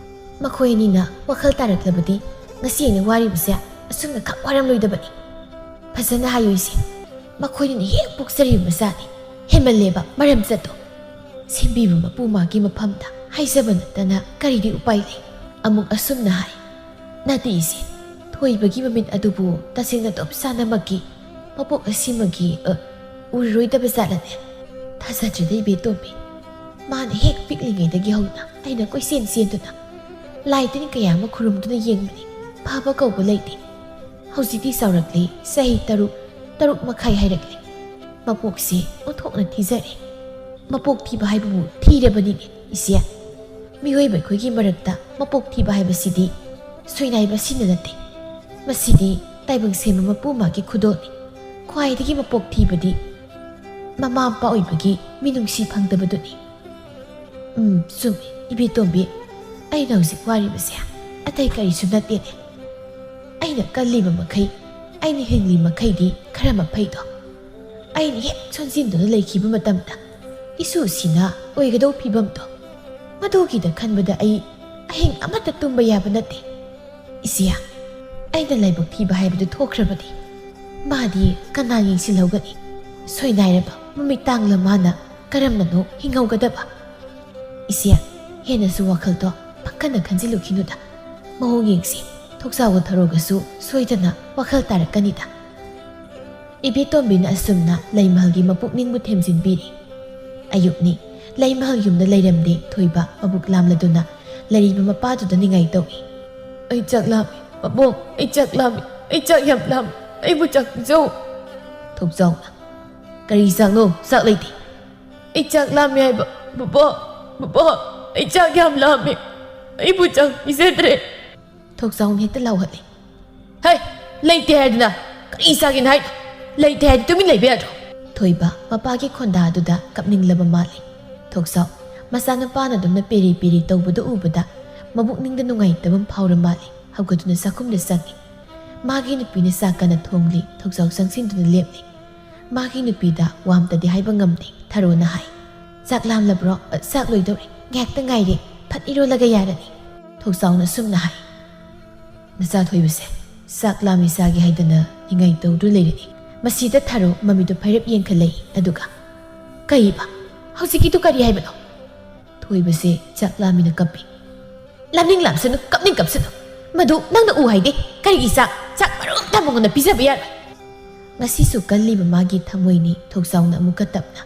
ꯃꯈꯣꯏ ꯑꯅꯤꯅ ꯋꯥꯈꯜ ꯇꯥꯔꯛꯂꯕꯗꯤ ꯉꯁꯤ ꯑꯩꯅ ꯋꯥꯔꯤꯕꯁꯦ ꯑꯁꯨꯝꯅ ꯈꯛ ꯋꯥꯔꯝꯂꯣꯏꯗꯕꯅꯤ꯫ ꯐꯖꯅ ꯍꯥꯏꯌꯨ ꯏꯆꯦ, ꯃꯈꯣꯏꯅꯤꯅ ꯍꯦꯛ ꯄꯣꯛꯆꯔꯤꯕ ꯃꯆꯥꯅꯤ꯫ ꯍꯦꯟꯃꯜꯂꯦꯕ ꯃꯔꯝ ꯆꯠꯇꯣ꯫ ꯁꯦꯝꯕꯤꯕ ꯃꯄꯨ ꯃꯥꯒꯤ ꯃꯐꯝꯗ ꯍꯥꯏꯖꯕ ꯅꯠꯇꯅ ꯀꯔꯤꯗꯤ ꯎꯄꯥꯏ ꯂꯩ?" ꯑꯃꯨꯛ ꯑꯁꯨꯝꯅ ꯍꯥꯏ, "ꯅꯠꯇꯦ ꯏꯆꯦ, ꯊꯣꯏꯕꯒꯤ ꯃꯃꯤꯠ ꯑꯗꯨꯕꯨ ꯇꯁꯦꯡꯅ ꯑꯗꯨꯝ ꯆꯥꯟꯅꯃꯛꯀꯤ ꯃꯄꯣꯛ ꯑꯁꯤꯃꯒꯤ, ꯑ, ꯎꯔꯔꯣꯏꯗꯕ ꯖꯥꯠꯂꯅꯦ? ꯊꯥꯖꯗ꯭ꯔꯦꯗ ꯏꯕꯦꯇꯣꯝꯕꯤ꯫ ꯃꯥꯅ ꯍꯦꯛ ꯄꯤꯛꯂꯤꯉꯩꯗꯒꯤ ꯍꯧꯅ ꯑꯩꯅ ꯀꯣꯏꯆꯦꯟ ꯆꯦꯟꯗꯨꯅ ꯂꯥꯏ ꯇꯤꯟ ꯀꯌꯥ ꯑꯃ ꯈꯨꯔꯨꯝꯗꯨꯅ ꯌꯦꯡꯕꯅꯤ꯫ ꯐꯕ ꯀꯧꯕ ꯂꯩꯇꯦ꯫ ꯍꯧꯖꯤꯛꯇꯤ ꯆꯥꯎꯔꯛꯂꯦ, ꯆꯍꯤ ꯇꯔꯨꯛ, ꯇꯔꯨꯛ ꯃꯈꯥꯏ ꯍꯥꯏꯔꯛꯂꯦ꯫ ꯃꯄꯣꯛꯁꯤ ꯑꯣꯟꯊꯣꯛꯅ ꯊꯤꯖꯔꯦ꯫ ꯃꯄꯣꯛ ꯊꯤꯕ ꯍꯥꯏꯕꯕꯨ ꯊꯤꯔꯕꯅꯤꯅꯦ ꯏꯆꯦ꯫ ꯃꯤꯑꯣꯏꯕ ꯑꯩꯈꯣꯏꯒꯤ ꯃꯔꯛꯇ ꯃꯄꯣꯛ ꯊꯤꯕ ꯍꯥꯏꯕꯁꯤꯗꯤ ꯁꯣꯏꯅꯥꯏꯕ ꯁꯤꯅ ꯅꯠꯇꯦ꯫ ꯃꯁꯤꯗꯤ ꯇꯥꯏꯕꯪ ꯁꯦꯝꯕ ꯃꯄꯨ ꯃꯥꯒꯤ ꯈꯨꯗꯣꯜꯅꯤ꯫ ꯈ꯭ꯋꯥꯏꯗꯒꯤ ꯃꯄꯣꯛ ꯊꯤꯕꯗꯤ ꯃꯃꯥ ꯃꯄꯥ ꯑꯣꯏꯕꯒꯤ ꯃꯤꯅꯨꯡꯁꯤ ꯐꯪꯗꯕꯗꯨꯅꯤ꯫" "ꯎꯝ, ꯆꯨꯝꯃꯤ, ꯏꯕꯦꯇꯣꯝꯕꯤ꯫ ꯑꯩꯅ ꯍꯧꯖꯤꯛ ꯋꯥꯔꯤꯕꯁꯦ ꯑꯇꯩ ꯀꯔꯤꯁꯨ ꯅꯠꯇꯦꯅꯦ꯫ ꯑꯩꯅ ꯀꯜꯂꯤꯕ ꯃꯈꯩ, ꯑꯩꯅ ꯍꯤꯡꯂꯤ ꯃꯈꯩꯗꯤ ꯈꯔ ꯃꯈꯩꯗꯣ, ꯑꯩꯅ ꯍꯦꯛ ꯁꯣꯟꯖꯤꯟꯗꯨꯅ ꯂꯩꯈꯤꯕ ꯃꯇꯝꯗ ꯏꯁꯨꯁꯤꯅ ꯑꯣꯏꯒꯗꯧ ꯐꯤꯕꯝꯗꯣ, ꯃꯗꯨꯒꯤꯗ ꯈꯟꯕꯗ ꯑꯩ ꯑꯍꯤꯡ ꯑꯃꯠꯇ ꯇꯨꯝꯕ ꯌꯥꯕ ꯅꯠꯇꯦ꯫ ꯏꯆꯦ, ꯑꯩꯅ ꯂꯥꯏꯕꯛ ꯊꯤꯕ ꯍꯥꯏꯕꯗꯨ ꯊꯣꯛꯈ꯭ꯔꯕꯅꯤ꯫ ꯃꯥꯗꯤ ꯀꯅꯥ ꯌꯦꯡꯁꯤꯜꯍꯧꯒꯅꯤ? ꯁꯣꯏꯅꯥꯏꯔꯕ ꯃꯃꯤꯠ ꯇꯥꯡꯂ ꯃꯥꯅ ꯀꯔꯝꯅꯅꯣ ꯍꯤꯡꯍꯧꯒꯗꯕ? ꯏꯆꯦ, ꯍꯦꯟꯅꯁꯨ ꯋꯥꯈꯜꯗꯣ ꯄꯪꯀꯟꯅ ꯈꯟꯖꯤꯜꯂꯨꯈꯤꯅꯨꯗ꯫ ꯃꯑꯣꯡ ꯌꯦꯡꯁꯤ, ꯊꯣꯛꯆꯥꯎꯒ ꯊꯔꯣꯒꯁꯨ ꯁꯣꯏꯗꯅ ꯋꯥꯈꯜ ꯇꯥꯔꯛꯀꯅꯤꯗ꯫ ꯏꯕꯦꯇꯣꯝꯕꯤꯅ ꯑꯁꯨꯝꯅ ꯂꯩꯃꯍꯜꯒꯤ ꯃꯄꯨꯛꯅꯤꯡꯕꯨ ꯊꯦꯝꯖꯤꯟꯕꯤꯔꯤ꯫ ꯑꯌꯨꯛꯅꯤ꯫ ꯂꯩꯃꯍꯜ ꯌꯨꯝꯗ ꯂꯩꯔꯝꯗꯦ ꯊꯣꯏꯕ ꯃꯕꯨꯛ ꯂꯥꯝꯂꯗꯨꯅ ꯂꯩꯔꯤꯕ ꯃꯄꯥꯗꯨꯗ ꯅꯤꯡꯉꯥꯏ ꯇꯧꯏ꯫ "ꯑꯩ ꯆꯥꯛ ꯂꯥꯝꯃꯤ, ꯄꯥꯕꯨꯡ, ꯑꯩ ꯆꯥꯛ ꯂꯥꯝꯃꯤ, ꯑꯩ ꯆꯥꯛ ꯌꯥꯝ ꯂꯥꯝꯃꯤ, ꯑꯩꯕꯨ ꯆꯥꯛ ꯄꯤꯖꯧ꯫" ꯊꯣꯛꯆꯥꯎꯅ, "ꯀꯔꯤ ꯆꯥꯛꯅꯣ? ꯆꯥꯛ ꯂꯩꯇꯦ꯫" "ꯑꯩ ꯆꯥꯛ ꯂꯥꯝꯃꯤ ꯍꯥꯏꯕ, ꯕꯣꯕꯣ, ꯕꯣꯕꯣ, ꯑꯩ ꯆꯥꯛ ꯌꯥꯝ ꯂꯥꯝꯃꯤ, ꯑꯩꯕꯨ ꯆꯥꯛ ꯄꯤꯖꯗ꯭ꯔꯦ꯫" ꯊꯣꯛꯆꯥꯎꯅ ꯍꯦꯛꯇ ꯂꯥꯎꯍꯠꯂꯤ꯫ "ꯍꯩ, ꯂꯩꯇꯦ ꯍꯥꯏꯗꯅ ꯀꯔꯤ ꯆꯥꯒꯦꯅ ꯍꯥꯏꯅꯣ? ꯂꯩꯇꯦ ꯍꯥꯏꯗꯤ ꯇꯨꯃꯤꯟ ꯂꯩꯕ ꯌꯥꯗ꯭ꯔꯣ?" ꯊꯣꯏꯕ ꯃꯄꯥꯒꯤ ꯈꯣꯟꯗꯥꯗꯨꯗ ꯀꯞꯅꯤꯡꯂꯕ ꯃꯥꯜꯂꯤ꯫ ꯊꯣꯛꯆꯥꯎ ꯃꯆꯥꯅꯨꯄꯥꯅ ꯑꯗꯨꯝꯅ ꯄꯦꯔꯤ ꯄꯦꯔꯤ ꯇꯧꯕꯗꯨ ꯎꯕꯗ ꯃꯕꯨꯛꯅꯤꯡꯗ ꯅꯨꯡꯉꯥꯏꯇꯕ ꯑꯃ ꯐꯥꯎꯔ ꯃꯥꯜꯂꯤ꯫ ꯍꯧꯒꯠꯇꯨꯅ ꯆꯥꯛꯈꯨꯝꯗ ꯆꯪꯉꯤ꯫ ꯃꯥꯒꯤ ꯅꯨꯄꯤꯅ ꯆꯥꯛ ꯀꯟꯅ ꯊꯣꯡꯂꯤ꯫ ꯊꯣꯛꯆꯥꯎ ꯆꯪꯁꯤꯟꯗꯨꯅ ꯂꯦꯞꯂꯤ꯫ ꯃꯥꯒꯤ ꯅꯨꯄꯤꯗ ꯋꯥ ꯑꯝꯇꯗꯤ ꯍꯥꯏꯕ ꯉꯝꯗꯦ꯫ ꯊꯔꯣꯅ ꯍꯥꯏ, "ꯆꯥꯛ ꯂꯥꯝꯂꯕ꯭ꯔꯣ? ꯑ, ꯆꯥꯛ ꯂꯣꯏꯗꯧꯔꯦ꯫ ꯉꯥꯏꯍꯥꯛꯇ ꯉꯥꯏꯔꯦ꯫ ꯐꯠ ꯏꯔꯣꯜꯂꯒ ꯌꯥꯔꯅꯤ꯫" ꯊꯣꯛꯆꯥꯎꯅ ꯑꯁꯨꯝꯅ ꯍꯥꯏ, "ꯅꯆꯥ ꯊꯣꯏꯕꯁꯦ ꯆꯥꯛ ꯂꯥꯝꯃꯤ ꯆꯥꯒꯦ ꯍꯥꯏꯗꯅ ꯅꯤꯡꯉꯥꯏ ꯇꯧꯗꯨꯅ ꯂꯩꯔꯦꯅꯦ꯫" ꯃꯁꯤꯗ ꯊꯔꯣ ꯃꯃꯤꯠꯇꯨ ꯐꯩꯔꯞ ꯌꯦꯡꯈꯠꯂꯛꯏ꯫ ꯑꯗꯨꯒ, "ꯀꯩꯕ? ꯍꯧꯖꯤꯛꯀꯤꯗꯨ ꯀꯔꯤ ꯍꯥꯏꯕꯅꯣ?" ꯊꯣꯏꯕꯁꯦ ꯆꯥꯛ ꯂꯥꯝꯃꯤꯅ ꯀꯞꯄꯤ꯫ "ꯂꯥꯝꯅꯤꯡ ꯂꯥꯝꯁꯅꯨ, ꯀꯞꯅꯤꯡ ꯀꯞꯁꯅꯨ꯫ ꯃꯗꯨ ꯅꯪꯅ ꯎ ꯍꯥꯏꯗꯦ꯫ ꯀꯔꯤꯒꯤ ꯆꯥꯛ? ꯆꯥꯛ ꯃꯔꯨ ꯑꯝꯇ ꯃꯉꯣꯟꯗ ꯄꯤꯖꯕ ꯌꯥꯔꯣꯏ꯫" ꯉꯁꯤꯁꯨ ꯀꯜꯂꯤꯕ ꯃꯥꯒꯤ ꯊꯃꯣꯏꯅꯤ꯫ ꯊꯣꯛꯆꯥꯎꯅ ꯑꯃꯨꯛꯀ ꯇꯞꯅ,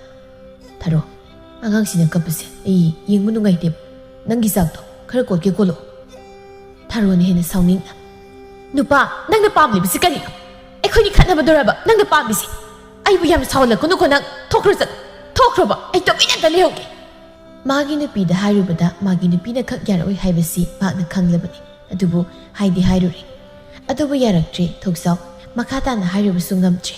"ꯊꯔꯣ, ꯑꯉꯥꯡꯁꯤꯅ ꯀꯞꯄꯁꯦ ꯑꯩ ꯌꯦꯡꯕ ꯅꯨꯡꯉꯥꯏꯇꯦꯕ꯫ ꯅꯪꯒꯤ ꯆꯥꯛꯇꯣ ꯈꯔ ꯀꯣꯠꯀꯦ ꯀꯣꯠꯂꯛꯑꯣ꯫" ꯊꯔꯣꯅ ꯍꯦꯟꯅ ꯁꯥꯎꯅꯤꯡꯅ, "ꯅꯨꯄꯥ, ꯅꯪꯅ ꯄꯥꯝꯂꯤꯕꯁꯤ ꯀꯔꯤꯅꯣ? ꯑꯩꯈꯣꯏꯅꯤ ꯈꯠꯅꯕꯗꯨꯔꯕ ꯅꯪꯅ ꯄꯥꯝꯃꯤꯁꯤ? ꯑꯩꯕꯨ ꯌꯥꯝ ꯁꯥꯎꯍꯜꯂꯛꯀꯅꯨꯀꯣ ꯅꯪ꯫ ꯊꯣꯛꯈ꯭ꯔꯣ ꯆꯠꯂꯣ꯫ ꯊꯣꯛꯈ꯭ꯔꯣꯕ꯫ ꯑꯩ ꯇꯨꯃꯤꯟꯅ ꯑꯝꯇ ꯂꯩꯍꯧꯒꯦ꯫" ꯃꯥꯒꯤ ꯅꯨꯄꯤꯗ ꯍꯥꯏꯔꯨꯕꯗ ꯃꯥꯒꯤ ꯅꯨꯄꯤꯅ ꯈꯛ ꯌꯥꯔꯛꯑꯣꯏ ꯍꯥꯏꯕꯁꯤ ꯃꯍꯥꯛꯅ ꯈꯪꯂꯕꯅꯤ꯫ ꯑꯗꯨꯕꯨ ꯍꯥꯏꯗꯤ ꯍꯥꯏꯔꯨꯔꯦ꯫ ꯑꯗꯨꯕꯨ ꯌꯥꯔꯛꯇ꯭ꯔꯦ꯫ ꯊꯣꯛꯆꯥꯎ ꯃꯈꯥ ꯇꯥꯅ ꯍꯥꯏꯔꯨꯕꯁꯨ ꯉꯝꯗ꯭ꯔꯦ꯫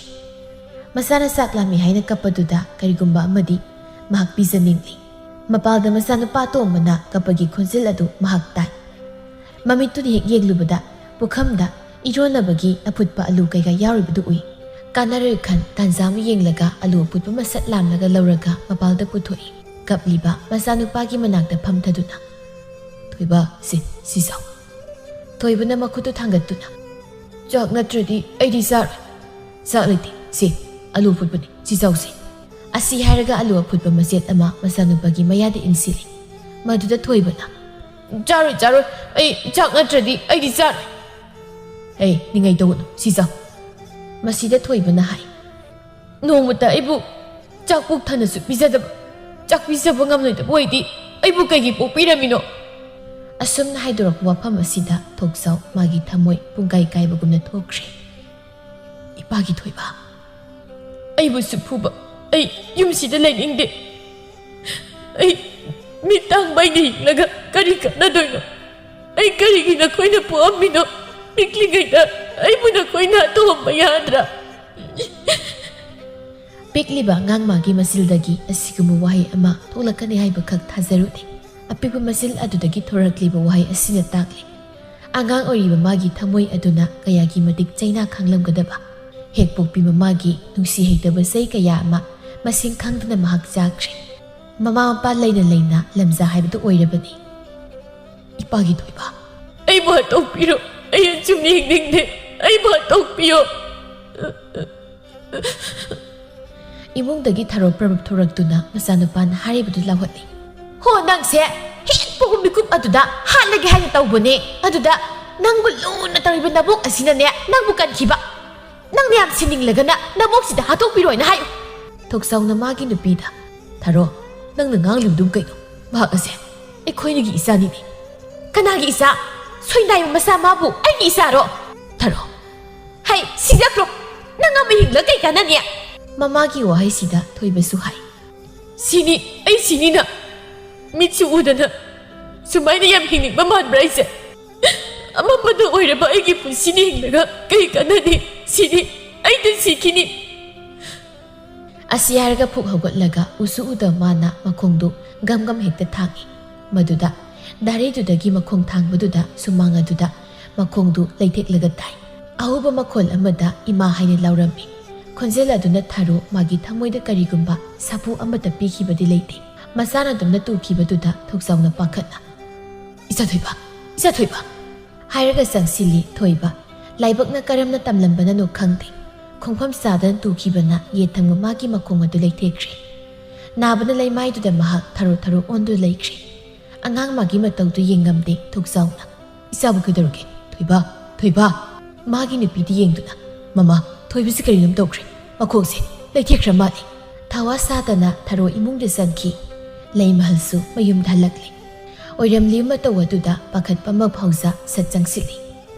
ꯃꯆꯥꯅ ꯆꯥꯛ ꯂꯥꯝꯃꯤ ꯍꯥꯏꯅ ꯀꯞꯄꯗꯨꯗ ꯀꯔꯤꯒꯨꯝꯕ ꯑꯃꯗꯤ ꯃꯍꯥꯛ ꯄꯤꯖꯅꯤꯡꯂꯤ꯫ ꯃꯄꯥꯜꯗ ꯃꯆꯥꯅꯨꯄꯥ ꯇꯣꯝꯕꯅ ꯀꯞꯄꯒꯤ ꯈꯣꯟꯖꯦꯜ ꯑꯗꯨ ꯃꯍꯥꯛ ꯇꯥꯏ꯫ ꯃꯃꯤꯠꯇꯨꯅ ꯍꯦꯛ ꯌꯦꯡꯂꯨꯕꯗ ꯄꯨꯈꯝꯗ ꯏꯔꯣꯟꯅꯕꯒꯤ ꯑꯐꯨꯠꯄ ꯑꯂꯨ ꯀꯩꯀꯥ ꯌꯥꯎꯔꯤꯕꯗꯨ ꯎꯏ꯫ ꯀꯥꯟꯅꯔꯣꯏ ꯈꯟ ꯇꯥꯟꯖꯥ ꯑꯃ ꯌꯦꯡꯂꯒ ꯑꯂꯨ ꯑꯐꯨꯠꯄ ꯑꯃ ꯁꯠ ꯂꯥꯝꯂꯒ ꯂꯧꯔꯒ ꯃꯄꯥꯜꯗ ꯄꯨꯊꯣꯛꯏ꯫ ꯀꯞꯂꯤꯕ ꯃꯆꯥꯅꯨꯄꯥꯒꯤ ꯃꯅꯥꯛꯇ ꯐꯝꯊꯗꯨꯅ, "ꯊꯣꯏꯕ, ꯁꯤ, ꯁꯤ ꯆꯥꯎ꯫" ꯊꯣꯏꯕꯅ ꯃꯈꯨꯠꯇꯨ ꯊꯥꯡꯒꯠꯇꯨꯅ, "ꯆꯥꯛ ꯅꯠꯇ꯭ꯔꯗꯤ ꯑꯩꯗꯤ ꯆꯥꯔꯣꯏ꯫ ꯆꯥꯛ ꯂꯩꯇꯦ꯫ ꯁꯤ, ꯑꯂꯨ ꯑꯐꯨꯠꯄꯅꯤ꯫ ꯁꯤ ꯆꯥꯎꯁꯤ꯫" ꯑꯁꯤ ꯍꯥꯏꯔꯒ ꯑꯂꯨ ꯑꯐꯨꯠꯄ ꯃꯆꯦꯠ ꯑꯃ ꯃꯆꯥꯅꯨꯄꯥꯒꯤ ꯃꯌꯥꯗ ꯏꯟꯁꯤꯜꯂꯤ꯫ ꯃꯗꯨꯗ ꯊꯣꯏꯕꯅ, "ꯆꯥꯔꯣꯏ, ꯆꯥꯔꯣꯏ꯫ ꯑꯩ ꯆꯥꯛ ꯅꯠꯇ꯭ꯔꯗꯤ ꯑꯩꯗꯤ ꯆꯥꯔꯣꯏ꯫" "ꯍꯦ, ꯅꯤꯡꯉꯩ ꯇꯧꯒꯅꯨ꯫ ꯁꯤ ꯆꯥꯎ꯫" ꯃꯁꯤꯗ ꯊꯣꯏꯕꯅ ꯍꯥꯏ, "ꯅꯣꯡꯃꯇ ꯑꯩꯕꯨ ꯆꯥꯛ ꯄꯨꯛ ꯊꯟꯅꯁꯨ ꯄꯤꯖꯗꯕ, ꯆꯥꯛ ꯄꯤꯖꯕ ꯉꯝꯂꯣꯏꯗꯕ ꯑꯣꯏꯗꯤ ꯑꯩꯕꯨ ꯀꯩꯒꯤ ꯄꯣꯛꯄꯤꯔꯝꯃꯤꯅꯣ?" ꯑꯁꯨꯝꯅ ꯍꯥꯏꯗꯣꯔꯛꯄ ꯋꯥꯐꯝ ꯑꯁꯤꯗ ꯊꯣꯛꯆꯥꯎ ꯃꯥꯒꯤ ꯊꯃꯣꯏ ꯄꯨꯡꯀꯥꯏ ꯀꯥꯏꯕꯒꯨꯝꯅ ꯊꯣꯛꯈ꯭ꯔꯦ꯫ "ꯏꯄꯥꯒꯤ ꯊꯣꯏꯕ, ꯑꯩꯕꯨꯁꯨ ꯐꯨꯕ꯫ ꯑꯩ ꯌꯨꯝꯁꯤꯗ ꯂꯩꯅꯤꯡꯗꯦ꯫ ꯑꯩ ꯃꯤꯠ ꯇꯥꯡꯕ ꯑꯩꯅ ꯍꯤꯡꯂꯒ ꯀꯔꯤ ꯀꯥꯟꯅꯗꯣꯏꯅꯣ? ꯑꯩ ꯀꯔꯤꯒꯤ ꯅꯈꯣꯏꯅ ꯄꯣꯛꯑꯝꯃꯤꯅꯣ? ꯄꯤꯛꯂꯤꯉꯩꯗ ꯑꯩꯕꯨ ꯅꯈꯣꯏꯅ ꯇꯣꯝꯕ ꯌꯥꯗ꯭ꯔꯥ?" ꯄꯤꯛꯂꯤꯕ ꯑꯉꯥꯡ ꯃꯥꯒꯤ ꯃꯆꯤꯜꯗꯒꯤ ꯑꯁꯤꯒꯨꯝꯕ ꯋꯥꯍꯩ ꯑꯃ ꯊꯣꯛꯂꯛꯀꯅꯤ ꯍꯥꯏꯕꯈꯛ ꯊꯥꯖꯔꯨꯗꯦ꯫ ꯑꯄꯤꯛꯄ ꯃꯆꯤꯜ ꯑꯗꯨꯗꯒꯤ ꯊꯣꯔꯛꯂꯤꯕ ꯋꯥꯍꯩ ꯑꯁꯤꯅ ꯇꯥꯛꯂꯤ, ꯑꯉꯥꯡ ꯑꯣꯏꯔꯤꯕ ꯃꯥꯒꯤ ꯊꯃꯣꯏ ꯑꯗꯨꯅ ꯀꯌꯥꯒꯤ ꯃꯇꯤꯛ ꯆꯩꯅꯥ ꯈꯥꯡꯂꯝꯒꯗꯕ꯫ ꯍꯦꯛ ꯄꯣꯛꯄꯤ ꯃꯃꯥꯒꯤ ꯅꯨꯡꯁꯤ ꯍꯩꯇꯕ ꯆꯩ ꯀꯌꯥ ꯑꯃ ꯃꯁꯤꯡ ꯈꯪꯗꯅ ꯃꯍꯥꯛ ꯆꯥꯈ꯭ꯔꯦ꯫ ꯃꯃꯥ ꯃꯄꯥ ꯂꯩꯅ ꯂꯩꯅ ꯂꯝꯖꯥ ꯍꯥꯏꯕꯗꯨ ꯑꯣꯏꯔꯕꯅꯤ꯫ "ꯏꯄꯥꯒꯤ ꯊꯣꯏꯕ, ꯑꯩꯕꯨ ꯍꯥꯠꯇꯣꯛꯄꯤꯔꯣ꯫ ꯑꯩ ꯑꯁꯨꯝꯅ ꯍꯤꯡꯅꯤꯡꯗꯦ꯫ ꯑꯩꯕꯨ ꯍꯥꯠꯇꯣꯛꯄꯤꯌꯣ꯫" ꯏꯃꯨꯡꯗꯒꯤ ꯊꯔꯣ ꯄ꯭ꯔꯕꯞ ꯊꯣꯔꯛꯇꯨꯅ ꯃꯆꯥꯅꯨꯄꯥꯅ ꯍꯥꯏꯔꯤꯕꯗꯨ ꯂꯥꯎꯍꯠꯂꯤ꯫ "ꯍꯣ, ꯅꯪꯁꯦ ꯍꯦꯛ ꯄꯣꯛꯄ ꯃꯤꯀꯨꯞ ꯑꯗꯨꯗ ꯍꯥꯠꯂꯒꯦ ꯍꯥꯏꯅ ꯇꯧꯕꯅꯦ꯫ ꯑꯗꯨꯗ ꯅꯪꯕꯨ ꯂꯨꯅ ꯇꯧꯔꯤꯕ ꯅꯕꯣꯛ ꯑꯁꯤꯅꯅꯦ ꯅꯪꯕꯨ ꯀꯟꯈꯤꯕ꯫ ꯅꯪꯅ ꯌꯥꯝ ꯁꯤꯅꯤꯡꯂꯒꯅ ꯅꯕꯣꯛꯁꯤꯗ ꯍꯥꯠꯇꯣꯛꯄꯤꯔꯣ ꯍꯥꯏꯅ ꯍꯥꯏꯌꯨ꯫" ꯊꯣꯛꯆꯥꯎꯅ ꯃꯥꯒꯤ ꯅꯨꯄꯤꯗ, "ꯊꯔꯣ, ꯅꯪꯅ ꯉꯥꯡꯂꯤꯕꯗꯨꯕꯨ ꯀꯩꯅꯣ? ꯃꯍꯥꯛ ꯑꯁꯦ ꯑꯩꯈꯣꯏꯅꯤꯒꯤ ꯏꯆꯥꯅꯤꯅꯦ꯫" "ꯀꯅꯥꯒꯤ ꯏꯆꯥ? ꯁꯣꯏꯅꯥꯏꯕ ꯃꯆꯥ ꯃꯥꯕꯨ ꯑꯩꯒꯤ ꯏꯆꯥꯔꯣ?" "ꯊꯔꯣ, ꯍꯩ, ꯁꯤꯖꯈ꯭ꯔꯣ꯫ ꯅꯪ ꯑꯃ ꯍꯤꯡꯂ ꯀꯩ ꯀꯥꯟꯅꯅꯤ?" ꯃꯃꯥꯒꯤ ꯋꯥꯍꯩꯁꯤꯗ ꯊꯣꯏꯕꯁꯨ ꯍꯥꯏ, "ꯁꯤꯅꯤ, ꯑꯩ ꯁꯤꯅꯤꯅ꯫ ꯃꯤꯠꯁꯨ ꯎꯗꯅ ꯁꯨꯃꯥꯏꯅ ꯌꯥꯝ ꯍꯤꯡꯅꯤꯡꯕ ꯃꯥꯟꯕ꯭ꯔꯥ ꯑꯩꯁꯦ? ꯑꯃꯝꯕꯗ ꯑꯣꯏꯔꯕ ꯑꯩꯒꯤ ꯄꯨꯟꯁꯤꯅꯤ ꯍꯤꯡꯂꯒ ꯀꯩ ꯀꯥꯟꯅꯅꯤ? ꯁꯤꯅꯤ, ꯑꯩꯗꯤ ꯁꯤꯈꯤꯅꯤ꯫" ꯑꯁꯤ ꯍꯥꯏꯔꯒ ꯐꯨꯛ ꯍꯧꯒꯠꯂꯒ ꯎꯁꯨ ꯎꯗꯕ ꯃꯥꯅ ꯃꯈꯣꯡꯗꯨ ꯒꯝ ꯒꯝ ꯍꯦꯛꯇ ꯊꯥꯡꯏ꯫ ꯃꯗꯨꯗ ꯗꯥꯔꯤꯗꯨꯗꯒꯤ ꯃꯈꯣꯡ ꯊꯥꯡꯕꯗꯨꯗ ꯁꯨꯃꯥꯡ ꯑꯗꯨꯗ ꯃꯈꯣꯡꯗꯨ ꯂꯩꯊꯦꯛꯂꯒ ꯇꯥꯏ꯫ ꯑꯍꯧꯕ ꯃꯈꯣꯜ ꯑꯃꯗ ꯏꯃꯥ ꯍꯥꯏꯅ ꯂꯥꯎꯔꯝꯃꯤ꯫ ꯈꯣꯟꯖꯦꯜ ꯑꯗꯨꯅ ꯊꯔꯣ ꯃꯥꯒꯤ ꯊꯃꯣꯏꯗ ꯀꯔꯤꯒꯨꯝꯕ ꯁꯥꯐꯨ ꯑꯃꯠꯇ ꯄꯤꯈꯤꯕꯗꯤ ꯂꯩꯇꯦ꯫ ꯃꯆꯥꯅ ꯑꯗꯨꯝꯅ ꯇꯨꯈꯤꯕꯗꯨꯗ ꯊꯣꯛꯆꯥꯎꯅ ꯄꯥꯈꯠꯅ, "ꯏꯆꯥ ꯊꯣꯏꯕ, ꯏꯆꯥ ꯊꯣꯏꯕ!" ꯍꯥꯏꯔꯒ ꯆꯪꯁꯤꯜꯂꯤ ꯊꯣꯏꯕ꯫ ꯂꯥꯏꯕꯛꯅ ꯀꯔꯝꯅ ꯇꯝꯂꯝꯕꯅꯅꯣ ꯈꯪꯗꯦ, ꯈꯣꯡꯐꯝ ꯆꯥꯗꯅ ꯇꯨꯈꯤꯕꯅ ꯌꯦꯠ ꯊꯪꯕ ꯃꯥꯒꯤ ꯃꯈꯣꯡ ꯑꯗꯨ ꯂꯩꯊꯦꯛꯈ꯭ꯔꯦ꯫ ꯅꯥꯕꯅ ꯂꯩꯃꯥꯏꯗꯨꯗ ꯃꯍꯥꯛ ꯊꯔꯣ ꯊꯔꯣ ꯑꯣꯟꯗꯨꯅ ꯂꯩꯈ꯭ꯔꯦ꯫ ꯑꯉꯥꯡ ꯃꯥꯒꯤ ꯃꯇꯧꯗꯨ ꯌꯦꯡꯉꯝꯗꯦ ꯊꯣꯛꯆꯥꯎꯅ꯫ "ꯏꯆꯥꯕꯨ ꯀꯩꯗꯧꯔꯒꯦ, ꯊꯣꯏꯕ? ꯊꯣꯏꯕ!" ꯃꯥꯒꯤ ꯅꯨꯄꯤꯗꯤ ꯌꯦꯡꯗꯨꯅ, "ꯃꯃꯥ, ꯊꯣꯏꯕꯁꯤ ꯀꯔꯤꯅꯣꯝ ꯇꯧꯈ꯭ꯔꯦ, ꯃꯈꯣꯡꯁꯦ ꯂꯩꯊꯦꯛꯈ꯭ꯔ ꯃꯥꯜꯂꯦ"꯫ ꯊꯋꯥ ꯁꯥꯗꯅ ꯊꯔꯣ ꯏꯃꯨꯡꯗ ꯆꯪꯈꯤ꯫ ꯂꯩꯃꯍꯜꯁꯨ ꯃꯌꯨꯝꯗ ꯍꯜꯂꯛꯂꯦ꯫ ꯑꯣꯏꯔꯝꯂꯤꯕ ꯃꯇꯧ ꯑꯗꯨꯗ ꯄꯥꯈꯠꯄ ꯑꯃ ꯐꯥꯎꯖ ꯁꯠ ꯆꯪꯁꯤꯜꯂꯤ꯫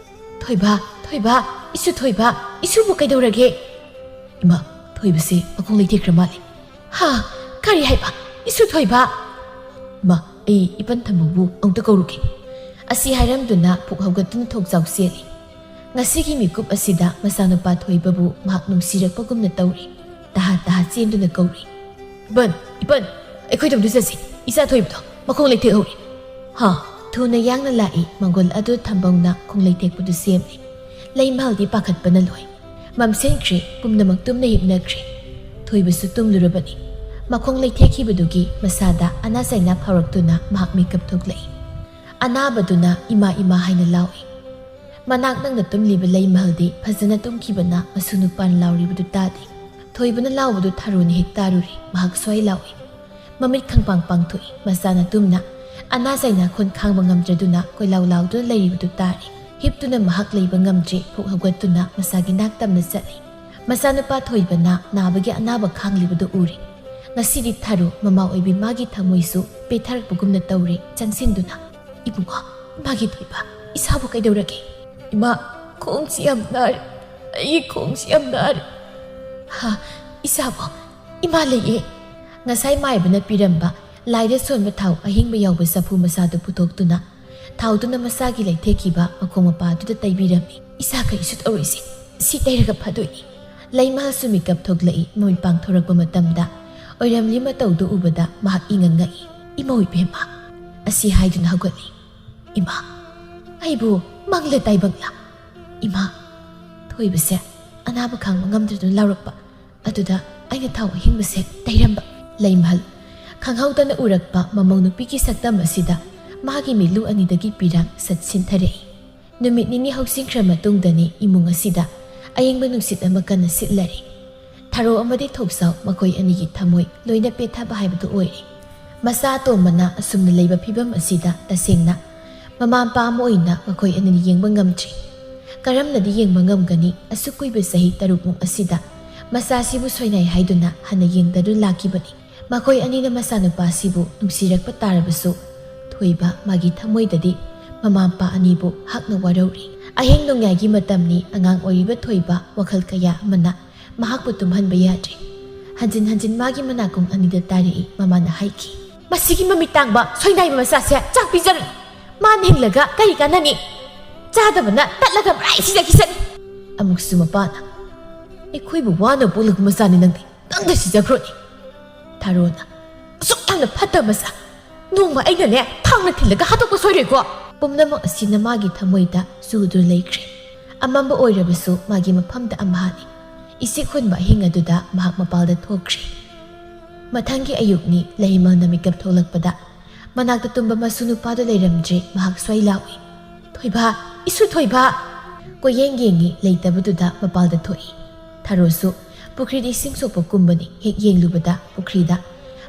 "ꯊꯣꯏꯕ, ꯊꯣꯏꯕ, ꯏꯁꯨ ꯊꯣꯏꯕ, ꯏꯁꯨꯕꯨ ꯀꯩꯗꯧꯔꯒꯦ?" "ꯏꯃꯥ, ꯊꯣꯏꯕꯁꯦ ꯃꯈꯣꯡ ꯂꯩꯊꯦꯛꯈ꯭ꯔ ꯃꯥꯜꯂꯦ"꯫ "ꯍꯥ? ꯀꯔꯤ ꯍꯥꯏꯕ? ꯏꯁꯨ ꯊꯣꯏꯕ?" "ꯏꯃꯥ, ꯑꯩ ꯏꯄꯟ ꯊꯝꯕꯕꯨ ꯑꯃꯨꯛꯇ ꯀꯧꯔꯨꯒꯦ"꯫ ꯑꯁꯤ ꯍꯥꯏꯔꯝꯗꯨꯅ ꯄꯨꯛ ꯍꯧꯒꯠꯇꯨꯅ ꯊꯣꯛꯆꯥꯎ ꯆꯦꯜꯂꯤ꯫ ꯉꯁꯤꯒꯤ ꯃꯤꯀꯨꯞ ꯑꯁꯤꯗ ꯃꯆꯥꯅꯨꯄꯥ ꯊꯣꯏꯕꯕꯨ ꯃꯍꯥꯛ ꯅꯨꯡꯁꯤꯔꯛꯄꯒꯨꯝꯅ ꯇꯧꯔꯤ꯫ ꯇꯍꯥ ꯇꯍꯥ ꯆꯦꯟꯗꯨꯅ ꯀꯧꯔꯤ꯫ "ꯏꯄꯟ, ꯏꯄꯟ, ꯑꯩꯈꯣꯏꯗꯣꯝꯗ ꯆꯠꯁꯤ, ꯏꯆꯥ ꯊꯣꯏꯕꯗꯣ ꯃꯈꯣꯡ ꯂꯩꯊꯦꯛꯍꯧꯔꯦ"꯫ "ꯍꯥ?" ꯊꯨꯅ ꯌꯥꯡꯅ ꯂꯥꯛꯏ ꯃꯪꯒꯣꯜ ꯑꯗꯨ ꯊꯝꯕꯧꯅ ꯈꯣꯡ ꯂꯩꯊꯦꯛꯄꯗꯨ ꯁꯦꯝꯂꯤ꯫ ꯂꯩꯃꯍꯜꯗꯤ ꯄꯥꯈꯠꯄꯅ ꯂꯣꯏ꯫ ꯃꯝꯁꯤꯟꯈ꯭ꯔꯦ, ꯄꯨꯝꯅꯃꯛ ꯇꯨꯝꯅ ꯍꯤꯞꯅꯈ꯭ꯔꯦ꯫ ꯊꯣꯏꯕꯁꯨ ꯇꯨꯝꯂꯨꯔꯕꯅꯤ꯫ ꯃꯈꯣꯡ ꯂꯩꯊꯦꯛꯈꯤꯕꯗꯨꯒꯤ ꯃꯁꯥꯗ ꯑꯅꯥ ꯆꯩꯅꯥ ꯐꯥꯎꯔꯛꯇꯨꯅ ꯃꯍꯥꯛ ꯃꯤꯀꯞ ꯊꯣꯛꯂꯛꯏ꯫ ꯑꯅꯥꯕꯗꯨꯅ "ꯏꯃꯥ, ꯏꯃꯥ" ꯍꯥꯏꯅ ꯂꯥꯎꯏ꯫ ꯃꯅꯥꯛ ꯅꯛꯅ ꯇꯨꯝꯂꯤꯕ ꯂꯩꯃꯍꯜꯗꯤ ꯐꯖꯅ ꯇꯨꯝꯈꯤꯕꯅ ꯃꯁꯨ ꯅꯨꯄꯥꯅ ꯂꯥꯎꯔꯤꯕꯗꯨ ꯇꯥꯗꯦ꯫ ꯊꯣꯏꯕꯅ ꯂꯥꯎꯕꯗꯨ ꯊꯔꯣꯅ ꯍꯦꯛ ꯇꯥꯔꯨꯔꯦ, ꯃꯍꯥꯛ ꯁ꯭ꯋꯥꯏ ꯂꯥꯎꯏ꯫ ꯃꯃꯤꯠ ꯈꯪꯄꯥꯡ ꯄꯥꯡꯊꯣꯛꯏ꯫ ꯃꯆꯥꯅ ꯇꯨꯝꯅ ꯑꯅꯥ ꯆꯩꯅꯥ ꯈꯣꯟ ꯈꯥꯡꯕ ꯉꯝꯗ꯭ꯔꯗꯨꯅ ꯀꯣꯏꯂꯥꯎ ꯂꯥꯎꯗꯨꯅ ꯂꯩꯔꯤꯕꯗꯨ ꯇꯥꯔꯦ꯫ ꯍꯤꯞꯇꯨꯅ ꯃꯍꯥꯛ ꯂꯩꯕ ꯉꯝꯗ꯭ꯔꯦ, ꯐꯨꯛ ꯍꯧꯒꯠꯇꯨꯅ ꯃꯆꯥꯒꯤ ꯅꯥꯛ ꯇꯝꯅ ꯆꯠꯂꯤ꯫ ꯃꯆꯥꯅꯨꯄꯥ ꯊꯣꯏꯕꯅ ꯅꯥꯕꯒꯤ ꯑꯅꯥꯕ ꯈꯥꯡꯂꯤꯕꯗꯨ ꯎꯔꯦ꯫ ꯉꯁꯤꯗꯤ ꯊꯔꯣ ꯃꯃꯥ ꯑꯣꯏꯕꯤ ꯃꯥꯒꯤ ꯊꯃꯣꯏꯁꯨ ꯄꯦꯊꯔꯛꯄꯒꯨꯝꯅ ꯇꯧꯔꯦ꯫ ꯆꯪꯁꯤꯟꯗꯨꯅ, "ꯏꯕꯨꯡꯉꯣ, ꯏꯃꯥꯒꯤ ꯊꯣꯏꯕ, ꯏꯁꯥꯕꯨ ꯀꯩꯗꯧꯔꯒꯦ?" "ꯏꯃꯥ, ꯈꯣꯡꯁꯤ ꯌꯥꯝ ꯅꯥꯔꯦ, ꯑꯩꯒꯤ ꯈꯣꯡꯁꯤ ꯌꯥꯝ ꯅꯥꯔꯦ"꯫ "ꯍꯥ, ꯏꯁꯥꯕꯨ, ꯏꯃꯥ ꯂꯩꯌꯦ"꯫ ꯉꯁꯥꯏ ꯃꯥꯏꯕꯅ ꯄꯤꯔꯝꯕ ꯂꯥꯏꯗ ꯁꯣꯟꯕ ꯊꯥꯎ ꯑꯍꯤꯡꯕ ꯌꯥꯎꯕ ꯆꯐꯨ ꯃꯆꯥꯗꯨ ꯄꯨꯊꯣꯛꯇꯨꯅ ꯊꯥꯎꯗꯨꯅ ꯃꯆꯥꯒꯤ ꯂꯩꯊꯦꯛꯈꯤꯕ ꯃꯈꯣꯡ ꯃꯄꯥꯗꯨꯗ ꯇꯩꯕꯤꯔꯝꯃꯤ꯫ "ꯏꯆꯥ, ꯀꯔꯤꯁꯨ ꯇꯧꯔꯣꯏꯁꯦ, ꯁꯤ ꯇꯩꯔꯒ ꯐꯗꯣꯏꯅꯤ"꯫ ꯂꯩꯃꯍꯜꯁꯨ ꯃꯤꯀꯞ ꯊꯣꯛꯂꯛꯏ꯫ ꯃꯃꯤꯠ ꯄꯥꯡꯊꯣꯔꯛꯄ ꯃꯇꯝꯗ ꯑꯣꯏꯔꯝꯂꯤ ꯃꯇꯧꯗꯨ ꯎꯕꯗ ꯃꯍꯥꯛ ꯏꯉꯛ ꯉꯛꯏ꯫ "ꯏꯃꯧ ꯏꯕꯦꯝꯃ!" ꯑꯁꯤ ꯍꯥꯏꯗꯨꯅ ꯍꯧꯒꯠꯂꯤ꯫ "ꯏꯃꯥ, ꯑꯩꯕꯨ ꯃꯪꯂ ꯇꯥꯏꯕꯪꯂ?" "ꯏꯃꯥ!" ꯊꯣꯏꯕꯁꯦ ꯑꯅꯥꯕ ꯈꯥꯡꯕ ꯉꯝꯗ꯭ꯔꯗꯨꯅ ꯂꯥꯎꯔꯛꯄ ꯑꯗꯨꯗ ꯑꯩꯅ ꯊꯥꯎ ꯑꯍꯤꯡꯕꯁꯦ ꯇꯩꯔꯝꯕ꯫ ꯂꯩꯃꯍꯜ ꯈꯪꯍꯧꯗꯅ ꯎꯔꯛꯄ ꯃꯃꯧ ꯅꯨꯄꯤꯒꯤ ꯁꯛꯇꯝ ꯑꯁꯤꯗ ꯃꯥꯒꯤ ꯃꯤꯠꯂꯨ ꯑꯅꯤꯗꯒꯤ ꯄꯤꯔꯥꯡ ꯁꯠ ꯁꯤꯟꯊꯔꯛꯏ꯫ ꯅꯨꯃꯤꯠ ꯅꯤꯅꯤ ꯍꯧꯁꯤꯟꯈ꯭ꯔ ꯃꯇꯨꯡꯗꯅꯤ ꯏꯃꯨꯡ ꯑꯁꯤꯗ ꯑꯌꯤꯡꯕ ꯅꯨꯡꯁꯤꯠ ꯑꯃ ꯀꯟꯅ ꯁꯤꯠꯂꯔꯤ꯫ ꯊꯔꯣ ꯑꯃꯗꯤ ꯊꯣꯛꯆꯥꯎ ꯃꯈꯣꯏ ꯑꯅꯤꯒꯤ ꯊꯃꯣꯏ ꯂꯣꯏꯅ ꯄꯦꯠꯊꯕ ꯍꯥꯏꯕꯗꯨ ꯑꯣꯏꯔꯦ꯫ ꯃꯆꯥ ꯑꯇꯣꯝꯕꯅ ꯑꯁꯨꯝꯅ ꯂꯩꯕ ꯐꯤꯕꯝ ꯑꯁꯤꯗ ꯇꯁꯦꯡꯅ ꯃꯃꯥ ꯃꯄꯥ ꯑꯃ ꯑꯣꯏꯅ ꯃꯈꯣꯏ ꯑꯅꯤꯅ ꯌꯦꯡꯕ ꯉꯝꯗ꯭ꯔꯤ꯫ ꯀꯔꯝꯅꯗꯤ ꯌꯦꯡꯕ ꯉꯝꯒꯅꯤ? ꯑꯁꯨꯛ ꯀꯨꯏꯕ ꯆꯍꯤ ꯇꯔꯨꯛꯃꯨꯛ ꯑꯁꯤꯗ ꯃꯆꯥꯁꯤꯕꯨ ꯁꯣꯏꯅꯥꯏ ꯍꯥꯏꯗꯨꯅ ꯍꯟꯅ ꯌꯦꯡꯗꯗꯨꯅ ꯂꯥꯛꯈꯤꯕꯅꯤ꯫ ꯃꯈꯣꯏ ꯑꯅꯤꯅ ꯃꯆꯥꯅꯨꯄꯥꯁꯤꯕꯨ ꯅꯨꯡꯁꯤꯔꯛꯄ ꯇꯥꯔꯕꯁꯨ ꯊꯣꯏꯕ ꯃꯥꯒꯤ ꯊꯃꯣꯏꯗꯗꯤ ꯃꯃꯥ ꯃꯄꯥ ꯑꯅꯤꯕꯨ ꯍꯛꯅ ꯋꯥꯔꯧꯔꯤ꯫ ꯑꯍꯤꯡ ꯅꯣꯡꯌꯥꯏꯒꯤ ꯃꯇꯝꯅꯤ꯫ ꯑꯉꯥꯡ ꯑꯣꯏꯔꯤꯕ ꯊꯣꯏꯕ ꯋꯥꯈꯜ ꯀꯌꯥ ꯑꯃꯅ ꯃꯍꯥꯛꯄꯨ ꯇꯨꯝꯍꯟꯕ ꯌꯥꯗ꯭ꯔꯤ꯫ ꯍꯟꯖꯤꯟ ꯍꯟꯖꯤꯟ ꯃꯥꯒꯤ ꯃꯅꯥꯀꯣꯡ ꯑꯅꯤꯗ ꯇꯥꯔꯛꯏ꯫ ꯃꯃꯥꯅ ꯍꯥꯏꯈꯤ, "ꯃꯁꯤꯒꯤ ꯃꯃꯤꯠ ꯇꯥꯡꯕ ꯁꯣꯏꯅꯥꯏꯕ ꯃꯆꯥꯁꯦ ꯆꯥꯛ ꯄꯤꯖꯔꯨ꯫ ꯃꯥꯅ ꯍꯤꯡꯂꯒ ꯀꯔꯤ ꯀꯥꯟꯅꯅꯤ? ꯆꯥꯗꯕꯅ ꯇꯠꯂꯒ ꯃꯔꯥꯏ ꯁꯤꯖꯈꯤꯁꯅꯤ!" ꯑꯃꯨꯛꯁꯨ ꯃꯄꯥꯅ, "ꯑꯩꯈꯣꯏꯕꯨ ꯋꯥꯅ ꯄꯣꯛꯂꯕ ꯃꯆꯥꯅꯤ ꯅꯪꯗꯤ꯫ ꯇꯪꯗ ꯁꯤꯖꯈ꯭ꯔꯣꯅꯦ!" ꯊꯥꯔꯣꯅ, "ꯑꯁꯨꯛ ꯌꯥꯝꯅ ꯐꯠꯇꯕ ꯃꯆꯥ! ꯅꯣꯡꯃ ꯑꯩꯅꯅꯦ ꯊꯥꯡꯅ ꯊꯤꯜꯂꯒ ꯍꯥꯠꯇꯣꯛꯄ ꯁꯣꯏꯔꯣꯏꯀꯣ!" ꯄꯨꯝꯅꯃꯛ ꯑꯁꯤꯅ ꯃꯥꯒꯤ ꯊꯃꯣꯏꯗ ꯆꯨꯗꯨꯅ ꯂꯩꯈ꯭ꯔꯦ꯫ ꯑꯃꯝꯕ ꯑꯣꯏꯔꯕꯁꯨ ꯃꯥꯒꯤ ꯃꯐꯝꯗ ꯑꯃꯍꯥꯅꯤ꯫ ꯏꯁꯤꯛ ꯍꯨꯟꯕ ꯑꯍꯤꯡ ꯑꯗꯨꯗ ꯃꯍꯥꯛ ꯃꯄꯥꯜꯗ ꯊꯣꯛꯈ꯭ꯔꯦ꯫ ꯃꯊꯪꯒꯤ ꯑꯌꯨꯛꯅꯤ꯫ ꯂꯩꯃꯜꯅ ꯃꯤꯀꯞ ꯊꯣꯛꯂꯛꯄꯗ ꯃꯅꯥꯛꯇ ꯇꯨꯝꯕ ꯃꯁꯨ ꯅꯨꯄꯥꯗꯨ ꯂꯩꯔꯝꯗ꯭ꯔꯦ꯫ ꯃꯍꯥꯛ ꯁ꯭ꯋꯥꯏ ꯂꯥꯎꯏ, "ꯊꯣꯏꯕ! ꯏꯁꯨ ꯊꯣꯏꯕ!" ꯀꯣꯏꯌꯦꯡ ꯌꯦꯡꯉꯤ꯫ ꯂꯩꯇꯕꯗꯨꯗ ꯃꯄꯥꯜꯗ ꯊꯣꯛꯏ꯫ ꯊꯔꯣꯁꯨ ꯄꯨꯈ꯭ꯔꯤꯗ ꯏꯁꯤꯡ ꯁꯣꯛꯄ ꯀꯨꯝꯕꯅꯤ꯫ ꯍꯦꯛ ꯌꯦꯡꯂꯨꯕꯗ ꯄꯨꯈ꯭ꯔꯤꯗ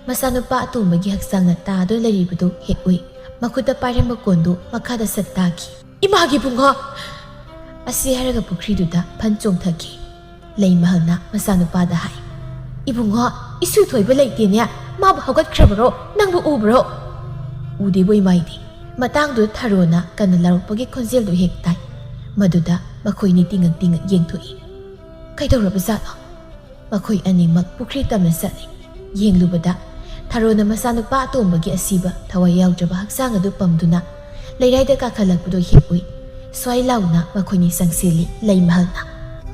ꯃꯆꯥꯅꯨꯄꯥ ꯑꯇꯣꯝꯕꯒꯤ ꯍꯛꯆꯥꯡꯅ ꯇꯥꯗꯨꯅ ꯂꯩꯔꯤꯕꯗꯨ ꯍꯦꯛ ꯎꯏ꯫ ꯃꯈꯨꯠꯇ ꯄꯥꯏꯔꯝꯕ ꯀꯣꯟꯗꯨ ꯃꯈꯥꯗ ꯁꯠ ꯇꯥꯈꯤ꯫ "ꯏꯃꯥꯒꯤ ꯏꯕꯨꯡꯉꯣ!" ꯑꯁꯤ ꯍꯥꯏꯔꯒ ꯄꯨꯈ꯭ꯔꯤꯗꯨꯗ ꯐꯟ ꯆꯣꯡꯊꯈꯤ꯫ ꯂꯩꯃꯍꯜꯅ ꯃꯆꯥꯅꯨꯄꯥꯗ ꯍꯥꯏ, "ꯏꯕꯨꯡꯉꯣ, ꯏꯁꯨ ꯊꯣꯏꯕ ꯂꯩꯇꯦꯅꯦ꯫ ꯃꯥꯕꯨ ꯍꯧꯒꯠꯈ꯭ꯔꯕꯔꯣ? ꯅꯪꯕꯨ ꯎꯕ꯭ꯔꯣ?" "ꯎꯗꯦꯕꯨ ꯏꯃꯥꯏꯗꯤ!" ꯃꯇꯥꯡꯗꯨꯗ ꯊꯔꯣꯅ ꯀꯟꯅ ꯂꯥꯎꯔꯛꯄꯒꯤ ꯈꯣꯟꯖꯦꯜꯗꯨ ꯍꯦꯛ ꯇꯥꯏ꯫ ꯃꯗꯨꯗ ꯃꯈꯣꯏꯅꯤ ꯇꯤꯡꯉꯛ ꯇꯤꯡꯉꯛ ꯌꯦꯡꯊꯣꯛꯏ꯫ "ꯀꯩꯗꯧꯔꯕꯖꯥꯠꯅꯣ?" ꯃꯈꯣꯏ ꯑꯅꯤꯃꯛ ꯄꯨꯈ꯭ꯔꯤ ꯇꯝꯅ ꯆꯠꯂꯤ꯫ ꯌꯦꯡꯂꯨꯕꯗ ꯊꯔꯣꯅ ꯃꯆꯥꯅꯨꯄꯥ ꯑꯇꯣꯝꯕꯒꯤ ꯑꯁꯤꯕ ꯊꯋꯥꯏ ꯌꯥꯎꯗ꯭ꯔꯕ ꯍꯛꯆꯥꯡ ꯑꯗꯨ ꯄꯝꯗꯨꯅ ꯂꯩꯔꯥꯏꯗ ꯀꯥꯈꯠꯂꯛꯄꯗꯨ ꯍꯦꯛ ꯎꯏ꯫ ꯁ꯭ꯋꯥꯏ ꯂꯥꯎꯅ ꯃꯈꯣꯏꯅꯤ ꯆꯪꯁꯤꯜꯂꯤ꯫ ꯂꯩꯃꯍꯜꯅ,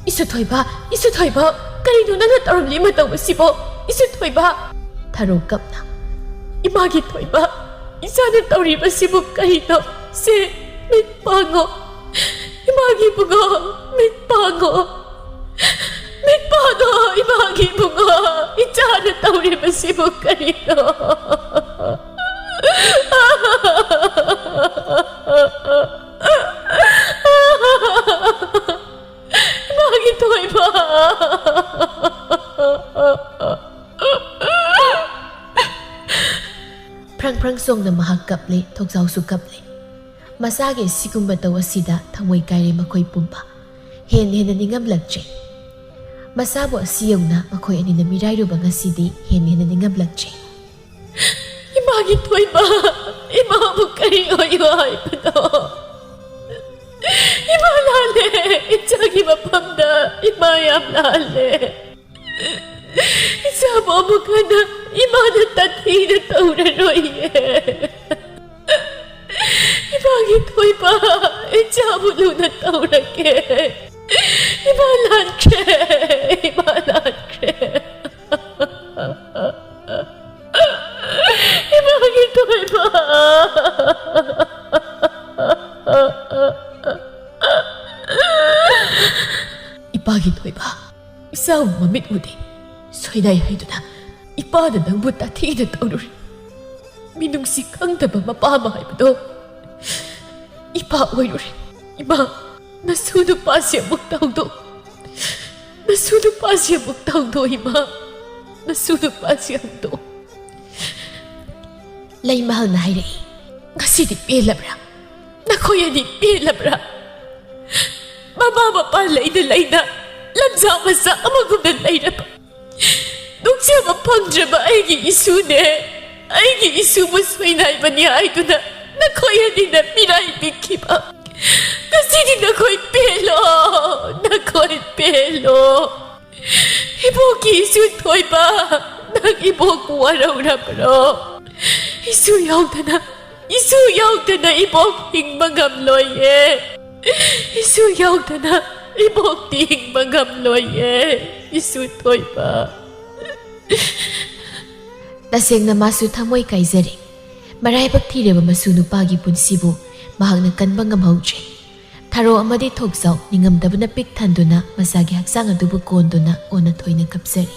"ꯏꯁꯨ ꯊꯣꯏꯕ! ꯏꯁꯨ ꯊꯣꯏꯕ! ꯀꯔꯤꯅꯣ ꯅꯪꯅ ꯇꯧꯔꯝꯂꯤ ꯃꯇꯧ ꯑꯁꯤꯕꯣ? ꯏꯁꯨ ꯊꯣꯏꯕ!" ꯊꯔꯣ ꯀꯞꯅ, ꯏꯃꯥꯒꯤ ꯊꯣꯏꯕ, ꯏꯆꯥꯅ ꯇꯧꯔꯤꯕꯁꯤꯕꯨ ꯀꯔꯤꯅꯣ? ꯁꯦ, ꯃꯤꯠ ꯄꯥꯡꯉꯣ꯫ ꯏꯃꯥꯒꯤ ꯏꯕꯨꯡꯉꯣ, ꯃꯤꯠ ꯄꯥꯡꯉꯣ꯫ ꯃꯤꯠ ꯄꯥꯡꯉꯣ, ꯏꯃꯥꯒꯤ ꯏꯕꯨꯡꯉꯣ꯫ ꯏꯆꯥꯅ ꯇꯧꯔꯤꯕꯁꯤꯕꯨ ꯀꯔꯤꯅꯣ? ꯏꯃꯥꯒꯤ ꯊꯣꯏꯕ꯫ ꯐ꯭ꯔꯪ ꯐ꯭ꯔꯪ ꯆꯣꯡꯅ ꯃꯍꯥꯛ ꯀꯞꯂꯦ, ꯊꯣꯛꯖꯥꯎꯁꯨ ꯀꯞꯂꯦ꯫ ꯃꯆꯥꯒꯤ ꯑꯁꯤꯒꯨꯝꯕ ꯇꯧ ꯑꯁꯤꯗ ꯊꯃꯣꯏ ꯀꯥꯏꯔꯦ ꯃꯈꯣꯏ ꯄꯨꯝꯕ꯫ ꯍꯦꯟꯅ ꯍꯦꯟꯅ ꯅꯤꯡꯉꯝꯂꯛꯇ꯭ꯔꯦ꯫ ꯃꯆꯥꯕꯨ ꯑꯁꯤ ꯌꯧꯅ ꯃꯈꯣꯏ ꯑꯅꯤꯅ ꯃꯤꯔꯥꯏꯔꯨꯕ ꯉꯁꯤꯗꯤ ꯍꯦꯟꯅ ꯍꯦꯟꯅ ꯅꯤꯡꯉꯝꯂꯛꯇ꯭ꯔꯦ꯫ ꯏꯃꯥꯒꯤ ꯊꯣꯏꯕ, ꯏꯃꯥꯕꯨ ꯀꯔꯤ ꯑꯣꯏꯌꯣ ꯍꯥꯏꯕꯅꯣ? ꯏꯃꯥ ꯂꯥꯜꯂꯦ, ꯏꯆꯥꯒꯤ ꯃꯐꯝꯗ ꯏꯃꯥ ꯌꯥꯝ ꯂꯥꯜꯂꯦ꯫ ꯏꯆꯥꯕꯨ ꯑꯃꯨꯛ ꯍꯟꯅ ꯏꯃꯥꯅ ꯇꯥꯊꯤꯅ ꯇꯧꯔꯔꯣꯏꯌꯦ꯫ ꯏꯃꯥꯒꯤ ꯊꯣꯏꯕ, ꯏꯆꯥꯕꯨ ꯂꯨꯅ ꯇꯧꯔꯒꯦ꯫ ꯏꯃꯥ ꯂꯥꯟꯈ꯭ꯔꯦ, ꯏꯃꯥ ꯂꯥꯟꯈ꯭ꯔꯦ꯫ ꯏꯃꯥꯒꯤ ꯊꯣꯏꯕ꯫ ꯏꯄꯥꯒꯤ ꯊꯣꯏꯕ, ꯏꯆꯥꯕꯨ ꯃꯃꯤꯠ ꯎꯗꯦ, ꯁꯣꯏꯅꯥꯏ ꯍꯥꯏꯗꯨꯅ ꯏꯄꯥꯅ ꯅꯪꯕꯨ ꯇꯥꯊꯤꯅ ꯇꯧꯔꯨꯔꯦ꯫ ꯃꯤꯅꯨꯡꯁꯤ ꯈꯪꯗꯕ ꯃꯄꯥ ꯑꯃ ꯍꯥꯏꯕꯗꯣ ꯏꯄꯥ ꯑꯣꯏꯔꯨꯔꯦ꯫ ꯏꯃꯥ, ꯅꯁꯨ ꯅꯨꯄꯥꯁꯤ ꯑꯃꯨꯛ ꯇꯧꯗꯣ꯫ ꯅꯁꯨ ꯅꯨꯄꯥꯁꯤ ꯑꯃꯨꯛ ꯇꯧꯗꯣ, ꯏꯃꯥ꯫ ꯅꯁꯨ ꯅꯨꯄꯥꯁꯤ ꯑꯃꯨꯛ ꯇꯧ꯫ ꯂꯩꯃꯍꯜꯅ ꯍꯥꯏꯔꯛꯏ, "ꯉꯁꯤꯗꯤ ꯄꯦꯜꯂꯕ꯭ꯔꯥ? ꯅꯈꯣꯏ ꯑꯅꯤ ꯄꯦꯜꯂꯕ꯭ꯔꯥ? ꯃꯃꯥ ꯃꯄꯥ ꯂꯩꯅ ꯂꯩꯅ ꯂꯝꯖꯥ ꯃꯆꯥ ꯑꯃꯒꯨꯝꯅ ꯂꯩꯔꯕ, ꯅꯨꯡꯁꯤꯕ ꯐꯪꯗ꯭ꯔꯕ ꯑꯩꯒꯤ ꯏꯁꯨꯅꯦ, ꯑꯩꯒꯤ ꯏꯁꯨꯕꯨ ꯁꯣꯏꯅꯥꯏꯕꯅꯤ ꯍꯥꯏꯗꯨꯅ ꯅꯈꯣꯏ ꯑꯅꯤꯅ ꯃꯤꯔꯥꯏꯕꯤꯈꯤꯕ꯫ ꯉꯁꯤꯗꯤ ꯅꯈꯣꯏ ꯄꯦꯜꯂꯣ, ꯅꯈꯣꯏ ꯄꯦꯜꯂꯣ꯫ ꯏꯕꯣꯛꯀꯤ ꯏꯁꯨ ꯊꯣꯏꯕ, ꯅꯪ ꯏꯕꯣꯛꯄꯨ ꯋꯥꯔꯧꯔꯕ꯭ꯔꯣ? ꯏꯁꯨ ꯌꯥꯎꯗꯅ, ꯏꯁꯨ ꯌꯥꯎꯗꯅ ꯏꯕꯣꯛ ꯍꯤꯡꯕ ꯉꯝꯂꯣꯏꯌꯦ꯫ ꯏꯁꯨ ꯌꯥꯎꯗꯅ ꯏꯕꯣꯛꯇꯤ ꯍꯤꯡꯕ ꯉꯝꯂꯣꯏꯌꯦ, ꯏꯁꯨ ꯊꯣꯏꯕ꯫" ꯇꯁꯦꯡꯅ ꯃꯥꯁꯨ ꯊꯃꯣꯏ ꯀꯥꯏꯖꯔꯦ꯫ ꯃꯔꯥꯏꯕꯛ ꯊꯤꯔꯕ ꯃꯁꯨ ꯅꯨꯄꯥꯒꯤ ꯄꯨꯟꯁꯤꯕꯨ ꯃꯍꯥꯛꯅ ꯀꯟꯕ ꯉꯝꯍꯧꯗ꯭ꯔꯦ꯫ ꯊꯔꯣ ꯑꯃꯗꯤ ꯊꯣꯛꯆꯥꯎ ꯅꯤꯡꯉꯝꯗꯕꯅ ꯄꯤꯛ ꯊꯟꯗꯨꯅ ꯃꯆꯥꯒꯤ ꯍꯛꯆꯥꯡ ꯑꯗꯨꯕꯨ ꯀꯣꯟꯗꯨꯅ ꯑꯣꯟꯅ ꯊꯣꯏꯅ ꯀꯞꯆꯔꯤ꯫